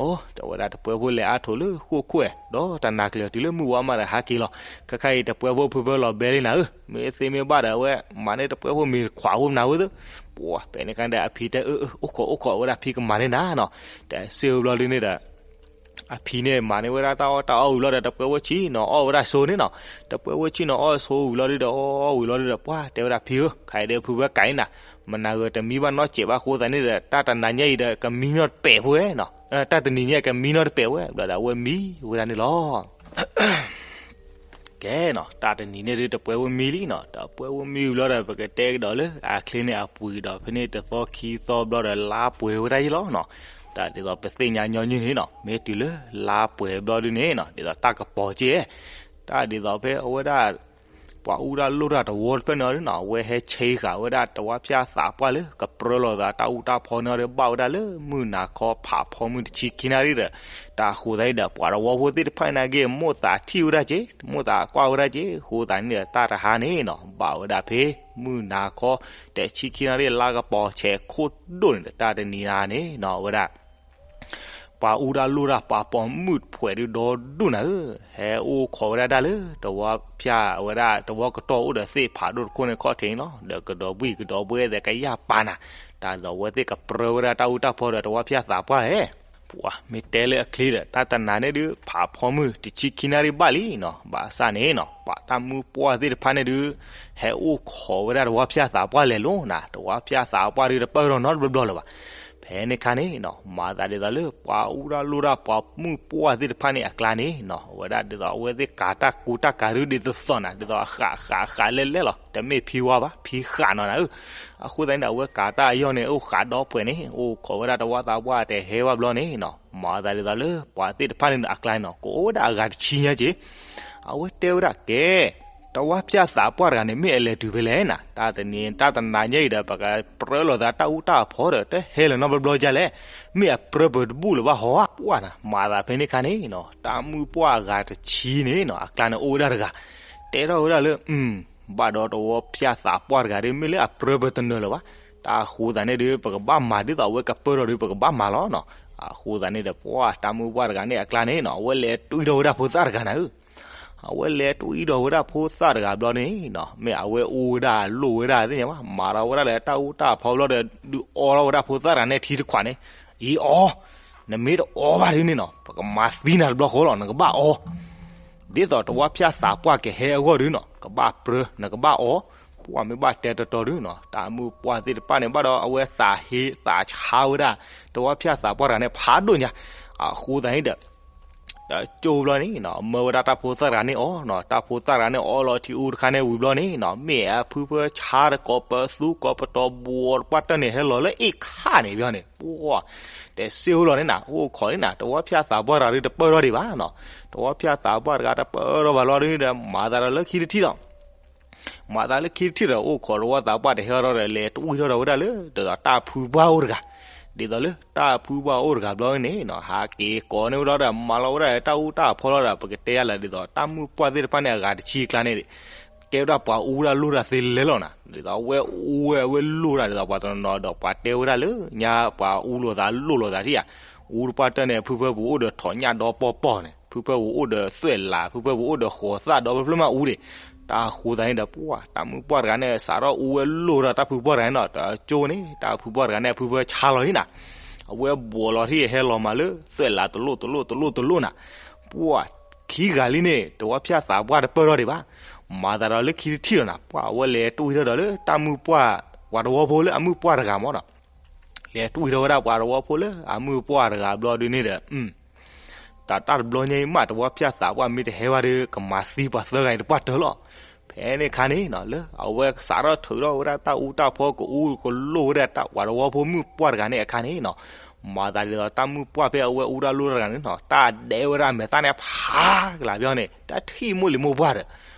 အိ တဲဝဲဒၣ်တပှဲဖိလဲၤအါထိးလၢဃိၣ်ခိၣ်ဒီးတနၤကျၢၤတုၤလၢမုၢ်ဝါမးဒီးဟးက့ၤလီၤ. ခဲခါအံၤတပှဲဖိဖုဖၢလီၤဘဲလံနၤဧၢ, မ့ၢ်သ့မ့ၢ်ဘၣ်ဒီး အဝဲမၤန့ၢ်တပှဲဖိမ့ၤခွးဖိမနၤဝဲသ့ၣ်. ပှၢ်ဖဲန့ၣ်ခါဒီး အဖံတဲအၢ အၢ အိၣ်ခိးအိၣ်ခိးဝဲဒၣ်ဖံကမၤန့ၢ်နၤနီၤ. တစ့ၢ်ဝဲဘျီဒုန့ၣ်ဒီး အဖံန့ၣ်မၤန့ၢ်ဝဲဒၣ်တၢ်အီၣ်တၢ်အီဝံၤလီၤဒီး တပှဲဖိဆံၣ်နီၤအီၣ်ဝဲဒၣ်ဆိန့ၣ်နီၤ. တပှဲဖိဆံၣ်နီၤအီၣ်ဆိဝံၤလီၤဒုဒီး အီၣ်ဝံၤလီၤဒုဒီး ပှၢ်တဲဝဲဒၣ်ဖံဧၢ, ခဲအံၤဒီးဖုဖၢကးန့ၢ်နၤ, မနၤဂ့ၤတမံဘၣ်နီတစဲးဘၣ်အဃိသတးန့ၣ်ဒီး တၢ်တနၤညါအံၤဒီး ကမံနီတပဲာ်ဖိဝဲနီၤ. တၢ်တနံၤညါကမံနီတပဲာ်ဝဲ, ဘျီဒီးအဝဲမံဝဲဒၣ်န့ၣ်လီၤ. ကဲနီၤ, တၢ်တနံၤန့ၣ်ဒုး တပှဲဖိမံလံနီၤ. တပှဲဖိမံဝံၤလီၤဒီး ပကတဲကဒီးလၢအချ့န့ၣ်အပှ့ၤဒီး ဖဲန့ၣ်တသီခံသီဘျီဒီး လါပှဲၤဝဲဒၣ်ယဲလီၤနီၤ. တၢ်ဒ်သိးပသ့ၣ်ညါညီနုၢ်န့ၣ်နီၤ, မ့ၢ်တုၤလၢလါပှဲၤဘျီဒုန့ၣ်နီၤ, ဒ်သိးတၢ်ကပီၤကဲ, တၢ်ဒ်သိးဖဲအဝဲဒၣ် ပှၤအူတၢ်လိၣ်တၢ်တဝီတဖျၢၣ်န့ၣ်အီၤဒုနီၤ, အဝဲဟဲဆဲဃာ်ဝဲဒၣ်တဝါဖၠၣ်သးပှၢ်လၢ ကပြၢလိာ်သးတၢ်အူတၢ်ဖီန့ၣ်အီၤဒု ဘၣ်ဝဲဒၣ်လၢမုၢ်နၤခီဖးဖီမုၢ်တဆံခံနၣ်ရံၣ်ဒီး တၢ်အဃိသတးန့ၣ်ဒီး ပှၤတဝီဖိသ့ၣ်တဖၣ်န့ၣ်နာ်က့ မိၣ်သးထံၣ်ဝဲဒၣ်က့, မိၣ်သးကွၢ်ဝဲဒၣ်က့, အဃိသတးန့ၣ်ဒီး တၢ်တဟါန့ၣ်နီၤ ဘၣ်ဝဲဒၣ်ဖဲ မုၢ်နၤခီ တဆံခံနၣ်ရံၣ် လါကပီၤဆဲးခိၣ်ဒိၣ်န့ၣ်ဒီး တၢ်တနံၤန့ၣ်နီၤ အဝဲဒၣ် ပှၤအူတၢ်လိၣ်တၢ်ပှၤပိာ်မုၣ်တဖှဲးဒုဒီဒူၣ်နၤဧၢ, ဟဲအိၣ်ခိးဝဲဒၣ်တၢ်လၢ တဝါဖၠၣ်ဝဲဒၣ် တဝီကတီၢ်အိၣ်ဒီးသ့ၣ်ဖးဒိၣ်တခိၣ်န့ၣ်ခီၣ်ထံးန့ၣ်လီၤ. ဒီးကဒီးဘှံၣ်ကဒီးဘှဲသဲးကယၢ်ပာ်နၤ, တၢ်ဒ်သိးအဝဲသ့ၣ်ကပြၢဝဲဒၣ်တၢ်အူတၢ်ဖီဒီးတဝါဖၠၣ်သးပှၢ်ဧဲ. ပှၤမ့ၢ်တဲလၢအချ့ဒီး တၢ်တနၤန့ၣ်ဒု ဖးဖီမုၢ်တဆံခံနၣ်ရံၣ်ဘၣ်လံနီၤ, ဘၣ်ဆၣ်န့ၣ်နီၤ ပှၤတၢ်မုၢ်ပှၢ်သ့ၣ်တဖၣ်န့ၣ်ဒု ဟဲအိၣ်ခိးဝဲဒၣ်တဝါဖၠၣ်သးပှၢ်လဲၤလိၤနၤ, တဝါဖၠၣ်သးပှၢ်ဒုတပၢၢ်ထီၣ်နီတဘျီဘျီလၢၤဘၣ်. ဖဲန့ၣ်ခါန့ၣ်နီၤ မၤသးဒ်သိးလၢပှၤအူတၢ်လိၣ်တၢ် ပှၤမုၣ်ပှၢ်သ့ၣ်တဖၣ်န့ၣ်အကျါန့ၣ်နီၤ အဝဲဒၣ်ဒ်သိးအဝဲသ့ၣ်ကၤတၢ်ကူတၢ်ကၤဒုးဒ်သိးသိးနၤ ဒ်သိးအဃးဃးဃးလဲၣ်လဲၣ်လီၤ တမ့ၢ်ဖံဝါဘၣ် ဖံဃးနီၤနၤဧၢ. အဃိသတးန့ၣ်ဒီး အဝဲကၤတၢ်အယီၢ်န့ၣ် အိၣ်ဃးဒီးပှဲၤန့ၣ် အိၣ်ခိးဝဲဒၣ်တဝီသးပှၢ်တဟဲဘၣ်ဘျီန့ၣ်နီၤ မၤသးဒ်သိးလၢ ပှၤသ့ၣ်တဖၣ်န့ၣ်အကျါန့ၣ်နီၤ ကအိၣ်ဝဲဒၣ်အဂၤတဆံညါက့ၤ အဝဲတဲဝဲဒၣ်ကဲ တဝၢဖၠၣ်သးပှၢ်တဂၤန့ၣ် မ့ၢ်အလဲၤတုၤဖဲလဲၣ်နၤ တၢ်တနံၤတၢ်တနၤညါအံၤဒီး ပကပြၢလိာ်သးတၢ်အူတၢ်အဖီဒီး တဟဲလၢၤနီတဘျီဘျီဒ်လဲၣ်, မ့ၢ်အပြၢပၢၤတဘူၣ်လၢၤဘၣ်ဟီဧါ ပှၢ်နၤ မၤသးဖဲန့ၣ်ခါန့ၣ်နီၤ တၢ်မုၣ်ပှၢ်အဂၤတဆံန့ၣ်နီၤ အကျါန့ၣ်အိၣ်ဝဲဒၣ်တဂၤ တဲထီၣ်ဝဲဒၣ်လၢ ဘၣ်ဒီးတဝၢဖၠၣ်သးပှၢ်တဂၤဒီး မ့ၢ်လၢအပြၢပၢၤတနၢၤလၢၤဘၣ်, တၢ်အဃိသတးန့ၣ်ဒီး ပကဘၣ်မၤဒ်သိးအဝဲကပၢၢ်ထီၣ်ဒီး ပကဘၣ်မၤလီၤနီၤ. အဃိသတးန့ၣ်ဒီး ပှၢ်တၢ်မုၣ်ပှၢ်တဂၤန့ၣ်အကျါန့ၣ်နီၤ အဝဲလဲၤတွံၢ်ထီၣ်ဝဲဒၣ်ဖိသၣ်တဂၤနၤဧၢ အဝဲလဲၤတွံၢ်ထီၣ်ဝဲဒၣ်ဖိသၣ်တဂၤဘျီန့ၣ်နီၤ မ့ၢ်အဝဲအူဝဲဒၣ်လိၣ်ဝဲဒၣ်သ့ၣ်ညါဘၣ် မၤထီၣ်ဝဲဒၣ်လၢတၢ်အူတၢ်အဖီဘျီဒီး ဒုးအီထီၣ်ဝဲဒၣ်ဖိသၣ်တဂၤန့ၣ်ထံတခွးန့ၣ်, အံၤအီ, နမ့ၢ်တအီဘၣ်ဒ်န့ၣ်နီၤ ပကမၤသံနၤတဘျီဃီလီၤ နကဘၣ်အီ ဒ်သိးတဝၢဖၠၣ်သးပှၢ်ကဟဲအဂီၢ်ဒီးနီၤ ကဘၣ်ပြၢ နကဘၣ်အီ, ပှၢ်မ့ၢ်ဘၣ်တဲတတီၤဒီးနီၤ တၢ်မုၣ်ပှၢ်သ့ၣ်တဖၣ်န့ၣ် ဘၣ်ဒီးအဝဲသးဟ့သးဆါဝဲဒၣ် တဝၢဖၠၣ်သးပှၢ်တဂၤန့ၣ် ဖးဒိၣ်ညါ, အဃိသတးန့ၣ်ဒီး တကၠိဘျီန့ၣ်နီၤ မၢဝဲဒၣ်တၢ်ဖိသၣ်တဂၤန့ၣ်အီနီၤ တၢ်ဖိသၣ်တဂၤန့ၣ်အီလီၤထံအူတခါန့ၣ်ဝံၤဘျီန့ၣ်နီၤ မ့ၢ်အဖုဖၢဆါတကိးပသူကိးပတီၤဘှီတပှၢ်တၢၢ်န့ၣ် ဟဲလီၤလၢအ့ၣ်ခါန့ၣ်ဘျီန့ၣ် ပှၢ် တစ့အိၣ်လီၤန့ၣ်နၤ အိၣ်ခိးန့ၣ်နၤ တဝၢဖၠၣ်သးပှၢ်တဂၤဒီးတပၢၢ်ထီၣ်ဒံးဘၣ်နီၤ, တဝၢဖၠၣ်သးပှၢ်တဂၤတပၢၢ်ထီၣ်ဘၣ်လီၤဒ်န့ၣ်ဒီး မၤသးဒီးလၢခံတထံၣ်လီၤ မၤသးလၢခံတထံၣ်ဒီး အိၣ်ခိးတဝၢသးပှၢ်တဟဲထီၣ်ဒီး လဲၤတွံၢ်ထီၣ်ဒီးဝဲဒၣ်လၢ ဒ်သိးတၢ်ဖုပှၢ်အိၣ်တဂၤ, ဒ်သိးလၢတၢ်ဖုပှၢ်အိၣ်တဂၤဘျီန့ၣ်နီၤ ဟးက့ၤကိးန့ၢ်ဝဲဒၣ်ဒီး မၤလီၤဝဲဒၣ်တၢ်အူတၢ်အဖီလီၤဒီး ပကတဲယၤလၢ ဒ်သိးတၢ်မုၣ်ပှၢ်သ့ၣ်တဖၣ်န့ၣ် အဂၤတဆံအကျါန့ၣ် ကဲဝဲဒၣ်ပှၤအူဒၣ်လိၣ်တၢ်သ့လဲၣ်လီၤနၤ, ဒ်သိးအဝဲအူဝဲအဝဲလိၣ်တၢ်ဒ်သိးပှၤတနီၤနီၤဒီး ပှၤတဲဝဲဒၣ်လၢ ညါပှၤအူလိာ်သးလိၣ်လိာ်သးထံၣ်ဧါ, အူတပှၢ်တၢၢ်န့ၣ် ဖုဖၢပူၤအိၣ်ဒီးထိးညၣ်ဒီပီၢ်ပီၢ်န့ၣ် ဖုဖၢပူၤအိၣ်ဒီးသွဲၣ်လး ဖုဖၢပူၤအိၣ်ဒီးဃိးသၣ်ဒီဖျၢၣ်ဖျၢၣ်မးအူဒံး, တၢ်ဃိသတးန့ၣ်ဒီး ပှၢ် တၢ်မုၣ်ပှၢ်တဂၤန့ၣ် စးထီၣ်အူဝဲလိၣ်ဒီးတၢ်ဖုပှၢ်တဂၤန့ၣ်နီၤ တကၠိန့ၣ် တၢ်ဖုပှၢ်တဂၤန့ၣ် အဖုဖၢဆါလီၤလံနၤ, အဝဲဘှီးလီၤထံၣ်ဟဲလီၤမးလၢ သွဲၣ်လးတလိၣ်တလိၣ်တလိၣ်တလိၣ်နၤ, ပှၢ် ခံဂၤလံန့ၣ် တဝၢဖၠၣ်သးပှၢ်တပၢၢ်ထီၣ်ဒံးဘၣ်, မၤသးဒီးလၢခံတထံၣ်လီၤနၤ ပှၢ်အဝဲလဲၤတွံၢ်ထီၣ်ဒီးလၢတၢ်မုၣ်ပှၢ် ပှၤတဝီဖိလၢအမုၣ်ပှၢ်တဂၤမးနီၤ လဲၤတွံၢ်ထီၣ်ဝဲဒၣ်ပှၤတဝီဖိလၢအမုၣ်ပှၢ်တဂၤဘျီဒ်န့ၣ်ဒီး တၢ်တဘျီညါအံၤမး တဝၢဖၠၣ်သးပှၢ်မ့ၢ်တဟဲဘၣ်ဒီး ကမၤသံပှၤသၢဂၤအံၤတပှၢ်တၢၢ်လီၤ. ဖဲန့ၣ်ခါန့ၣ်နီၤ လၢအဝဲစးထီၣ်ထုးထီၣ်ဝဲဒၣ်တၢ်အူတၢ်ဖီ ကအူကလိၣ်ဝဲဒၣ်တၢ်ပှၤတဝီဖိမုၣ်ပှၢ်တဂၤန့ၣ်အခါန့ၣ်နီၤ မၤသးဒ်သိးတၢ်မုၣ်ပှၢ်ဖဲအဝဲအူတၢ်လိၣ်တၢ်တဂၤန့ၣ်နီၤ တၢ်ဒဲးဝဲဒၣ်မဲာ်သၣ်န့ၣ်ဖးကလၤဘျီန့ၣ် တၢ်ထံၣ်မိၢ်လံၤမိၢ်ပှၢ်ဒီး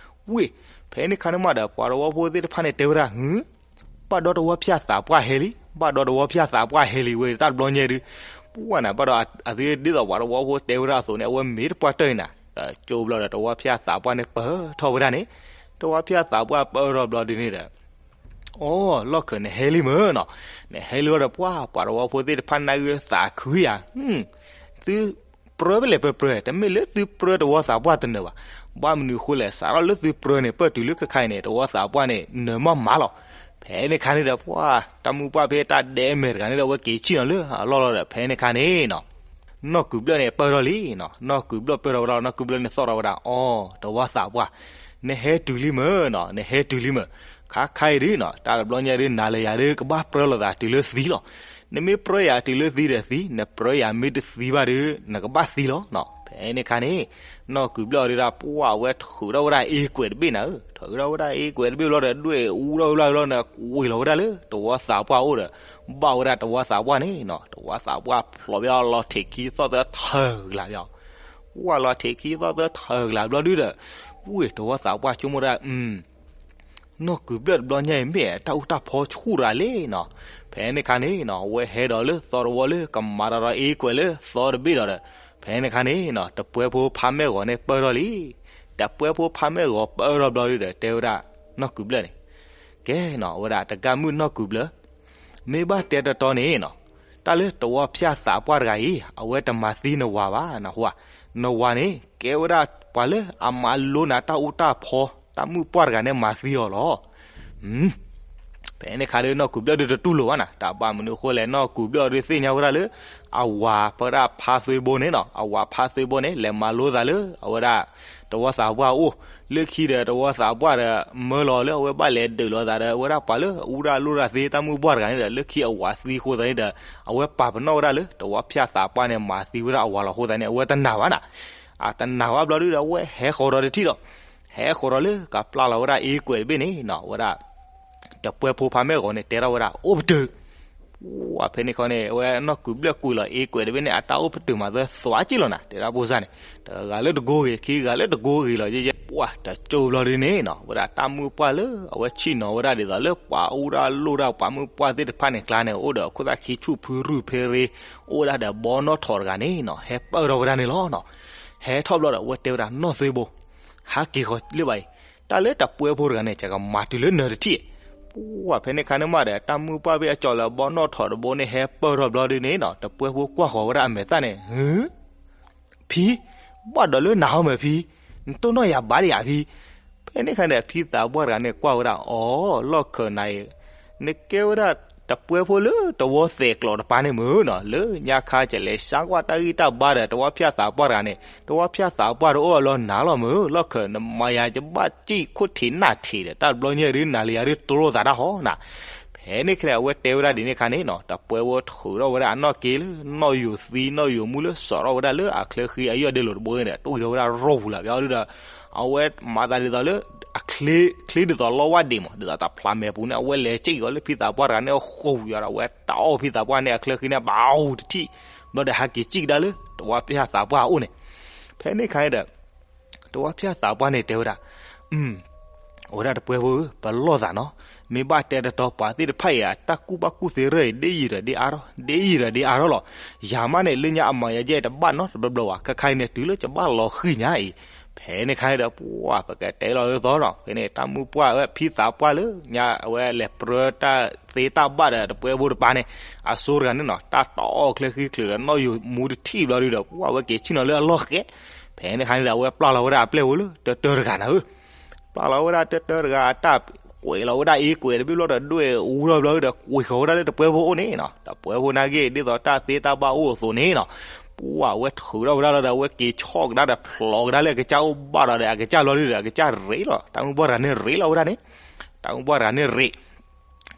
ဝ့ၢ် ဖဲန့ၣ်ခါန့ၣ်မးဒီး ပှၤတဝီဖိသ့ၣ်တဖၣ်န့ၣ်တဲဝဲဒၣ် ဟူ ဘၣ်ဒီတဝၢဖၠၣ်သးပှၢ်ဟဲလံ ဘၣ်ဒီတဝၢဖၠၣ်သးပှၢ်ဟဲလံဝဲ တၢ်တဘျီညါဒုး ပှၢ်နၤ ဘၣ်ဒီးအသုဒ်သိးပှၤတဝီဖိတဲဝဲဒၣ်အသိးန့ၣ် အဝဲမ့ၢ်တပှၢ်တၢၢ်အံၤနၤ ကၠိဘျီဒီးတဝၢဖၠၣ်သးပှၢ်န့ၣ်ပၢၢ်ထီၣ်ဝဲဒၣ်န့ၣ် တဝၢဖၠၣ်သးပှၢ်ပၢၢ်ထီၣ်ဘျီဒုးန့ၣ်ဒီး အိ လီၢ်ခၢၣ်နဟဲလံမ့ၢ်နီၤ နဟဲလံဘျီဒီး ပှၢ်ပှၤတဝီဖိသ့ၣ်တဖၣ်န့ၣ်ဂ့ၤသးခုဧါ သုပြၢဖဲလဲၣ်ပြၢပြၢ တမ့ၢ်လၢသုပြၢတဝီသးပှၢ်တနၢၤဘၣ်. ဘၣ်မနုၤအဃိလဲၣ် စးထီၣ်လၢသုပြၢန့ၣ် ပၢၢ်တုၤလၢခဲခါအံၤန့ၣ် တဝီသးပှၢ်န့ၣ် နၢၤမးမးလီၤ. ဖဲန့ၣ်ခါန့ၣ်ဒီး ပှၢ်တၢ်မုၢ်ပှၢ်ဖဲတၢ်ဒဲမဲာ်တဂၤန့ၣ်ဒီး အဝဲက့ၤဆ့ၣ်နီၤလၢအလီၢ်လီၤဒီး ဖဲန့ၣ်ခါန့ၣ်နီၤ နီၢ်ကုၢ်ဘျၢၣ်န့ၣ်ပၢၢ်ထီၣ်လံနီၤ. နီၢ်ကုၢ်ဘျၢၣ်ပၢၢ်ထီၣ်ဝဲဒၣ် နီၢ်ကုၢ်ဘျၢၣ်န့ၣ်သီၣ်ထီၣ်ဝဲဒၣ် အိ တဝီသးပှၢ် နဟဲတုၤလံမ့ၢ်နီၤ နဟဲတုၤလံမ့ၢ်. ခါခါအံၤဒုးနီၤ တၢ်တဘျီညါဒုး နၤလၢယၤဒုး ကဘၣ်ပြၢလိာ်သးတုၤလၢသံလီၤ. နမ့ၢ်ပြၢယၤတုၤလၢသံဒီးသံ, နပြၢယၤမ့ၢ်တသံဘၣ်ဒီး နကဘၣ်သံလီၤနီၤ. ဖဲန့ၣ်ခါန့ၣ် နီၢ်ကုၢ်ဘျၢၣ်ဒုးဒၣ် ပှၢ်ဝဲထုးထီၣ်ဝဲဒၣ်အ့ကွဲးတဘ့ၣ်နၤဧၢ, ထုးထီၣ်ဝဲဒၣ်အ့ကွဲးတဘ့ၣ်ဘျီဒီး ဒွဲၣ်အူထီၣ်ဝဲဘျီလီၤန့ၣ် ကွံာ်လီၤဝဲဒၣ်လၢတဝီသးပှၢ်အိၣ်ဒီး ဘၣ်ဝဲဒၣ်တဝီသးပှၢ်န့ၣ်နီၤ. တဝီသးပှၢ်ဖျိးဘၣ်အီၤလီၤထံးခံသီၣ်သၢထၢၣ်ကလးဘၣ်အီၤ ပှၢ်လီၤထံးခံသီၣ်သၢထၢၣ်ကလးဘျီဒုးဒီး ဝ့ၢ်တဝီသးပှၢ်ဆိကမိၣ်ဒၣ် နီၢ်ကုၢ်ဘျၢၣ်တဘျီညါအံၤ မ့ၢ်တၢ်အူတၢ်ဖီဆူၣ်တဂၤလဲၣ်နီၤ. ဖဲန့ၣ်ခါန့ၣ်နီၤ အဝဲဟဲဒီးလၢသီတဝီလၢကမၤဒီးအ့ကွဲးလၢသီတဘ့ၣ်ဒီးဒီး ဖဲန့ၣ်ခါန့ၣ်နီၤ တပှဲဖိဖးမဲာ်ဂီၤန့ၣ်ပၢၢ်ထီၣ်လံ. တပှဲဖိဖးမဲာ်ဂီၤပၢၢ်ထီၣ်ဘျီဒုးဒီး တဲဝဲဒၣ်နီၢ်ကုၢ်ဘျၢၣ်န့ၣ် ကဲနီၤ အဝဲဒၣ်တဂၤမုၣ်နီၢ်ကုၢ်ဘျၢၣ် မ့ၢ်ဘၣ်တဲတတီၤန့ၣ်နီၤ တၢ်လၢတဝီဖၠၣ်သးပှၢ်တဂၤအံၤ အဝဲတမၤသံနဝၤဘၣ် နဟူဧါ. နဝၤန့ၣ် ကဲဝဲဒၣ်ပှၤလၢအမၤလိနၤတၢ်အူတၢ်ဖီ တၢ်မုၣ်ပှၢ်တဂၤန့ၣ်မၤသံအီၤလီၤ. အ ဖဲန့ၣ်ခါဒုး နီၢ်ကုၢ်ဘျၢၣ်ဒုးတတူၢ်လိာ်ဘၣ်နၤ, တၢ်ဘၣ်မနုၤအဃိလဲၣ် နီၢ်ကုၢ်ဘျၢၣ်ဒုးသ့ၣ်ညါဝဲဒၣ်လၢ အဝၤပဒၣ်ဖါသွ့ဘိန့ၣ်နီၤ, အဝၤဖါသွ့ဘိန့ၣ် လဲၤမၤလိသးလၢအဝဲဒၣ် တဝီသးပှၢ်အအိၣ်, လၢခံဒီးတဝီသးပှၢ်ဒီး မၢလီၤလၢအဝဲဘၣ်လဲၤဒုးလိာ်သးဒီး အဝဲဒၣ်ပှၤလၢအူရၣ်လိၣ်ရၣ်သ့တၢ်မုၢ်ပှၢ်တဂၤန့ၣ်ဒီး လၢခံအဝၤသံအဃိသတးန့ၣ်ဒီး အဝဲပာ်ပနီၣ်ဝဲဒၣ်လၢ တဝီဖၠၣ်သးပှၢ်န့ၣ် မၤသံဝဲဒၣ်အဝၤလီၤအဃိသတးန့ၣ် အဝဲတနာ်ဘၣ်နၤ, အတနာ်ဝဲဘျီဒုးဒီး အဝဲဟဲဃီၤဒီးတထံၣ်ဒီး ဟဲဃီၤဒီးလၢကပျၢ်လီၤဝဲဒၣ်အ့ကွဲးတဘ့ၣ်န့ၣ်နီၤ, ဝဲဒၣ် တပှဲဖိဖါမဲာ်ဂီၤန့ၣ် တဲထီၣ်ဝဲဒၣ် အိၣ်ပတုာ်, ဝဲဖဲန့ၣ်ခီန့ၣ် အဝဲနီၢ်ကုၢ်ဘျၢၣ်ကွံာ်လီၤအ့ကွဲးတဘ့ၣ်န့ၣ် အတၢ်အိၣ်ပတုာ်မးသၢသွးက့ၢ်လီၤနၤ, တဲဒၣ်ဖိစၢ်န့ၣ် တဂၤလၢတကိးဂ့ၤ ခံဂၤလၢတကိးဂ့ၤလီၤယဲယဲ, ပှၢ်တကၠိဘျီဒုးန့ၣ်နီၤ, ဝဲဒၣ်တၢ်မုၢ်ပှၢ်လၢအဝဲဆ့ၣ်နီၤဝဲဒၣ်ဒ်သိးလၢပှၤအူရၣ်လိၣ်ဒၣ်ပှၤမုၢ်ပှၢ်သ့ၣ်တဖၣ်န့ၣ်ကျါန့ၣ် အိၣ်ဒီးခိၣ်သၣ်ခံဆူၣ်ဖုရုၢ်ဖဲရ့ အိၣ်ဝဲဒၣ်ဒီးဘီနီၣ်ထိးတဂၤန့ၣ်နီၤ, ဟဲပၢၢ်ထီၣ်ဝဲဒၣ်န့ၣ်လီၤနီၤ, ဟဲထီၣ်ဘျီဒီး အဝဲတဲဝဲဒၣ် နီၢ်သွ့ဘိ ဟးက့ၤဃီၤလၢၤဘၣ်အံၤ, တၢ်လၢတပှဲဖိတဂၤန့ၣ် ကမၤတုၤလၢနၢၤတထံၣ်, ပှၢ်ဖဲန့ၣ်ခါန့ၣ်မးဒီး တၢ်မုၢ်ပှၢ်ဘ့ၣ်အကၠီၤလၢဘီနီၣ်ထိးတဘိန့ၣ် ဟဲပၢၢ်ထီၣ်ဘျီဒုးန့ၣ်နီၤ, တပှဲဖိကွၢ်ဃီၤဝဲဒၣ်အမဲာ်သၣ်န့ၣ် ဖံ, ဘၣ်ဒီးလၢနၤဟီမ့ၢ်ဖံ, နတိၢ်နီၣ်ယၤဘၣ်ဒံးဧါဖံ, ဖဲန့ၣ်ခါန့ၣ် ဖံသးပှၢ်တဂၤန့ၣ် ကွၢ်ဝဲဒၣ် အီၤ လီၢ်ခၢးနၤအံၤ, နကဲဝဲဒၣ်တပှဲဖိလၢတဝီသဲးကျိးတပၤန့ၣ်မ့ၢ်နီၤ, လၢညါခါကလဲၤစါကွၢ်တၢ်ဂံၢ်တၢ်ဘါဒီး တဝီဖၠၣ်သးပှၢ်တဂၤန့ၣ်, တဝီဖၠၣ်သးပှၢ်တအိၣ်အလီၢ်နၤလီၤမ့ၢ်, လီၢ်ခၢးနမၤယၤယဘၣ်စံၣ်ခိၣ်ထံးနၢ်ထံးဒီး တၢ်တဘျီညါဒုး နၤလၢယၤဒုးတလိၣ်သးတၢ်ဟီနၤ ဖဲန့ၣ်ခဲန့ၣ် အဝဲတဲဝဲဒၣ်ဒ်န့ၣ်ခါန့ၣ်နီၤ, တပှဲဖိထုးထီၣ်ဝဲဒၣ်အနီၢ်က့လၢ နီၣ်ယိၤသံနီၣ်ယိၤမူလၢ စိာ်ထီၣ်ဝဲဒၣ်လၢအချၢဃံအယီၢ်ဒ့လိာ်တဘိန့ၣ်ဒီး တူၢ်ထီၣ်ဝဲဒၣ်ရိၣ်ပူၤလၢၤဘျီဒုးဒီး အဝဲမၤသးဒ်သိးလၢ အချ့ ချ့ဒ်သိးလီဝၣ်ဒံးမး ဒ်သိးတၢ်ဖျါမဲာ်ပူၤန့ၣ် အဝဲလဲၤစံၣ်ကီးလၢဖံသးပှၢ်တဂၤန့ၣ်အဃိာ်ယၤဒီး အဝဲတၢ်အီၣ်ဖံသးပှၢ်န့ၣ် အချၢဃံန့ၣ် ဘၣ်အူတထံၣ်, ဘျီဒီးဟဲက့ၤစံၣ်ကဒါလၢ တဝီဖၠၣ်သးပှၢ်အအိၣ်န့ၣ်, ဖဲန့ၣ်ခါန့ၣ်ဒီး တဝီဖၠၣ်သးပှၢ်န့ၣ်တဲဝဲဒၣ် အဝဲဒၣ်တပှဲဖိဧၢ ပလီၢ်သးနီၤ, မ့ၢ်ဘၣ်တဲတတီၤပှၤသ့ၣ်တဖၣ်အံၤ အတၢ်ကူၣ်ဘၣ်ကူၣ်သ့ရၢၢ်အံၤ ဒ်ယံာ်ဒီးဒ်အါထီၣ် ဒ်ယံာ်ဒီးဒ်အါထီၣ်လီၤ. ယၤမးန့ၣ် လၢညါအမၤယၤယဲၢ်တဘၣ်နီတဘျီဘၣ် ခဲခါအံၤန့ၣ် တုၤလၢယဘၣ်လီၤဃံၤညါအံၤ, ဖဲန့ၣ်ခါန့ၣ်ဒီး ပှၢ်ပကတဲလီၤလၢသီနီၤ ဖဲန့ၣ် တၢ်မုၢ်ပှၢ်ဝဲဖံသးပှၢ်လၢညါအဝဲလဲၤပြၢတၢ်သ့တၢ်ဘၣ်ဒီးတပှဲဖိတပၤန့ၣ် အစိတဂၤန့ၣ်နီၤ တၢ်တၢ်အီၣ်ချၢဃံချုးဒီးနီၣ်ယိၤမူတထံၣ်ဘျီဒုဒီး ပှၢ်ဝဲက့ၤဆ့ၣ်နီၤလၢအလီၢ်ဃဲ ဖဲန့ၣ်ခါန့ၣ်ဒီး အဝဲပျၢ်လီၤဝဲဒၣ်အပျဲၢ်ဖိလၢတၢတၢတဂၤနၤဧၢ, ပျၢ်လီၤဝဲဒၣ်တၢတၢတဂၤ အတၢ်ကွဲးလီၤဝဲဒၣ်အ့ကွဲးတဘ့ၣ်ဘျီဒီး ဒွဲၣ်အူထီၣ်ဘျီဒီး ကွံာ်ဃီၤဝဲဒၣ်လၢတပှဲဖိအအိၣ်န့ၣ်နီၤ, တပှဲဖိနာ်က့ ဒ်သိးတၢ်သ့တၢ်ဘၣ်အိၣ်အသိးန့ၣ်နီၤ, ပှၢ်ဝဲထုးထီၣ်ဝဲဒၣ်လီၤဒီး အဝဲက့ၤဆီၣ်ကဒါဒီးဖျိးကဒါလၢအကစၢ်အိၣ် ဘၣ်ဒီးအကစၢ်ဘျီဒုဒီး အကစၢ်ရ့လီၤ တၢ်မုၢ်ပှၢ်တဂၤန့ၣ်ရ့လီၤဝဲဒၣ်န့ၣ်, တၢ်မုၢ်ပှၢ်တဂၤန့ၣ်ရ့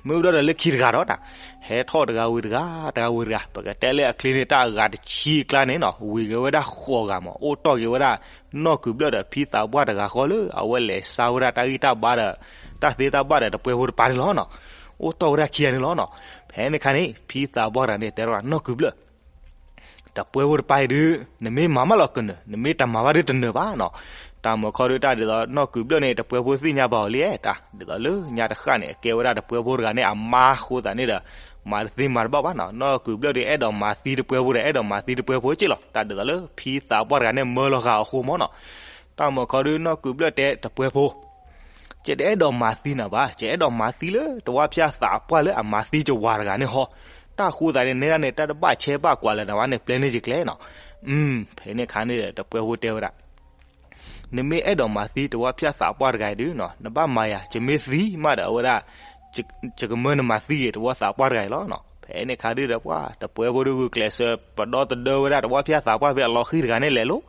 မ့ၢ်ဝံၤဒီးလၢခံတဂၤဒီး ဟဲထီၣ်တဂၤဝံၤတဂၤ တဂၤဝံၤတဂၤ ပကတဲလၢအချ့န့ၣ် တၢ်အဂၤတဆံအကျါန့ၣ်နီၤ ဝံၤက့ၤဝဲဒၣ်ဃိးဂၤမး အိၣ်တီၢ်က့ၤဝဲဒၣ် နီၢ်ကုၢ်ဘျၢၣ်ဒီးဖံသးပှၢ်တဂၤဃီလၢ အဝဲလဲၤစါဝဲဒၣ်တၢ်ဂံၢ်တၢ်ဘါဒီး တၢ်သ့တၢ်ဘၣ်ဒီးတပှဲဖိတပၤန့ၣ်လီၤနီၤ, အိၣ်တီၢ်ဝဲဒၣ်ခံဂၤန့ၣ်လီၤနီၤ, ဖဲန့ၣ်ခါန့ၣ် ဖံသးပှၢ်တဂၤန့ၣ် တဲထီၣ်နီၢ်ကုၢ်ဘျၢၣ် တပှဲဖိတပၤအံၤဒုး နမ့ၢ်မၤဘၣ်လီၤကနၢၤ နမ့ၢ်တမၤဘၣ်ဒုးတနၢၤဘၣ်နီၤ, တၢ်မၤခီဒုးတၢ်ဒ်သိး နီၢ်ကုၢ်ဘျၢၣ်န့ၣ် တပှဲဖိသ့ၣ်ညါဘၣ်အီၤလံ တၢ်ဒ်သိးလၢညါတဃၣ်န့ၣ် အကဲဝဲဒၣ်တပှဲဖိတဂၤန့ၣ် အမါအဃိသတးန့ၣ်ဒီး မၤတသ့မၤတဘၣ်ဘၣ်နီၤ, နီၢ်ကုၢ်ဘျၢၣ်ဒုး အဲၣ်ဒိးမၤသံတပှဲဖိဒီး အဲၣ်ဒိးမၤသံတပှဲဖိက့ၢ်လီၤ, တၢ်ဒ်သိးလၢဖံသးပှၢ်တဂၤန့ၣ် မၢလီၤဃာ်အဃိမးနီၤ, တၢ်မၤခီဒုး နီၢ်ကုၢ်ဘျၢၣ်တဲတပှဲဖိ ယတအဲၣ်ဒိးမၤသံနၤဘၣ်, ယအဲၣ်ဒိးမၤသံလၢ တဝၢဖၠၣ်သးပှၢ်လၢအမၤသံယဝၤတဂၤန့ၣ်ဟီ, တၢ်ဃိသတးန့ၣ် နဲဒၣ်န့ၣ် တၢ်တဘၣ်ဆဲးဘၣ်ကွၢ်လၢၤနၤဘၣ်န့ၣ် ပျဲန့ၢ်ယကျဲနီၤ, ဖဲန့ၣ်ခါန့ၣ်ဒီး တပှဲဖိတဲဝဲဒၣ် နမ့ၢ်အဲၣ်ဒိးမၤသံတဝၢဖၠၣ်သးပှၢ်တဂၤအံၤဒုးနီၤ နဘၣ်မၤယၤ ယမ့ၢ်သံမးဒီးအဝဲဒၣ် ယကမၢနမၤသံက့ၤတဝၢသးပှၢ်တဂၤအံၤလီၤနီၤ, ဖဲန့ၣ်ခါဒုးဒီးပှၢ် တပှဲဖိဒုးဂုာ်ကျဲးစၢး ပဒီသဒၢဝဲဒၣ်တဝၢဖၠၣ်သးပှၢ်ဖဲအလီၤဃံၤတဂၤန့ၣ်လဲၤလီၤ,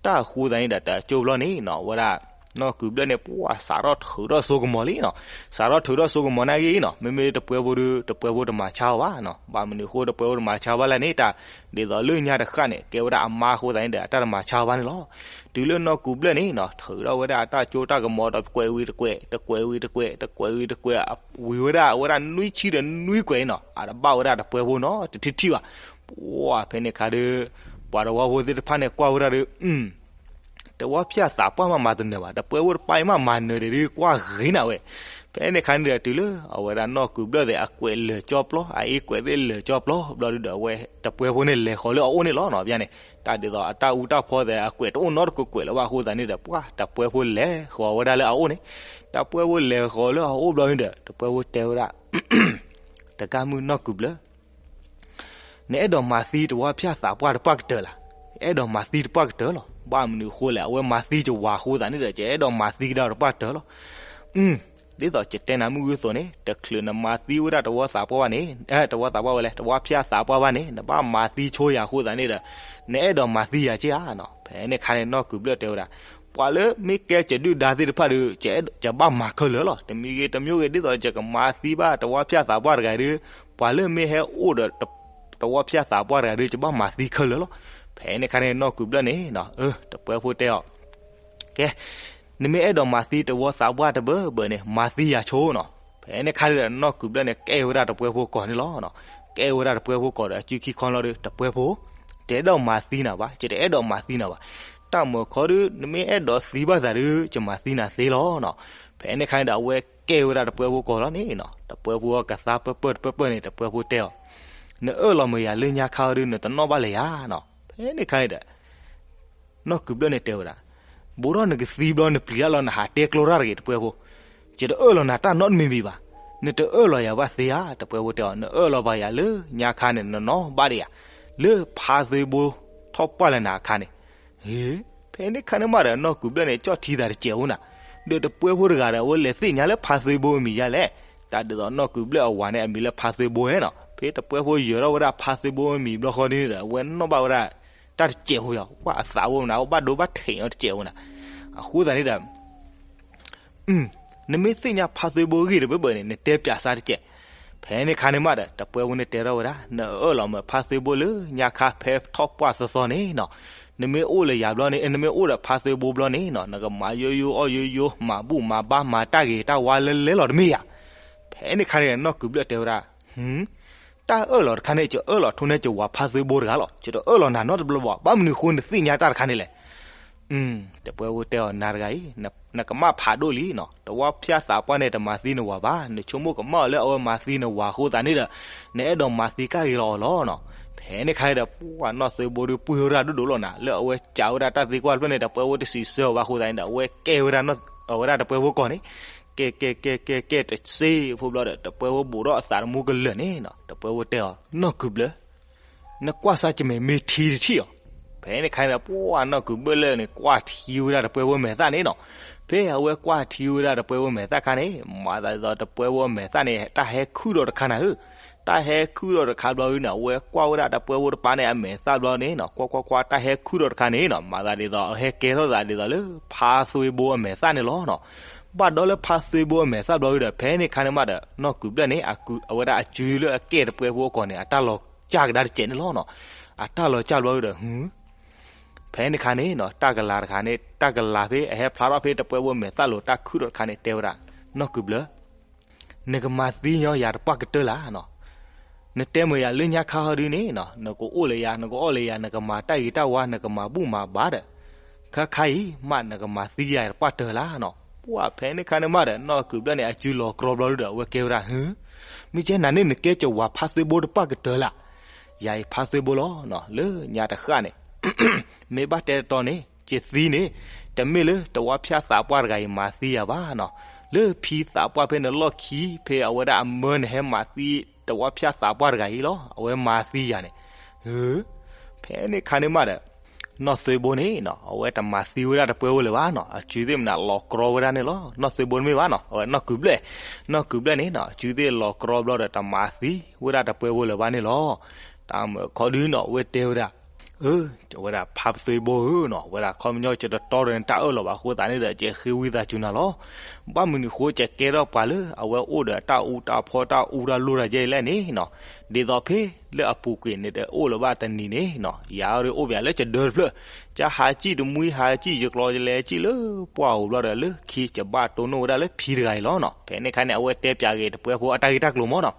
တၢ်ဃိသတးန့ၣ်ဒီး တကၠိဘျီန့ၣ်နီၤ ဝဲဒၣ် နီၢ်ကုၢ်ဘျၢၣ်န့ၣ် ပှၢ်စးထီၣ်ထုးထီၣ်စိကမီၤလံနီၤ, စးထီၣ်ထုးထီၣ်စိကမီၤနာ်က့နီၤ မ့မ့ၢ်တပှဲဖိဒုး တပှဲဖိတမၤဆါအီၤဘၣ်နီၤ, ဘၣ်မနုၤအဃိတပှဲဖိတမၤဆါဘၣ်လဲၣ်န့ၣ် တၢ်ဒ်သိးလၢညါတဃၣ်န့ၣ် ကဲဝဲဒၣ်အမါအဃိသတးန့ၣ်ဒီး အတၢ်တမၤဆါဘၣ်န့ၣ်လီၤ, တုၤလၢနီၢ်ကုၢ်ဘျၢၣ်န့ၣ်နီၤ ထုးထီၣ်ဝဲဒၣ်အတၢ်ကၠိတၢ်ကမီၤဒီး ကွဲးဝံၤတကွဲး တကွဲးဝံၤတကွဲး တကွဲးဝံၤတကွဲး ဝံၤဝဲဒၣ်အဝဲဒၣ်နွံဆံဒီးနွံကွဲးန့ၣ်နီၤ အတဘၣ်ဝဲဒၣ်တပှဲဖိနီတထံၣ်ထံၣ်ဘၣ်, ပှၢ်ဖဲန့ၣ်ခါဒုး ပှၤတဝၢဖိသ့ၣ်တဖၣ်န့ၣ်ကွၢ်ဝဲဒၣ်ဒီး တဝၢဖၠၣ်သးပှၢ်မးမၤတနၢၤဘၣ် တပှဲဖိတပၤအံၤမးမၤနၢၤဒံးဒုးကွၢ်ဂ့ၤနၤဝဲ, ဖဲန့ၣ်ခါန့ၣ်ဒီးတုၤလၢ အဝဲဒၣ်နီၢ်ကုၢ်ဘျၢၣ်သ့ၣ်အကွဲးလၢာ်ကၠီပျီ အအ့ကွဲးသ့ၣ်လၢာ်ကၠီပျီဘျီဒုးဒီး အဝဲတပှဲဖိန့ၣ်လဲၤဃီၤလၢအအိၣ်န့ၣ်လီၤနီၤ, ဘၣ်န့ၣ် တၢ်ဒ်သိးအတၢ်အူတၢ်ဖီသ့ၣ်အကွဲးတအိၣ်နီတကွဲးကွဲးလၢၤဘၣ်အဃိသတးန့ၣ်ဒီး ပှၢ်တပှဲဖိလဲၤဃီၤဝဲဒၣ်လၢအအိၣ်န့ၣ်, တပှဲဖိလဲၤဃီၤလၢအအိၣ်ဘျီန့ၣ်ဒီး တပှဲဖိတဲဝဲဒၣ် တကးမုၢ်နီၢ်ကုၢ်ဘျၢၣ် နအဲၣ်ဒိးမၤသံတဝၢဖၠၣ်သးပှၢ်တပှၢ်ကတၢၢ်လၢ်, အဲၣ်ဒိးမၤသံတပှၢ်ကတၢၢ်လီၤ, ဘၣ်မနုၤအဃိလဲၣ် အဝဲမၤသံယဝၤအဃိသတးန့ၣ်ဒီး ယအဲၣ်ဒိးမၤသံကဒါတပှၢ်ကတၢၢ်လီၤ, အ ဒ်သိးယတဲနၤမုၢ်ဂုၢ်သိးန့ၣ် တချုးနမၤသံဝဲဒၣ်တဝီသးပှၢ်ဘၣ်န့ၣ်, တဝီသးပှၢ်ဝဲလဲၣ်, တဝီဖၠၣ်သးပှၢ်ဘၣ်န့ၣ် နဘၣ်မၤသံဆိယၤအဃိသတးန့ၣ်ဒီး နအဲၣ်ဒိးမၤသံယၤက့ဧါနီၤ. ဖဲန့ၣ်ခါန့ၣ် နီၢ်ကုၢ်ဘျၢၣ်တဲဝဲဒၣ်, ပှၤလၢမ့ၢ်ကဲယဒုၣ်ဒါသ့ၣ်တဖၣ်ဒီး ယဘၣ်မၤခဲလၢာ်လီၤ. တမံၤဂ့ၤတမံၤဂ့ၤ ဒ်သိးယကမၤသံဘၣ်တဝီဖၠၣ်သးပှၢ်တဂၤဒီး ပှၤလၢမ့ၢ်ဟဲအိၣ်ဒီး တဝီဖၠၣ်သးပှၢ်တဂၤဒီး ယဘၣ်မၤသံခဲလၢာ်လီၤ. ဖဲန့ၣ်ခါန့ၣ် နီၢ်ကုၢ်ဘျၢၣ်န့ၣ် တပှဲၤဖိတဲအီၤ, ကဲ, နမ့ၢ်အဲၣ်ဒိးမၤသံတဝီသးပှၢ်တဘၢဘၢန့ၣ် မၤသံယၤဆိနီၤ. ဖဲန့ၣ်ခါဒီး နီၢ်ကုၢ်ဘျၢၣ်န့ၣ် ကဲဝဲဒၣ်တပှဲၤဖိကိးန့ၣ်လီၤ. ကဲဝဲဒၣ်တပှဲၤဖိကိးဒီး အစုခံခီလီၤဒီး တပှဲၤဖိ, တအဲၣ်ဒိးမၤသံနၤဘၣ်, ယတအဲၣ်ဒိးမၤသံနၤဘၣ်. တၢ်မၢခီဒီး နမ့ၢ်အဲၣ်ဒိးသံဘၣ်သးဒီး ယမၤသံနၤသ့လီၤနီၤ. ဖဲန့ၣ်ခါန့ၣ်ဒီး အဝဲကဲဝဲဒၣ်တပှဲၤဖိကိးလီၤန့ၣ်နီၤ. တပှဲၤဖိကသါပၢၢ်ပၢၢ်တပၢၢ်ပၢၢ်န့ၣ် တပှဲၤဖိတဲအီၤ, နအၢၣ်လီၤမုာ်ယၤလၢညါခါအီၤဒီး နတနီၣ်ဘၣ်လၢၤယၤနီၤ. ဖဲန့ၣ်ခါန့ၣ်ဒီး နီၢ်ကုၢ်ဘျၢၣ်န့ၣ်တဲဝဲဒၣ်, ဘူးထီၣ်နကသံဘျီ နပျံၤတၢ်လီၤ နဟးတဲကျိတၢ်တဂ့ၤ တပှဲၤဖိ, ယတအၢၣ်လီၤနၤတၢ်နီတမံၤမံၤဘၣ်. နတအၢၣ်လီၤယၤဘၣ်သ့ဧါ. တပှဲၤဖိတဲအီၤ, နအၢၣ်လီၤဘၣ်ယၤလၢညါခါန့ၣ် နနီၣ်ဘၣ်ဒံးယၤ လၢဖါသွ့ဘိထီၣ်ပှၢ်လၢနၤအခါန့ၣ်. ဟ့, ဖဲန့ၣ်ခါန့ၣ်မးဒီး နီၢ်ကုၢ်ဘျၢၣ်န့ၣ် ကၠီၣ်ထံသးတစဲးဖိနၤ, ဒီးတပှဲၤဖိတဂၤဒီး အဝဲလဲၤသ့ၣ်ညါလၢဖါသွ့ဘိအမံၤယါလဲၣ်. တၢ်ဒ်သိးနီၢ်ကုၢ်ဘျၢၣ်အဝၤန့ၣ် အမံၤလၢဖါသွ့ဘိနီၤ. ဖဲတပှဲၤဖိယၢၤထီၣ်ဝဲဒၣ်ဖါသွ့ဘိအမံၤဘျီဃီန့ၣ်ဒီး အဝဲနီၣ်ဘၣ်ဝဲဒၣ် တၢ်တစဲးဖိယါ, ဝဲအသးအိၣ်မနၤ အဘၣ်ဒိဘၣ်ထံးအီၤတစဲးဖိနၤ. အဃိသတးန့ၣ်ဒီး နမ့ၢ်သ့ၣ်ညါဖါသွ့ဘိဂ့ၢ်တဘၢဘၢန့ၣ် နတဲပၠးစၢ်တစဲး. ဖဲန့ၣ်ခါန့ၣ်မးဒီး တပှဲၤဖိန့ၣ်တဲထီၣ်ဝဲဒၣ်, နအၢၣ်လီၤမုာ်ဖါသွ့ဘိလၢညါခါဖဲထီၣ်ပှၢ်သီသီန့ၣ်နီၤ. နမ့ၢ်အိၣ်လၢယၤဘျီန့ၣ်, နမ့ၢ်အိၣ်ဒီးဖါသွ့ဘိဘျီန့ၣ်နီၤ, နကမၤယိယိအီၣ်ယိယိ, မၤဘူၣ်မၤဘါ, မၤတၢ်ဂ့ၤတၢ်ဝါလၢလဲလီၤတမ့ၢ်ယၤ. ဖဲန့ၣ်ခါန့ၣ် နီၢ်ကုၢ်ဘျၢၣ်တဲဝဲဒၣ်, တၢ်အၢၣ်လီၤတခါန့ၣ် ယအၢၣ်လီၤထိၣ်န့ၢ်ကဝၤဖါသွ့ဘိတဂၤလီၤ. ယတအၢၣ်လီၤနၤနီတဘျီဘၣ်. ဘၣ်မနုၤအဃိနသ့ၣ်ညါတၢ်တခါန့ၣ်လဲၣ်. တပှဲၤဖိတဲအီၤ, နၤတဂၤအံၤ နကမၣ်ဖးဒိၣ်လံနီၤ. တဝီဖၠၣ်သးပှၢ်န့ၣ် တမၤသံနဝၤဘၣ်. နဆိကမိၣ်ကမၣ်အီၤလၢအဝဲမၤသံနဝၤအဃိသတးန့ၣ်ဒီး နအဲၣ်ဒိးမၤသံကၣ်ဂ့ၤလီၤအီၤလီၤနီၤ. ဖဲန့ၣ်ခါန့ၣ်ဒီး ပှၤနီၢ်သွ့ဘိဒီး ပှ့ၤဝဲဒၣ်ဒိၣ်ဒိၣ်လီၤနၤ, လၢအဝဲစံးဝဲဒၣ်တၢ်သံကွၢ်တဖျၢၣ်န့ၣ် တပှဲၤဖိတစံးဆၢအီၤဘၣ်အဃိသတးန့ၣ်ဒီး အဝဲကဲဝဲဒၣ် အဝဲဒၣ်တပှဲၤဖိကိးန့ၣ် ကဲကဲကဲကဲကဲတစ့ဖိဘျီဒီး တပှဲၤဖိဘူးထီၣ်အသးတမူကလၢာ်န့ၣ်နီၤ. တပှဲၤဖိတဲအီၤ, နီၢ်ကုၢ်ဘျၢၣ်, နကွၢ်စၢ်ကမဲာ်မ့ၢ်ထံတထံၣ်အီၤ. ဖဲန့ၣ်ခါန့ၣ်ဒီး ပှၤနီၢ်ကုၢ်ဘျၢၣ်လၢန့ၣ် ကွၢ်ထံဝဲဒၣ်တပှဲၤဖိမဲာ်သၣ်န့ၣ်နီၤ. ဖဲအဝဲကွၢ်ထံဝဲဒၣ်တပှဲၤဖိမဲာ်သၣ်ခါန့ၣ် မၤသးဒ်သိးတပှဲၤဖိမဲာ်သၣ်န့ၣ် တၢ်ဟဲခုၣ်ဒီးတခါနၤဧၢ. တၢ်ဟဲခုၣ်ဒီးတခါဘျီဒုန့ၣ် အဝဲကွၢ်ဝဲဒၣ်တပှဲၤဖိတပၤန့ၣ် အမဲာ်သၣ်ဘျီန့ၣ်နီၤ, ကွၢ်ကွၢ်ကွၢ် တၢ်ဟဲခုၣ်ဒီးတခါန့ၣ်နီၤ, မၤသးဒ်သိး အဟဲကဲထီၣ်သးဒ်သိးလၢ ဖါသွ့ဘိအမဲာ်သၣ်န့ၣ်လီၤနီၤ. ဘၣ်ဒီးလၢဖါသွ့ဘိအမဲာ်သၣ်ဘျီဒုဒီး ဖဲန့ၣ်ခါန့ၣ်မးဒီး နီၢ်ကုၢ်ဘျၢၣ်န့ၣ် အဝဲဒၣ်အစုလၢအကဲတပှဲၤဖိအကိာ်န့ၣ် အတၢ်လီၤစၢ်ကဒါတစဲးန့ၣ်လီၤနီၤ. အတၢ်လီၤစၢ်ဘျီဒုဒီး ဖဲန့ၣ်ခါန့ၣ်နီၤ တၢ်ကလၤတခါန့ၣ် တၢ်ကလၤဖဲအဟဲဖျါထီၣ်ဖဲတပှဲၤဖိမဲာ်သၣ်လိၤ တၢ်ခုၣ်ဒီးတခါန့ၣ် တဲဝဲဒၣ်, နီၢ်ကုၢ်ဘျၢၣ်, နကမၤသံညီယၤတပှၢ်ကတၢၢ်လၢ်နီၤ. နတဲမုာ်ယၤလၢညါခါဟီဒုန့ၣ်နီၤ, နကအိၣ်လၢယၤ နကအီၣ်လၢယၤ နကမၤတၢ်ဂ့ၤတၢ်ဝါ နကမၤဘူၣ်မၤဘါဒီး ခါခါအံၤမး နကမၤသံယၤတပှၢ်တၢၢ်လၢ်နီၤ. ပှၢ်ဖဲန့ၣ်ခါန့ၣ်မးဒီး နီၢ်ကုၢ်ဘျၢၣ်န့ၣ် အစုလီၤကြီဘျီဒုဒီး အဝဲကဲဝဲဒၣ်, မ့ၢ်ကဲနၤန့ၣ် နကဲကဝၤဖါသွ့ဘိတပှၢ်ကတၢၢ်လၢ်. ယၤအံၤဖါသွ့ဘိလီၤနီၤ, လၢညါတဃၣ်န့ၣ် မ့ၢ်ဘၣ်တဲတတီန့ၣ် ယသံန့ၣ် တမ့ၢ်လၢတဝီဖၠၣ်သးပှၢ်တဂၤအံၤမၤသံယၤဘၣ်နီၤ, လၢဖံသးပှၢ်ဖဲနလီၢ်ခံ ဖဲအဝဲဒၣ်အမၢနဟဲမၤသံတဝီဖၠၣ်သးပှၢ်တဂၤအံၤလီၤ, အဝဲမၤသံယၤန့ၣ်. ဖဲန့ၣ်ခါန့ၣ်မးဒီး နီၢ်သွ့ဘိန့ၣ်နီၤ အဝဲတမၤသံဝဲဒၣ်တပှဲၤဖိလၢၤဘၣ်နီၤ, အစုသ့ၣ်မနုၤလီၤကြီဝဲဒၣ်န့ၣ်လီၤ. နီၢ်သွ့ဘိတမ့ၢ်ဘၣ်နီၤ, အဝဲနီၢ်ကုၢ်ဘျၢၣ်, နီၢ်ကုၢ်ဘျၢၣ်န့ၣ်နီၤ အစုသ့ၣ်လီၤကြီဘျီဒီး တမၤသံဝဲဒၣ်တပှဲၤဖိလၢၤဘၣ်န့ၣ်လီၤ. တၢ်မၢခီဒုနီၤ အဝဲတဲဝဲဒၣ် အဝဲဒၣ်ဖါသွ့ဘိဧၢနီၤ, ဝဲဒၣ်ခီပညီ ယတတီဒီးနတၢ်အၢၣ်လီၤဘၣ်အဃိသတးန့ၣ်ဒီး ယဃ့ဝံသးစူၤနၤလီၤ. ဘၣ်မနုၤအဃိ ယကဲထီၣ်ပှၤလၢအဝဲအိၣ်ဒီးတၢ်အူတၢ်ဖီ တၢ်အူတၢ်လိၣ်တၢ်ယဲၢ်လဲၣ်န့ၣ်နီၤ, ဒ်သိးဖဲလၢအပူၤကွံာ်န့ၣ် တအိၣ်လၢၤဘၣ်တနံၤန့ၣ်နီၤ, ယၤဒီးအိၣ်ပယၤလၢယဒၢတဖျၢၣ်, ယဟးစံၣ်တမှံဟးစံၣ် ယကျီယလဲၤစံၣ်လၢပှၢ်ဧိၤဘျီဒီး လၢခံယဘၣ်တိၢ်နီၣ်ဝဲဒၣ်လၢဖံတဂၤအံၤလီၤနီၤ. ဖဲန့ၣ်ခါန့ၣ် အဝဲတဲပၠးက့ၤတပှဲၤဖိအတၢ်ဂ့ၢ်တၢ်ကျိၤမးနီၤ.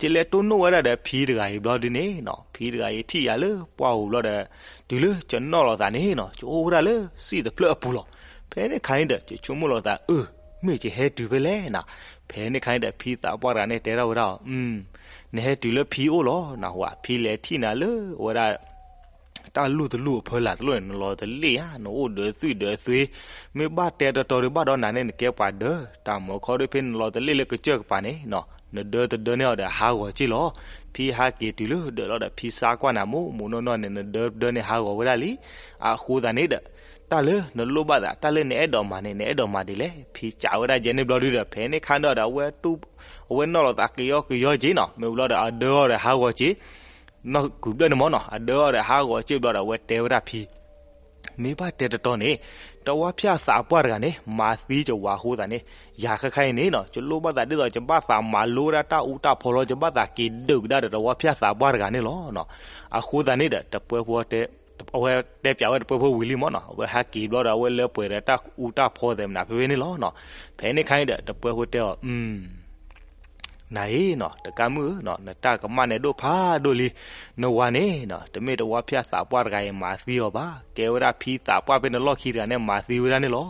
ယလဲၤတိၢ်နီၣ်ဝဲဒၣ်ဒီးဖံတဂၤအံၤဘျီဒုန့ၣ်နီၤ, ဖံတဂၤအံၤထံၣ်ယၤလၢပှၢ်ဧိၤဘျီဒီး တုၤလၢယနီၣ်လီၤသးန့ၣ်နီၤ ယအိၣ်ဝဲဒၣ်လၢစံၣ်တဖျၢၣ်အပူၤလီၤ. ဖဲန့ၣ်ခါန့ၣ်ဒီး ယဆိကမိၣ်လီၤသး အၢ မ့ၢ်ယဟဲတုၤဖဲလဲၣ်နီၤ. ဖဲန့ၣ်ခါန့ၣ်ဒီး ဖံသးပှၢ်တဂၤန့ၣ်တဲထီၣ်ဝဲဒၣ်အီၤ, နဟဲတုၤလၢဖံအိၣ်လီၤနီၤ, ဝဲဖံလဲၤထံၣ်နၤလၢအဝဲဒၣ် တၢ်လူၢ်တလူၢ်အဖီလာ်တလိၣ်န့ၣ် နလီၤတလ့ၣ်ဧါ, နအိၣ်ဒၢးသွံၣ်ဒၢးသွ့, မ့ၢ်ဘၣ်တဲတတီဒီး ဘၣ်ဒီးနၤန့ၣ် နကဲပှၤဒၢ, တၢ်မၢခီဒုဖဲနလီၤတလ့ၣ်လၢကစၢၢ်ကပၤန့ၣ်နီၤ နဒၢတဒၢန့ၢ်အီၤဒီးဟးဂီၤက့ၢ်လီၤ. ဖံဟးက့ၤတုၤလၢဒၢးလီၤဒီး ဖံစါကွၢ်နၤ မိၢ်မိၢ်နီၢ်နီၢ်န့ၣ် နဒၢတဒၢန့ၣ်ဟးဂီၤဝဲဒၣ်လံ. အဃိသတးန့ၣ်ဒီး တၢ်လၢနလိၣ်ဘၣ်သး တၢ်လၢနအဲၣ်ဒိးမၤန့ၣ် နအဲၣ်ဒိးမၤဒ်လဲၣ်. ဖံစံးဝဲဒၣ်ယဲန့ၣ်ဘျီဒုဒီး ဖဲန့ၣ်ခါန့ၣ်ဒီး အဝဲ အဝဲနီၣ်လီၤသးကယီကယီက့ၤနီၤ. မ့ၢ်ဝံၤလီၤဒီး အဒၢအီၤဒီးဟးဂီၤက့ၤ နီၢ်ကုၢ်ဘျၢၣ်န့ၣ်မ့ၢ်နီၤ, အဒၢအီၤဒီးဟးဂီၤက့ၤဘျီဒီး အဝဲတဲဝဲဒၣ်ဖံ မ့ၢ်ဘၣ်တဲတတီန့ၣ် တဝၢ်ဖၠၣ်သးပှၢ်တဂၤန့ၣ် မၤသံကဝၤအဃိသတးန့ၣ် ယၤခဲခါအံၤန့ၣ်နီၤ ကလိၣ်ဘၣ်သးဒ်သိး ယဘၣ်သးမၤလိဒၣ်တၢ်အူတၢ်ဖီလီၤ, ယဘၣ်သးက့ၤဒုးကဒါဒီးတဝၢ်ဖၠၣ်သးပှၢ်တဂၤန့ၣ်လီၤ. အဃိသတးန့ၣ်ဒီး တပှဲဖိ အဝဲတဲပၠးဝဲတပှဲဖိဝံၤလံမ့ၢ်နီၤ, အဝဲဟးက့ၤဘျီဒီး အဝဲလၢပှဲၤဒီးတၢ်အူတၢ်ဖီသဲးမနုၤဖဲဖဲန့ၣ်လီၤ. ဖဲန့ၣ်ခါအံၤဒီး တပှဲဖိတဲအီၤ နၤအံၤနီၤ တကးမုၣ်ဧၢနီၤ, နတၢ်ကမၣ်န့ၣ်ဒိၣ်ဖးဒိၣ်လံ. နဝၤန့ၣ်နီၤ တမ့ၢ်တဝၢ်ဖၠၣ်သးပှၢ်တဂၤအံၤမၤသံအီၤဘၣ်, ကဲဝဲဒၣ်ဖံသးပှၢ်ဖဲန့ၣ်လီၢ်ခံတဂၤန့ၣ် မၤသံဝဲဒၣ်န့ၣ်လီၤ.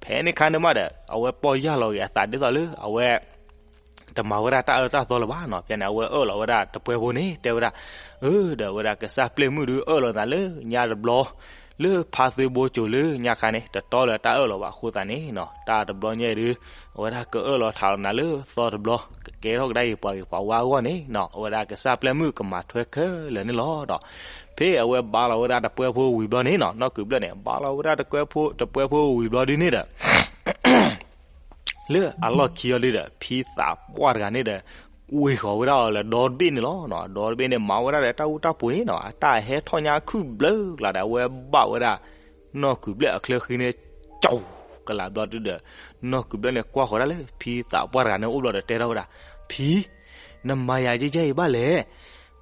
ဖဲန့ၣ်ခါန့ၣ်မးဒီး အဝဲပီၢ်ယၢ်လီၤက့ၤအသးဒ်သိးလၢ အဝဲ တမၤဝဲဒၣ်တၢ်အၢတၢ်သီလၢၤဘၣ်နီၤ. ဖဲန့ၣ် အဝဲအၢၣ်လီၤဝဲဒၣ်တပှဲဖိန့ၣ် တဲဝဲဒၣ်, အၢ ဒီးဝဲဒၣ်ကစၢ်ပျဲၢ်မုၣ်ဒုးအၢၣ်လီၤသးလၢညါတဘျီ လၢဖါသ့ဘိကၠိလၢညါခါန့ၣ် တတီလၢတၢ်အၢၣ်လီၤဘၣ်အဃိသတးန့ၣ်နီၤ, တၢ်တဘျီညါအံၤဒုး အဝဲဒၣ်ကအၢၣ်လီၤထးလီၤနၤလၢသီတဘျီ ကကဲထီၣ်ကဒါက့ၤပှၤဂ့ၤပှၤဝါအဂီၢ်န့ၣ်နီၤ, အဝဲဒၣ်ကစၢ်ပျဲၢ်မုၣ်ကမၤထွဲခဲလၢာ်န့ၣ်လီၤ. ဖဲအဝဲဘါလီၤဝဲဒၣ်တပှဲဖိဝံၤဘျီန့ၣ်နီၤ, နီၢ်ကုၢ်ဘျၢၣ်န့ၣ် ဘါလီၤဝဲဒၣ်တပှဲဖိဝံၤဘျီဒုန့ၣ်ဒီး လၢအလီၢ်ခံအီၤဒုဒီး ဖံသးပှၢ်တဂၤန့ၣ်ဒီး ကွံာ်ဃီၤဝဲဒၣ်အီၤလၢဒီတဘ့ၣ်န့ၣ်လီၤ. ဒီတဘ့ၣ်န့ၣ် မၤဝဲဒၣ်ဒီးတၢ်အူတၢ်ပူၤန့ၣ်နီၤ, အတၢ်ဟဲထီၣ်ညါခုၣ်ဘျၢကျါဒီး အဝဲဘၣ်ဝဲဒၣ် နီၢ်ကုၢ်ဘျၢၣ်အချၢဃံန့ၣ် ကၠီကလးဘျီဒုဒီး နီၢ်ကုၢ်ဘျၢၣ်န့ၣ် ကွၢ်ဃီၤဒၣ်လၢဖံသးပှၢ်တဂၤန့ၣ်အိၣ်ဘျီဒီး တဲထီၣ်ဝဲဒၣ်, ဖံ နမၤယၤယဲယဲအံၤဘၣ်လဲၣ်.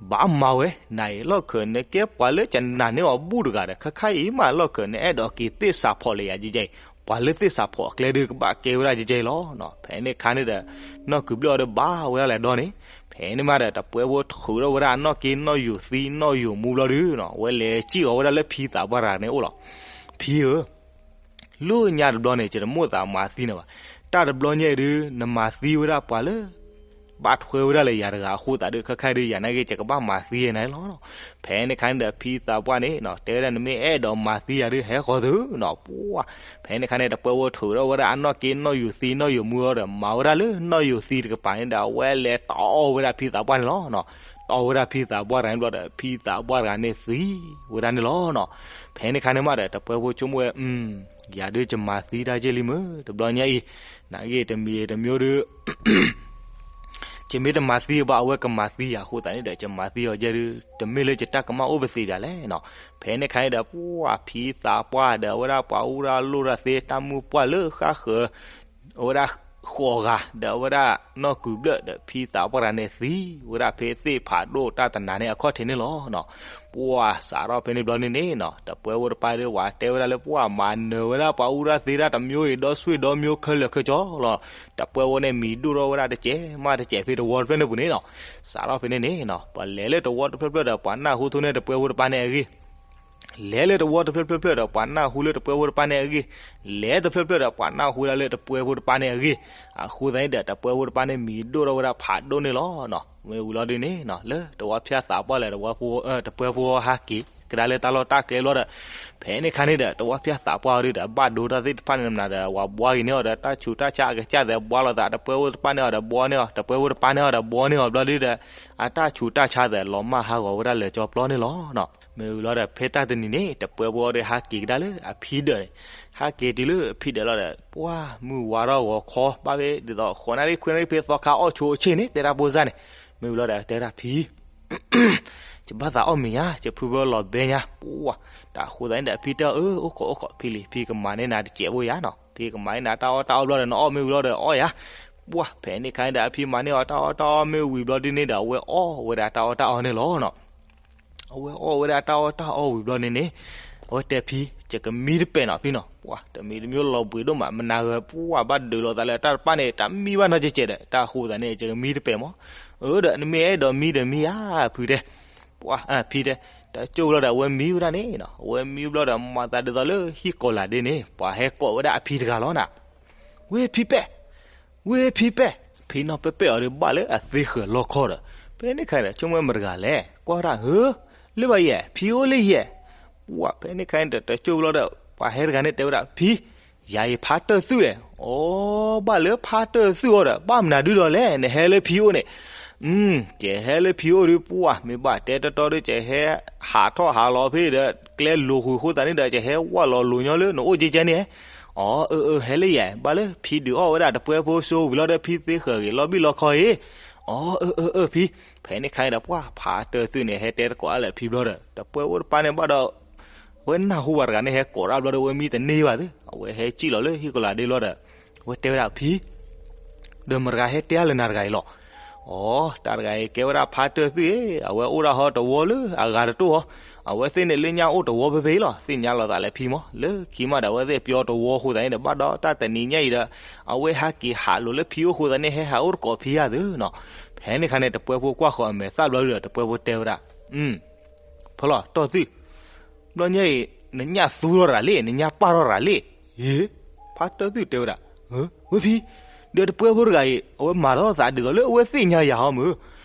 ဘၣ်မၤဝဲ, နအံၤလီၢ်ခံန့ၣ်ကဲပှၤလၢကနာ်န့ၢ်အီၤဘူၣ်တဂၤဒီး ခဲခါအံၤမးလီၢ်ခံန့ၣ် အဲၣ်ဒိးက့ၤသ့ၣ်စးဖီၣ်လၢယၤယဲယဲအံၤ, ပှၤလၢသ့ၣ်စးဖီၣ်အကျဲဒုးကဘၣ်ကဲဝဲဒၣ်ယဲယဲအံၤလီၤ. ဖဲန့ၣ်ခါန့ၣ်ဒီး နီၢ်ကုၢ်ဘျၢၣ်အီၤဒီးဘၣ်ဝဲဒၣ်လဲၤဒီန့ၣ်, ဖဲန့ၣ်မးဒီး တပှဲဖိထုးထီၣ်ဝဲဒၣ်အနီၢ်က့နီၢ်ယိာ်သံနီၢ်ယိာ်မူဘျီဒုနီၤ, အဝဲလဲၤစံၣ်ဃီၤဝဲဒၣ်လၢဖံသးပှၢ်တဂၤန့ၣ်အိၣ်လီၤ. ဖံဧၢ လၢညါတဘျီန့ၣ် ယတမိၣ်သးမၤသံနၤဘၣ်. တၢ်တဘျီညါအံၤဒုး နမၤသံဝဲဒၣ်ပှၤလၢ ဘၣ်ထွဲဝဲဒၣ်လၢယၤတဂၤအဃိသတးဒုး ခဲခါဒုး ယၤနာ်က့ ယကဘၣ်မၤသံနၤလီၤ. ဖဲန့ၣ်ခါန့ၣ်ဒီး ဖံသးပှၢ်န့ၣ်နီၤ တဲဝဲဒၣ် နမ့ၢ်အဲၣ်ဒိးမၤသံယၤဒုး ဟဲဃီၤသုနီၤ, ပှၤ ဖဲန့ၣ်ခါန့ၣ် တပှဲဖိထုးထီၣ်ဝဲဒၣ်အနီၢ်က့နီၢ်ယိာ်သံနီၢ်ယိာ်မူအီၤဒီး မၤဝဲဒၣ်လၢနီၢ်ယိာ်သံတကပၤန့ၣ်ဒီး အဝဲလဲၤတီဝဲဒၣ်ဖံသးပှၢ်န့ၣ်လီၤ. တီဝဲဒၣ်ဖံသးပှၢ်တဂၤန့ၣ်ဘျီဒီး ဖံသးပှၢ်တဂၤန့ၣ်သံဝဲဒၣ်န့ၣ်လီၤ. ဖဲန့ၣ်ခါန့ၣ်မးဒီး တပှဲဖိဆိကမိၣ်ဝဲ ယၤဒုးယမၤသံတၢ်ယဲၢ်လံမ့ၢ် တဘျီညါအံၤ, နာ်က့ တမံၤတမံၤဒုး ယမ့ၢ်တမၤသံဘၣ် အဝဲကမၤသံယၤအဃိသတးန့ၣ်ဒီး ယမၤသံအီၤယဲၢ်ဒုး တမ့ၢ်လၢယတၢ်ကမၣ်အိၣ်ပသ့ၣ်ဘၣ်လဲၣ်နီၤ. ဖဲန့ၣ်ခါန့ၣ်ဒီး ပှၤဖံသးပှၢ်ဒီး အဝဲဒၣ်ပှၤအူရၣ်လိၣ်ရၣ်သ့ တၢ်မုၢ်ပှၢ်လၢဃၣ်ဃၢၤ အဝဲဒၣ်ဃိးဂၤ ဒီးအဝဲဒၣ်နီၢ်ကုၢ်ဘျၢၣ်ဒီး ဖံသးပှၢ်တဂၤန့ၣ်သံဝဲဒၣ်ဖဲသ့ၣ်ဖးဒိၣ်တၢ်တနၤန့ၣ်အခီၣ်ထံးန့ၣ်လီၤ. ပှၤစးထီၣ်ဖဲန့ၣ်ဘျီန့ၣ်န့ၣ်နီၤ တပှဲဖိတပၤဒီး ပှၤတဲဝဲဒၣ်လၢ ပှၤမၤနၢၤဝဲဒၣ်ပှၤအူရၣ်သ့ဒၣ်တမျိုးအံၤ ဒီးဆွံဒီမျိုးခဲလၢာ်ခဲဆ့လီၤ. တပှဲဖိန့ၣ်မံၤဒိၣ်ထီၣ်ဝဲဒၣ်တစဲးမးတစဲးဖဲတဝီတဖျၢၣ်န့ၣ်ပူၤန့ၣ်နီၤ. စးထီၣ်ဖဲန့ၣ်န့ၣ်နီၤ ပှၤလဲၤလၢတဝီတဖျၢၣ်ဖျၢၣ်ဒီး ပှၤနၢ်ဟူအသိးန့ၣ် တပှဲဖိတပၤန့ၣ်အဂ့ၢ် လဲၤလၢတဝီတဖျၢၣ်ဖျၢၣ်ဖျၢၣ်ဒီး ပှၤနၢ်ဟူလၢတပှဲဖိတပၤန့ၣ်အဂ့ၢ်, လဲၤတဖျၢၣ်ဖျၢၣ်ဒီး ပှၤနၢ်ဟူဒၣ်လၢတပှဲဖိတပၤန့ၣ်အဂ့ၢ်. အဃိသတးန့ၣ်ဒီး တပှဲဖိတပၤန့ၣ် မံၤဒိၣ်ထီၣ်ဝဲဒၣ်ဖးဒိၣ်န့ၣ်လီၤ. မ့ၢ်ဝံၤလီၤဒုန့ၣ် လၢတဝၢ်ဖၠၣ်သးပှၢ်လၢ တပှဲဖိဟဲက့ၤကဒါလၢတၢ်လီၢ်တၢ်ကျဲဘျီဒီး ဖဲန့ၣ်ခါန့ၣ်ဒီး တဝၢ်ဖၠၣ်သးပှၢ်အီၤဒုဒီး ဘၣ်ဒိတၢ်သ့ၣ်တဖၣ်န့ၣ်မနုၤဒီး ဝဲဘှါက့ၤန့ၢ်အီၤဒီး တၢ်ဆူးတၢ်ဆါအကစၢ်သဲး ဘှါလိာ်သး တပှဲဖိတပၤန့ၢ်အီၤဒီးဘှါန့ၢ်အီၤ, တပှဲဖိတပၤန့ၢ်အီၤဒီးဘှါန့ၢ်အီၤဘျီဒုဒီး အတၢ်ဆူးတၢ်ဆါသဲး လီၤမၢ်ဟးဂီၤဝဲဒၣ်လၢကၠီပျီန့ၣ်လီၤ. မ့ၢ်ဝံၤလီၤဒီး ဖဲတၢ်တနံၤန့ၣ် တပှဲဖိအီၤဒီး ဟးက့ၤကဒါလၢအဖံဒၢးန့ၣ်, ဟးက့ၤတုၤလၢအဖံဒၢးလီၤဒီး ပှၤမုၢ်ဝါထီၣ်ဂီၤခီ ဘၣ်ဖဲဒ်သိး ဃိးနၣ်ရံၣ်ခွံနၣ်ရံၣ် ဖဲသီခါအီၣ်ဆိအဆ့ၣ်န့ၣ် တဲဒၣ်ဖိစၢ်န့ၣ်, မ့ၢ်ဝံၤလီၤဒီး တဲဝဲဒၣ်ဖံ ယဘၣ်သးအီၣ်မ့ၤညါ, ယဖုဖဲလီၤဘဲညါ, ပှၤ တၢ်ဃိသးန့ၣ်ဒီး အဖံတဲအီၤ အၢ အိၣ်ခိးအိၣ်ခိးဖံလံ, ဖံကမၤန့ၢ်နၤတစဲး ဖိယါနီၤ, ဖံကမၤန့ၢ်နၤတၢ်အီၣ်တၢ်အီဘျီဒီး နအီၣ်မ့ၢ်ဝံၤလီၤဒီးအီၣ်ယါ. ပှၤ ဖဲန့ၣ်ခါန့ၣ်ဒီး အဖံမၤန့ၢ်အီၤတၢ်အီၣ်တၢ်အီမ့ၢ်ဝံၤဘျီဒုန့ၣ်ဒီး အဝဲအီၣ်ဝဲဒၣ်တၢ်အီၣ်တၢ်အီန့ၣ်လီၤနီၤ. အဝဲအီၣ်ဝဲဒၣ်တၢ်အီၣ်တၢ်အီဝံၤဘျီန့ၣ်န့ၣ် အဝဲတဲဖံ ယကမံတပဲာ်နီၤဖံနီၤ, ပှၤ တမံၤတမံၤလီၤဘှံးဒိၣ်မး မနၤဂၤ ပှၤဘၣ်ဒုးလိာ်သးလၢတၢ်တပၣ်န့ၣ် တမံဘၣ်နီတစဲးဒီး တၢ်ဃိသးန့ၣ် ယကမံတပဲာ်မး. အၢ ဒီးနမ့ၢ်အဲၣ်ဒိးမံဒီးမံဧါ ဖုတဲ ပှၤ ဖံတဲ တကၠိၢ်ဘျီဒီး အဝဲမံဝဲဒၣ်န့ၣ်နီၤ, အဝဲမံဘျီဒီး မၤသးဒ်သိးလၢဟံၣ်ကီၤလၤဒ့န့ၣ် ပှၤဟဲကိးဝဲဒၣ်အဖံတဂၤလီၤနီၤ. ဝဲဖံပဲၣ် ဝဲဖံပဲၣ်, ဖံနီၢ်ပဲၣ်ပဲၣ်အီၤဒီး ဘၣ်လၢအသ့ဃၢၤလီခီဒီး ဖဲန့ၣ်ခါဒီး ဆိကမိၣ်မတဂၤလဲၣ် ကွၢ်ဒၣ်ဧၢ, လၢဘၣ်ယဲၢ် ဖံအိၣ်လၢယဲၢ်. ပှၤ ဖဲန့ၣ်ခါန့ၣ်ဒီး တကၠိၢ်ဘျီဒီး ပှၤဟဲတဂၤန့ၣ်တဲဝဲဒၣ် ဖံ ယၤအံၤဖါတၢၢ်သုၣ်ဧါ. အိ ဘၣ်လၢဖါတၢၢ်သုၣ်အီၤဒီး ဘၣ်မနုၤဒုဒီးလဲၣ်, နဟဲလၢဖံအိၣ်န့ၣ်. ကဟဲလၢဖံအိၣ်ဒုး ပှၢ် မ့ၢ်ဘၣ်တဲတီတီဒီး ကဟဲဟးထီၣ်ဟးလီၤဖဲဒီး ကျဲလိာ်ဃုာ်အဃိသတးန့ၣ်ဒီး ကဟဲဝၢ်လီၤလိာ်ညီလၢနအိၣ်ကဲကဲန့ၣ်. အိ အၢ အၢ ဟဲလၢယၤ, ဘၣ်လၢဖံဒုးအီၣ်ဝဲဒၣ်တပှဲဖိစိဝံၤလီၤဒီး ဖံသ့ဃၢၤဂ့ၤလီၤဘံၣ်လီၤခီအံၤ. အိ အၢ အၢ အၢ ဖံ. ဖဲန့ၣ်ခါန့ၣ်ဒီး ပှၢ် ဖါတၢၢ်သုၣ်န့ၣ် ဟဲတဲတကိးအါလၢာ်ဖံဘျီဒီး တပှဲဖိတပၤန့ၣ်ဘၣ်ဒီး အဝဲနၢ်ဟူဝဲတဂၤန့ၣ် ဟဲကိးတၢ်ဘျီဒီး အဝဲမံတန့ၢ်ဘၣ်သ့ၣ်, အဝဲဟဲစံၣ်လီၤလၢဟံၣ်ကလၤဒ့လီၤဒီး အဝဲတဲဝဲဒၣ်ဖံ, ဒီးမတၤတဂၤဟဲတဲအါလၢနၤတဂၤအံၤလီၤ. အိ တၢ်တဂၤအံၤကဲဝဲဒၣ်ဖါတၢၢ်သုၣ်အံၤ, အဝဲအိၣ်ဒၣ်ဟီတဝီလၢအဂၤတတိၢ်ဟီ, အဝဲသ့ၣ်န့ၣ်လၢညါအိၣ်တဝီဖဲဖဲအံၤလီၤ, သ့ၣ်ညါလီၤသးလၢဖံမး, လၢခံမးဒီး အဝဲသ့ၣ်ပျီတဝီအဃိသတးန့ၣ်ဒီး ဘၣ်ဒီးတၢ်တနံၤညါအံၤဒီး အဝဲဟဲက့ၤဟးလိာ်လၢဖံအိၣ်အဃိသတးန့ၣ် ဟဲဟးအိၣ်တကိးဖံယါသုနီၤ. ဖဲန့ၣ်ခါန့ၣ် တပှဲဖိကွၢ်ဃီၤအမဲာ်သၣ်ဘျီဒီး တပှဲဖိတဲဝဲဒၣ် ဖီလီၤတီၢ်သုၣ်, ဘျီညါအံၤ နညၣ်သူထီၣ်တဂၤလံ, နညၣ်ပၢ်ထီၣ်တဂၤလံ. ယ့, ဖါတၢၢ်သုၣ်တဲဝဲဒၣ်, ဝဲဖံ, ဒီးတပှဲဖိတဂၤအံၤ အဝဲမၤထီၣ်သးဒ်သိးလၢအဝဲသ့ၣ်ညါယၤဟီမုၢ်,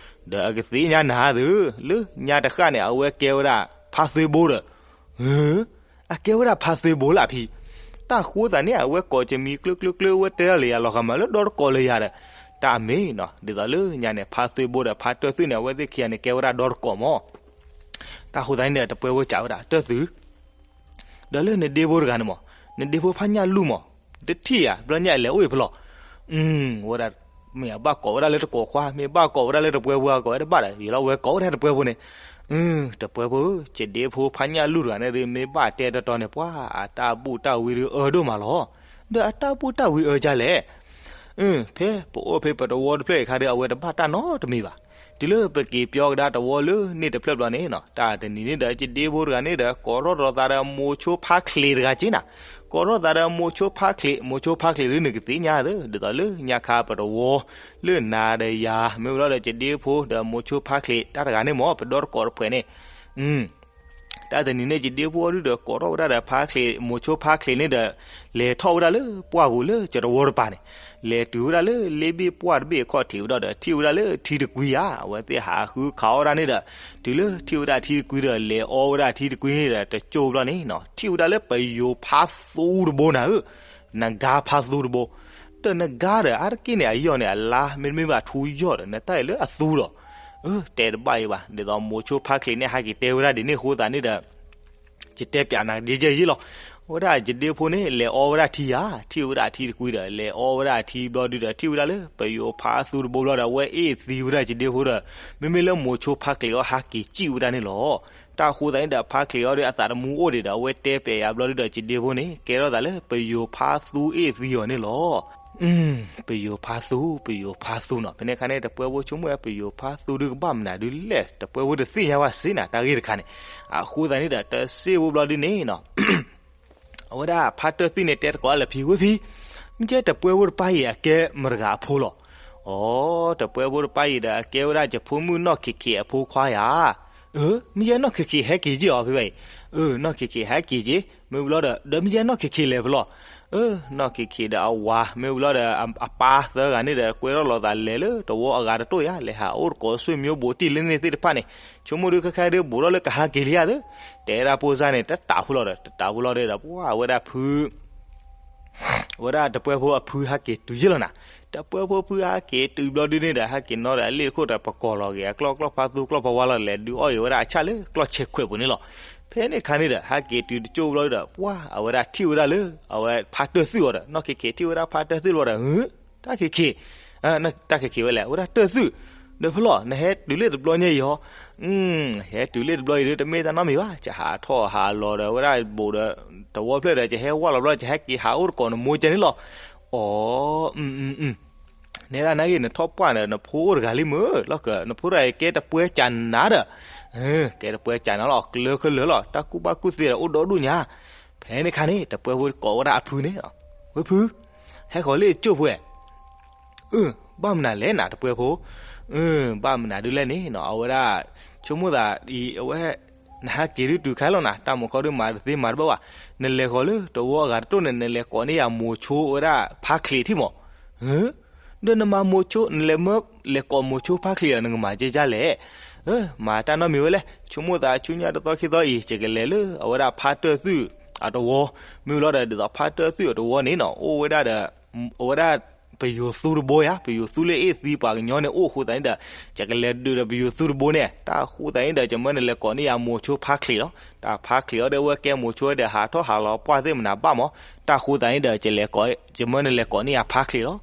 ဒီးအကသ့ၣ်ညါနၤသု, လၢညါတဃၣ်န့ၣ် အဝဲကဲဝဲဒၣ်ဖါသွ့ဘိဒီး အကဲဝဲဒၣ်ဖါသွ့ဘိလၢဖံ, တၢ်ဃိသးန့ၣ် အဝဲကိးကမံၤကျၢကျၢကျၢ အဝဲတဲလၢယၤလီၤဂာ်မးလၢဒီတကိးလၢယၤဒီး, တၢ်အမ့ၢ်နီၤ ဒ်သိးလၢညါန့ၣ် ဖါသွ့ဘိဒီးဖါတၢၢ်သုၣ်န့ၣ် အဝဲသ့ၣ်ခံဂၤန့ၣ် ကဲဝဲဒၣ်ဒီတကိးမး. တၢ်ဃိသးန့ၣ်ဒီး တပှဲဖိစံးဝဲဒၣ် တၢၢ်သုၣ်, ဒီးလၢနဒ့ဖိတဂၤန့ၣ်မး, နဒ့ဖိဖါညၣ်လူၢ်မး, တထံၣ်ဧါ, ဘျီညါအလဲၤအိၣ်အံၤဖီလီၤ. ဝဲဒၣ် မ့ၢ်အဘၣ်ကိးဝဲဒၣ်လၢတကိးခွါ, မ့ၢ်ဘၣ်ကိးဝဲဒၣ်လၢတပှဲဖိ အကိးဝဲတဘၣ်ဒီး ယလီၤဝဲကိးဝဲဒၣ်တပှဲဖိန့ၣ်, တပှဲဖိဧၢ, ယဒ့ဖိဖါညၣ်လူၢ်တဂၤန့ၣ်ဒီး မ့ၢ်ဘၣ်တဲတီတီန့ၣ် ပှၤအတၢ်ဘူၣ်တၢ်ဝံဒုးအၢဒိၣ်မးလီၤ. ဒီးအတၢ်ဘူၣ်တၢ်ဝံအၢဒ်လဲၣ်. ဖဲပအိၣ်ဖဲပတဝီတဖျၢၣ်အခါဒီး အဝဲတဘၣ်တၢ်နီတမံၤဘၣ်. တုၤလၢပက့ၤပၠီကဒါတဝီလၢန့ၣ်တဖျၢၣ်ဘျီန့ၣ်နီၤ, တၢ်တနံၤန့ၣ်ဒီး ယဒ့ဖိတဂၤန့ၣ်ဒီး ကိးထီၣ်ဒီးသးဒီးမိၤဆိဖါချံးတဂၤက့နၤ, ကိးထီၣ်သးဒီးမိၤဆိဖါချံး, မိၤဆိဖါချံးဒုး နကသ့ၣ်ညါသ့ၣ်, ဒ်သိးလၢညါခါပတဝီ လၢနၤဒီးယၤ မ့ၢ်ဝံၤလီၤဒီး ယဒ့ဖိဒီးမိၤဆိဖါချံး တၢ်တဂၤန့ၣ်မး ပဒီတကိးတဖှဲးန့ၣ် တၢ်တနံၤန့ၣ် ယဒ့ဖိအီၤဒုးဒီး ကိးထီၣ်ဝဲဒၣ်ဒီးဖါချံး, မိၤဆိဖါချံးန့ၣ်ဒီး လဲၤထီၣ်ဝဲဒၣ်လၢပှၢ်ပူၤလၢယတဝီတပၤန့ၣ်, လဲၤတုၤဝဲဒၣ်လၢလ့ဘ့ၣ်ပှၢ်တဘ့ၣ်အခီၣ်ထံးဝဲဒၣ်ဒီး ထံၣ်ဝဲဒၣ်လၢထံတကွံဧါ, အဝဲသ့ၣ်ဟးဃုခးအီၣ်ဒၣ်န့ၣ်ဒီး တုၤလၢထံၣ်ဝဲဒၣ်ထံတကွံဒီး လဲၤအီဝဲဒၣ်ထံတကွံန့ၣ်ဒီး တကၠိဘျီန့ၣ်နီၤ, ထံၣ်ဝဲဒၣ်လၢပယိၤဖါသူတဘိနၤဧၢ, နဂါဖါသူတဘိ, ဒီးနဂါဒီး အါတက့ၢ်န့ၣ် အယီၢ်န့ၣ် အလါမ့တမ့ၢ်ဘၣ်ထူယီၢ်ဒီး နတၢ်အံၤလၢအသူဒီး တဲတဘၣ်အံၤဘၣ်, ဒ်သိးမိၤဆိဖါချံးန့ၣ် ဟဲက့ၤတဲဝဲဒၣ်ဒ်န့ၣ်အဃိသတးန့ၣ်ဒီး ယတဲပျးနၤဒ်ယဲၢ်ယဲၢ်လီၤ. အဝဲဒၣ်ယဒ့ဖိန့ၣ် လဲၤအီဝဲဒၣ်ထံဧါ, ထံၣ်ဝဲဒၣ်ထံတကွံဒီး လဲၤအီဝဲဒၣ်ထံဘျီဒုးဒီး ထံၣ်ဝဲဒၣ်လၢပယိၤဖါသူတဘိဘျီဒီး အဝဲအ့ၣ်သံဝဲဒၣ်ယဒ့ဖိဒီး မ့မ့ၢ်လၢမိၤဆိဖါချံးအီၤဟးက့ၤစံၣ်ဝဲဒၣ်န့ၣ်လီၤ. တၢ်ဃိသတးန့ၣ်ဒီး ဖါချံးအီၤဒီးအသးတမူအိၣ်ဒံးဒီး အဝဲတဲပျးယၤဘျီဒုးဒီး ယဒ့ဖိန့ၣ် ကဲထီၣ်သးလၢပယိၤဖါသူအ့ၣ်သံအီၤန့ၣ်လီၤ. ပယိၤဖါသူ, ပယိၤဖါသူနီၤ. ဖဲန့ၣ်အခါန့ၣ် တပှဲဖိဆိကမိၣ်ဝဲ ပယိၤဖါသူဒုးကဘၣ်မနုၤဒုးလဲၣ်, တပှဲဖိတသ့ၣ်ညါဘၣ်စ့ၢ်နၤ တၢ်ဂ့ၢ်တခါန့ၣ်. အဃိသတးန့ၣ်ဒီး တစ့ၢ်ဖိဘျီဒုးန့ၣ်နီၤ အဝဲဒၣ်ဖါတၢၢ်သံၣ်န့ၣ် တဲတကိးလၢာ်ဖံ, ဝဲဖံ, မ့ၢ်ကဲတပှဲဖိတပၤအံၤ အကဲမတၤတဂၤအဖိလီၤ. အိ တပှဲဖိတပၤအံၤဒီး အကဲဝဲဒၣ်ယဖိမုၣ်နီၢ်ခ့းခ့းအဖိခွါယၤ. မ့ၢ်ယဲနီၢ်ခ့းခ့းဟဲက့ၤက့ၤအီၤဖဲဘၣ်အံၤ. နီၢ်ခ့းခ့းဟဲက့ၤက့ၤ မ့ၢ်ဘျီဒီး ဒီးမ့ၢ်ယဲနီၢ်ခ့းခ့းလဲၤဖဲလဲၣ်. နီၢ်ခ့းခ့းဒီးအဝၤ မ့ၢ်ဘျီဒီး အပၢ်သၢဂၤန့ၣ်ဒီး ကွဲထီၣ်လိာ်သးလဲၤလၢတဝီအဂၤတတိၢ်ယၤ လဲၤဟးအိၣ်တကိးဆွေမျိုးဘိးတံၢ်လၢန့ၣ်သ့ၣ်တဖၣ်န့ၣ် ဆိကမိၣ်ဒုးခဲခါဒုးဘူးထီၣ်လၢကဟးက့ၤလံဧါသ့ၣ်. တဲဒၣ်ဖိစၢ်န့ၣ် တတးဖိလီၤဒီး တတးဖိလီၤဒီး ပှၢ် အဝဲဒၣ်ဖု အဝဲဒၣ်တပှဲဖိအဖုဟဲက့ၤတုၤယ့ၢ်လီၤနၤ. တပှဲဖိဖုဟဲက့ၤတုၤဘျီဒုးန့ၣ်ဒီး ဟဲက့ၤနီၣ်ဒီးအလ့ၣ်တခိၣ်ဒီး ပကိးလီၤက့ၤအကျီၢ် ကျီၢ်ဖါသူ ကျီၢ်ဖါဝါလီၤ လဲၤဒုးအီၣ်က့ၤဝဲဒၣ်အဆၣ်လၢကျီၢ်ဆဲးခွဲးပူၤန့ၣ်လီၤ. ဖဲန့ၣ်အခါန့ၣ်ဒီး ဟဲက့ၤတုၤတကၠိဘျီဒုးဒီး ပှၢ် အဝဲဒၣ်ထံၣ်ဝဲဒၣ်လၢအဝဲဖါတၢၢ်သုၣ်အီၤဒီး နီၢ်ခ့းခ့းထံၣ်ဝဲဒၣ်ဖါတၢၢ်သုၣ်လီၤဒီး တၢ်ခ့းခ့း တၢ်ခ့းခ့းဝဲလဲၣ် အဝဲဒၣ်တၢၢ်သုၣ် ဒီးဖဲလဲၣ် နဟဲတုၤလၢတဘျီညါအံၤဟီ ဟဲတုၤလၢတဘျီအံၤဒီး တမ့ၢ်တၢ်နီတမံၤဘၣ် ယဟးထီၣ်ဟးလီၤဒီး အဝဲဒၣ်ဘူးဒီး တဝီဖျၢၣ်ဒီး ယဟဲဝၢ်လီၤဘျီ ယဟဲက့ၤဟးအိၣ်တကိးနမိၢ်ကဲန့ၣ်လီၤ. အိ နဲဒၣ်နာ်က့ နထီၣ်ပှၢ်ဒီး နဖိအိၣ်တဂၤလံမုၢ် လီၤကၢ နဖိတဂၤအံၤကဲတပှဲကၢ်နၤဒီး ကဲတပှဲကၢ်နၤလီၤ ကျၢခဲလၢာ်လီၤ တၢ်ကူၣ်ဘၣ်ကူၣ်သ့ဒီး အိၣ်ဒီဒူၣ်ညါ. ဖဲန့ၣ်အခါန့ၣ် တပှဲဖိကိးဝဲဒၣ်အဖုန့ၣ် ဝဲဖု ဟဲဃီၤလၢကၠိဖိဝဲ အၢ ဘၣ်မနုၤလဲၣ်နၤတပှဲဖိ အၢ ဘၣ်မနုၤဒုးလဲၣ်န့ၣ်နီၤ အဝဲဒၣ် ဆိကမိၣ်သးအံၤ အဝဲ နဟဲက့ၤဒုးတုၤခါလီၤနၤ တၢ်မုာ်ခီဒုးမၤတသ့မၤတဘၣ်ဘၣ် နလဲၤဃီၤလၢတဝီအဂၤတတိၢ်န့ၣ် နလဲၤကိးန့ၢ်ယၤမိၤဆိဝဲဒၣ်ဖါချံးထံၣ်မး ဒီးနမၤမိၤဆိ နလဲၤမၢလဲၤကိးမိၤဆိဖါချံးဒီး နကမၤကဲကၢ်လဲၣ်. မၤတၢ်နီတမံၤဝဲလဲၣ် ဆိကမိၣ်သးဆူညါတသီခံသီအံၤ ယကလဲၤလၢအဝဲဒၣ်ဖါတၢၢ်သုၣ် အတဝီ, မ့ၢ်ဝံၤလီၤဒီး ဒ်သိးဖါတၢၢ်သွံၣ်အတဝီန့ၣ်နီၤ အိၣ်ဝဲဒၣ်ဒီး အဝဲဒၣ် ပယိၤသူတဘိယါ, ပယိၤသူလၢအ့ၣ်သံပှၤကညီန့ၣ်အိၣ်အဃိသတးန့ၣ်ဒီး ယကလဲၤဒုးဒီးပယိၤသူတဘိန့ၣ်, တၢ်ဃိသတးန့ၣ်ဒီး ယမၢနလဲၤကိးန့ၢ်ယၤမိၤဆိဖါချံးလီၤ. တၢ်ဖါချံးအီၤဒီး အဝဲကဲမိၤဆိဒီး ဟးထီၣ်ဟးလီၤပှၢ်သ့ၣ်မနၤဘၣ်မး, တၢ်ဃိသတးန့ၣ်ဒီး ယလဲၤကိးယမၢနလဲၤကိးန့ၢ်ယၤဖါချံးလီၤ.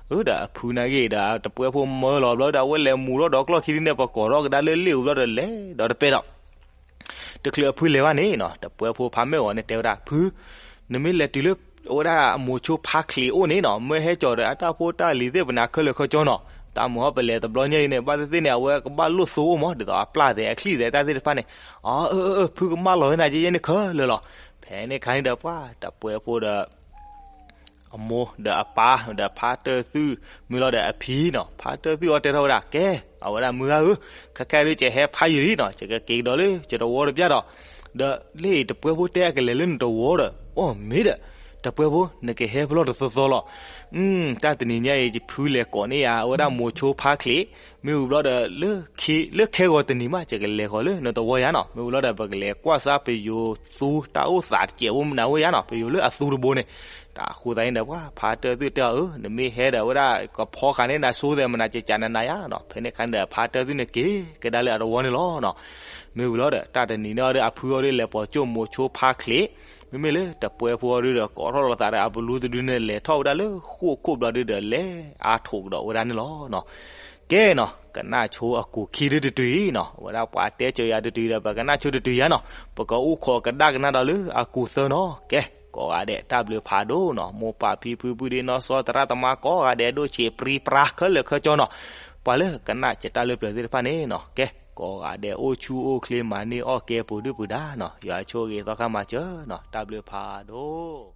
အၢ ဒီးအဖုနာ်က့ဒီး တပှဲဖိမၢလီၤဘျီဒီး အဝဲလဲၤမူၤထီၣ်ဒီးကျီၢ်ခံဒုန့ၣ် ပကိးထီၣ်ကဒါလၢလ့ၣ်အူဘျီဒီး လဲၤဒီးတပဲဒီး တချုးအဖုလဲၤဘၣ်န့ၣ်နီၤ တပှဲဖိဖါမဲၢ်ဂီၤန့ၣ်တဲဝဲဒၣ် ဖု, နမ့ၢ်လဲၤတုၤလၢ အဝဲဒၣ်အမိၤဆိဖါချံးအိၣ်န့ၣ်နီၤ မၢဟဲကၠီၤဒီးအတၢ်ဖိတၢ်လံၤသ့ၣ်ပနၤခဲလၢာ်ခဲဆ့နီၤ, တၢ်မုၢ်ဟီပလဲၤတဘျီညါအံၤန့ၣ် ဘၣ်သ့ၣ်သ့ၣ်န့ၣ် အဝဲကဘၣ်လိၣ်သိအိၣ်မး ဒ်သိးအပျၢ်သဲးအချံၣ်သဲးတၢ်သ့ၣ်တဖၣ်န့ၣ်, အၢ အၢ အၢ ဖုကမၢလီၤဝဲနၤကယဲၢ်န့ၣ်ခဲလၢာ်လီၤ. ဖဲန့ၣ်ခါန့ၣ်ဒီးပှၤတပှဲဖိဒီး အမိၢ်ဒီးအပၢ်ဒီးဖါတၢၢ်သွံၣ် မ့ၢ်လီၤဒီးအဖံနီၤ, ဖါတၢၢ်သွံၣ်အီၤတဲထီၣ်ဝဲဒၣ် ကဲ အဝဲဒၣ်မုၢ်ဂၤဧၢ, ခဲခဲဒုးကဟဲဖးယံာ်လံနီၤ, ယကက့ၤကဒီးလၢယတဝီတပျၢ်ဒီး, ဒီးလၢတပှဲဖိတဲအကလဲၤလၢနတဝီဒီး အိၣ်မ့ၢ်ဒီး, တပှဲဖိ နကဟဲဖဲလဲၣ်တသီသီလီၤ. တၢ်တနံၤညါအံၤ ယဖုလဲၤကိးန့ၢ်ယၤ အဝဲဒၣ်မိၤဆိဖါချံး, မ့ၢ်ဝံၤဘျီဒီး လၢခဲဂီၤတနံၤမး ယကလဲၤဃီၤလၢနတဝီယါနီၤ, မ့ၢ်ဝံၤလီၤဒီး ပကလဲၤကွၢ်စၢ်ပယိၤသူတၢ်အိၣ်သးတစဲးဖိမနုၤဝဲယါနီၤ, ပယိၤလၢအသူတဘိန့ၣ်, တၢ်ဃိသတးန့ၣ်ဒီး ပှၤဖါတၢၢ်သွံၣ်တဲအီၤ အၢ နမ့ၢ်ဟဲဒီးအဝဲဒၣ်ကဖီဃာ်န့ၢ်နၤဆိသဲးမနၤ ကကးနနၤယါနီၤ, ဖဲန့ၣ်ခါန့ၣ်ဒီး ဖါတၢၢ်သွံၣ်န့ၣ်က့ၤကဒါလၢအတဝီန့ၣ်လီၤနီၤ. မ့ၢ်ဝံၤလီၤဒီး တၢ်တနံၤန့ၣ်အီၤဒီး အဖုအီၤဒီးလဲၤပိာ်ကၠိၣ်မိၤဆိဖါချံး, မ့မ့ၢ်လၢတပှဲဖိအီၤဒီး ကိးထီၣ်လိာ်သးဒီးအပလူတဒုန့ၣ် လဲၤထီၣ်ဝဲဒၣ်လၢဃိၣ်ခိၣ်ဘျီဒုဒီး လဲၤအါထိးကဒီးဝဲဒၣ်န့ၣ်လီၤနီၤ. ကဲနီၤ ကနၣ်ဆိအကူာ်ခံဒုတတုၤအံၤနီၤ, အဝဲဒၣ်ပှၤတဲစၢၤယၤတတုၤဒီး ပကနၣ်ဆိတတုၤယါနီၤ, ပကအိၣ်ခိးကဒါကနၣ်ဒီးလၢအကူာ်သၢနီၤ. ကဲ ကိးဂၤဒဲး တၢ်ဘျုးဖးဒိၣ်နီၤ, မိၢ်ပၢ်ဖံဖု ပုၢ်ဒ့နီၢ်စီ သရၣ်သမါကိးဂၤဒဲး ဒိၣ်ဆံးပြံပြါခဲလၢာ်ခဲဆ့နီၤ, ပှၤလၢကနၣ်ကတၢ်လၢပျၢၤသ့ၣ်တဖၣ်န့ၣ်နီၤ, ကဲ ကိးဂၤဒဲး အိၣ်ဆူၣ်အိၣ်ချ့ မၤန့ၢ်အီၣ်ကဲပူၤဒုၣ်ပူၤဒါနီၤ, ယွၤဆိၣ်ဂ့ၤသီခါမၤစၢၤနီၤ, တၢ်ဘျုးဖးဒိၣ်.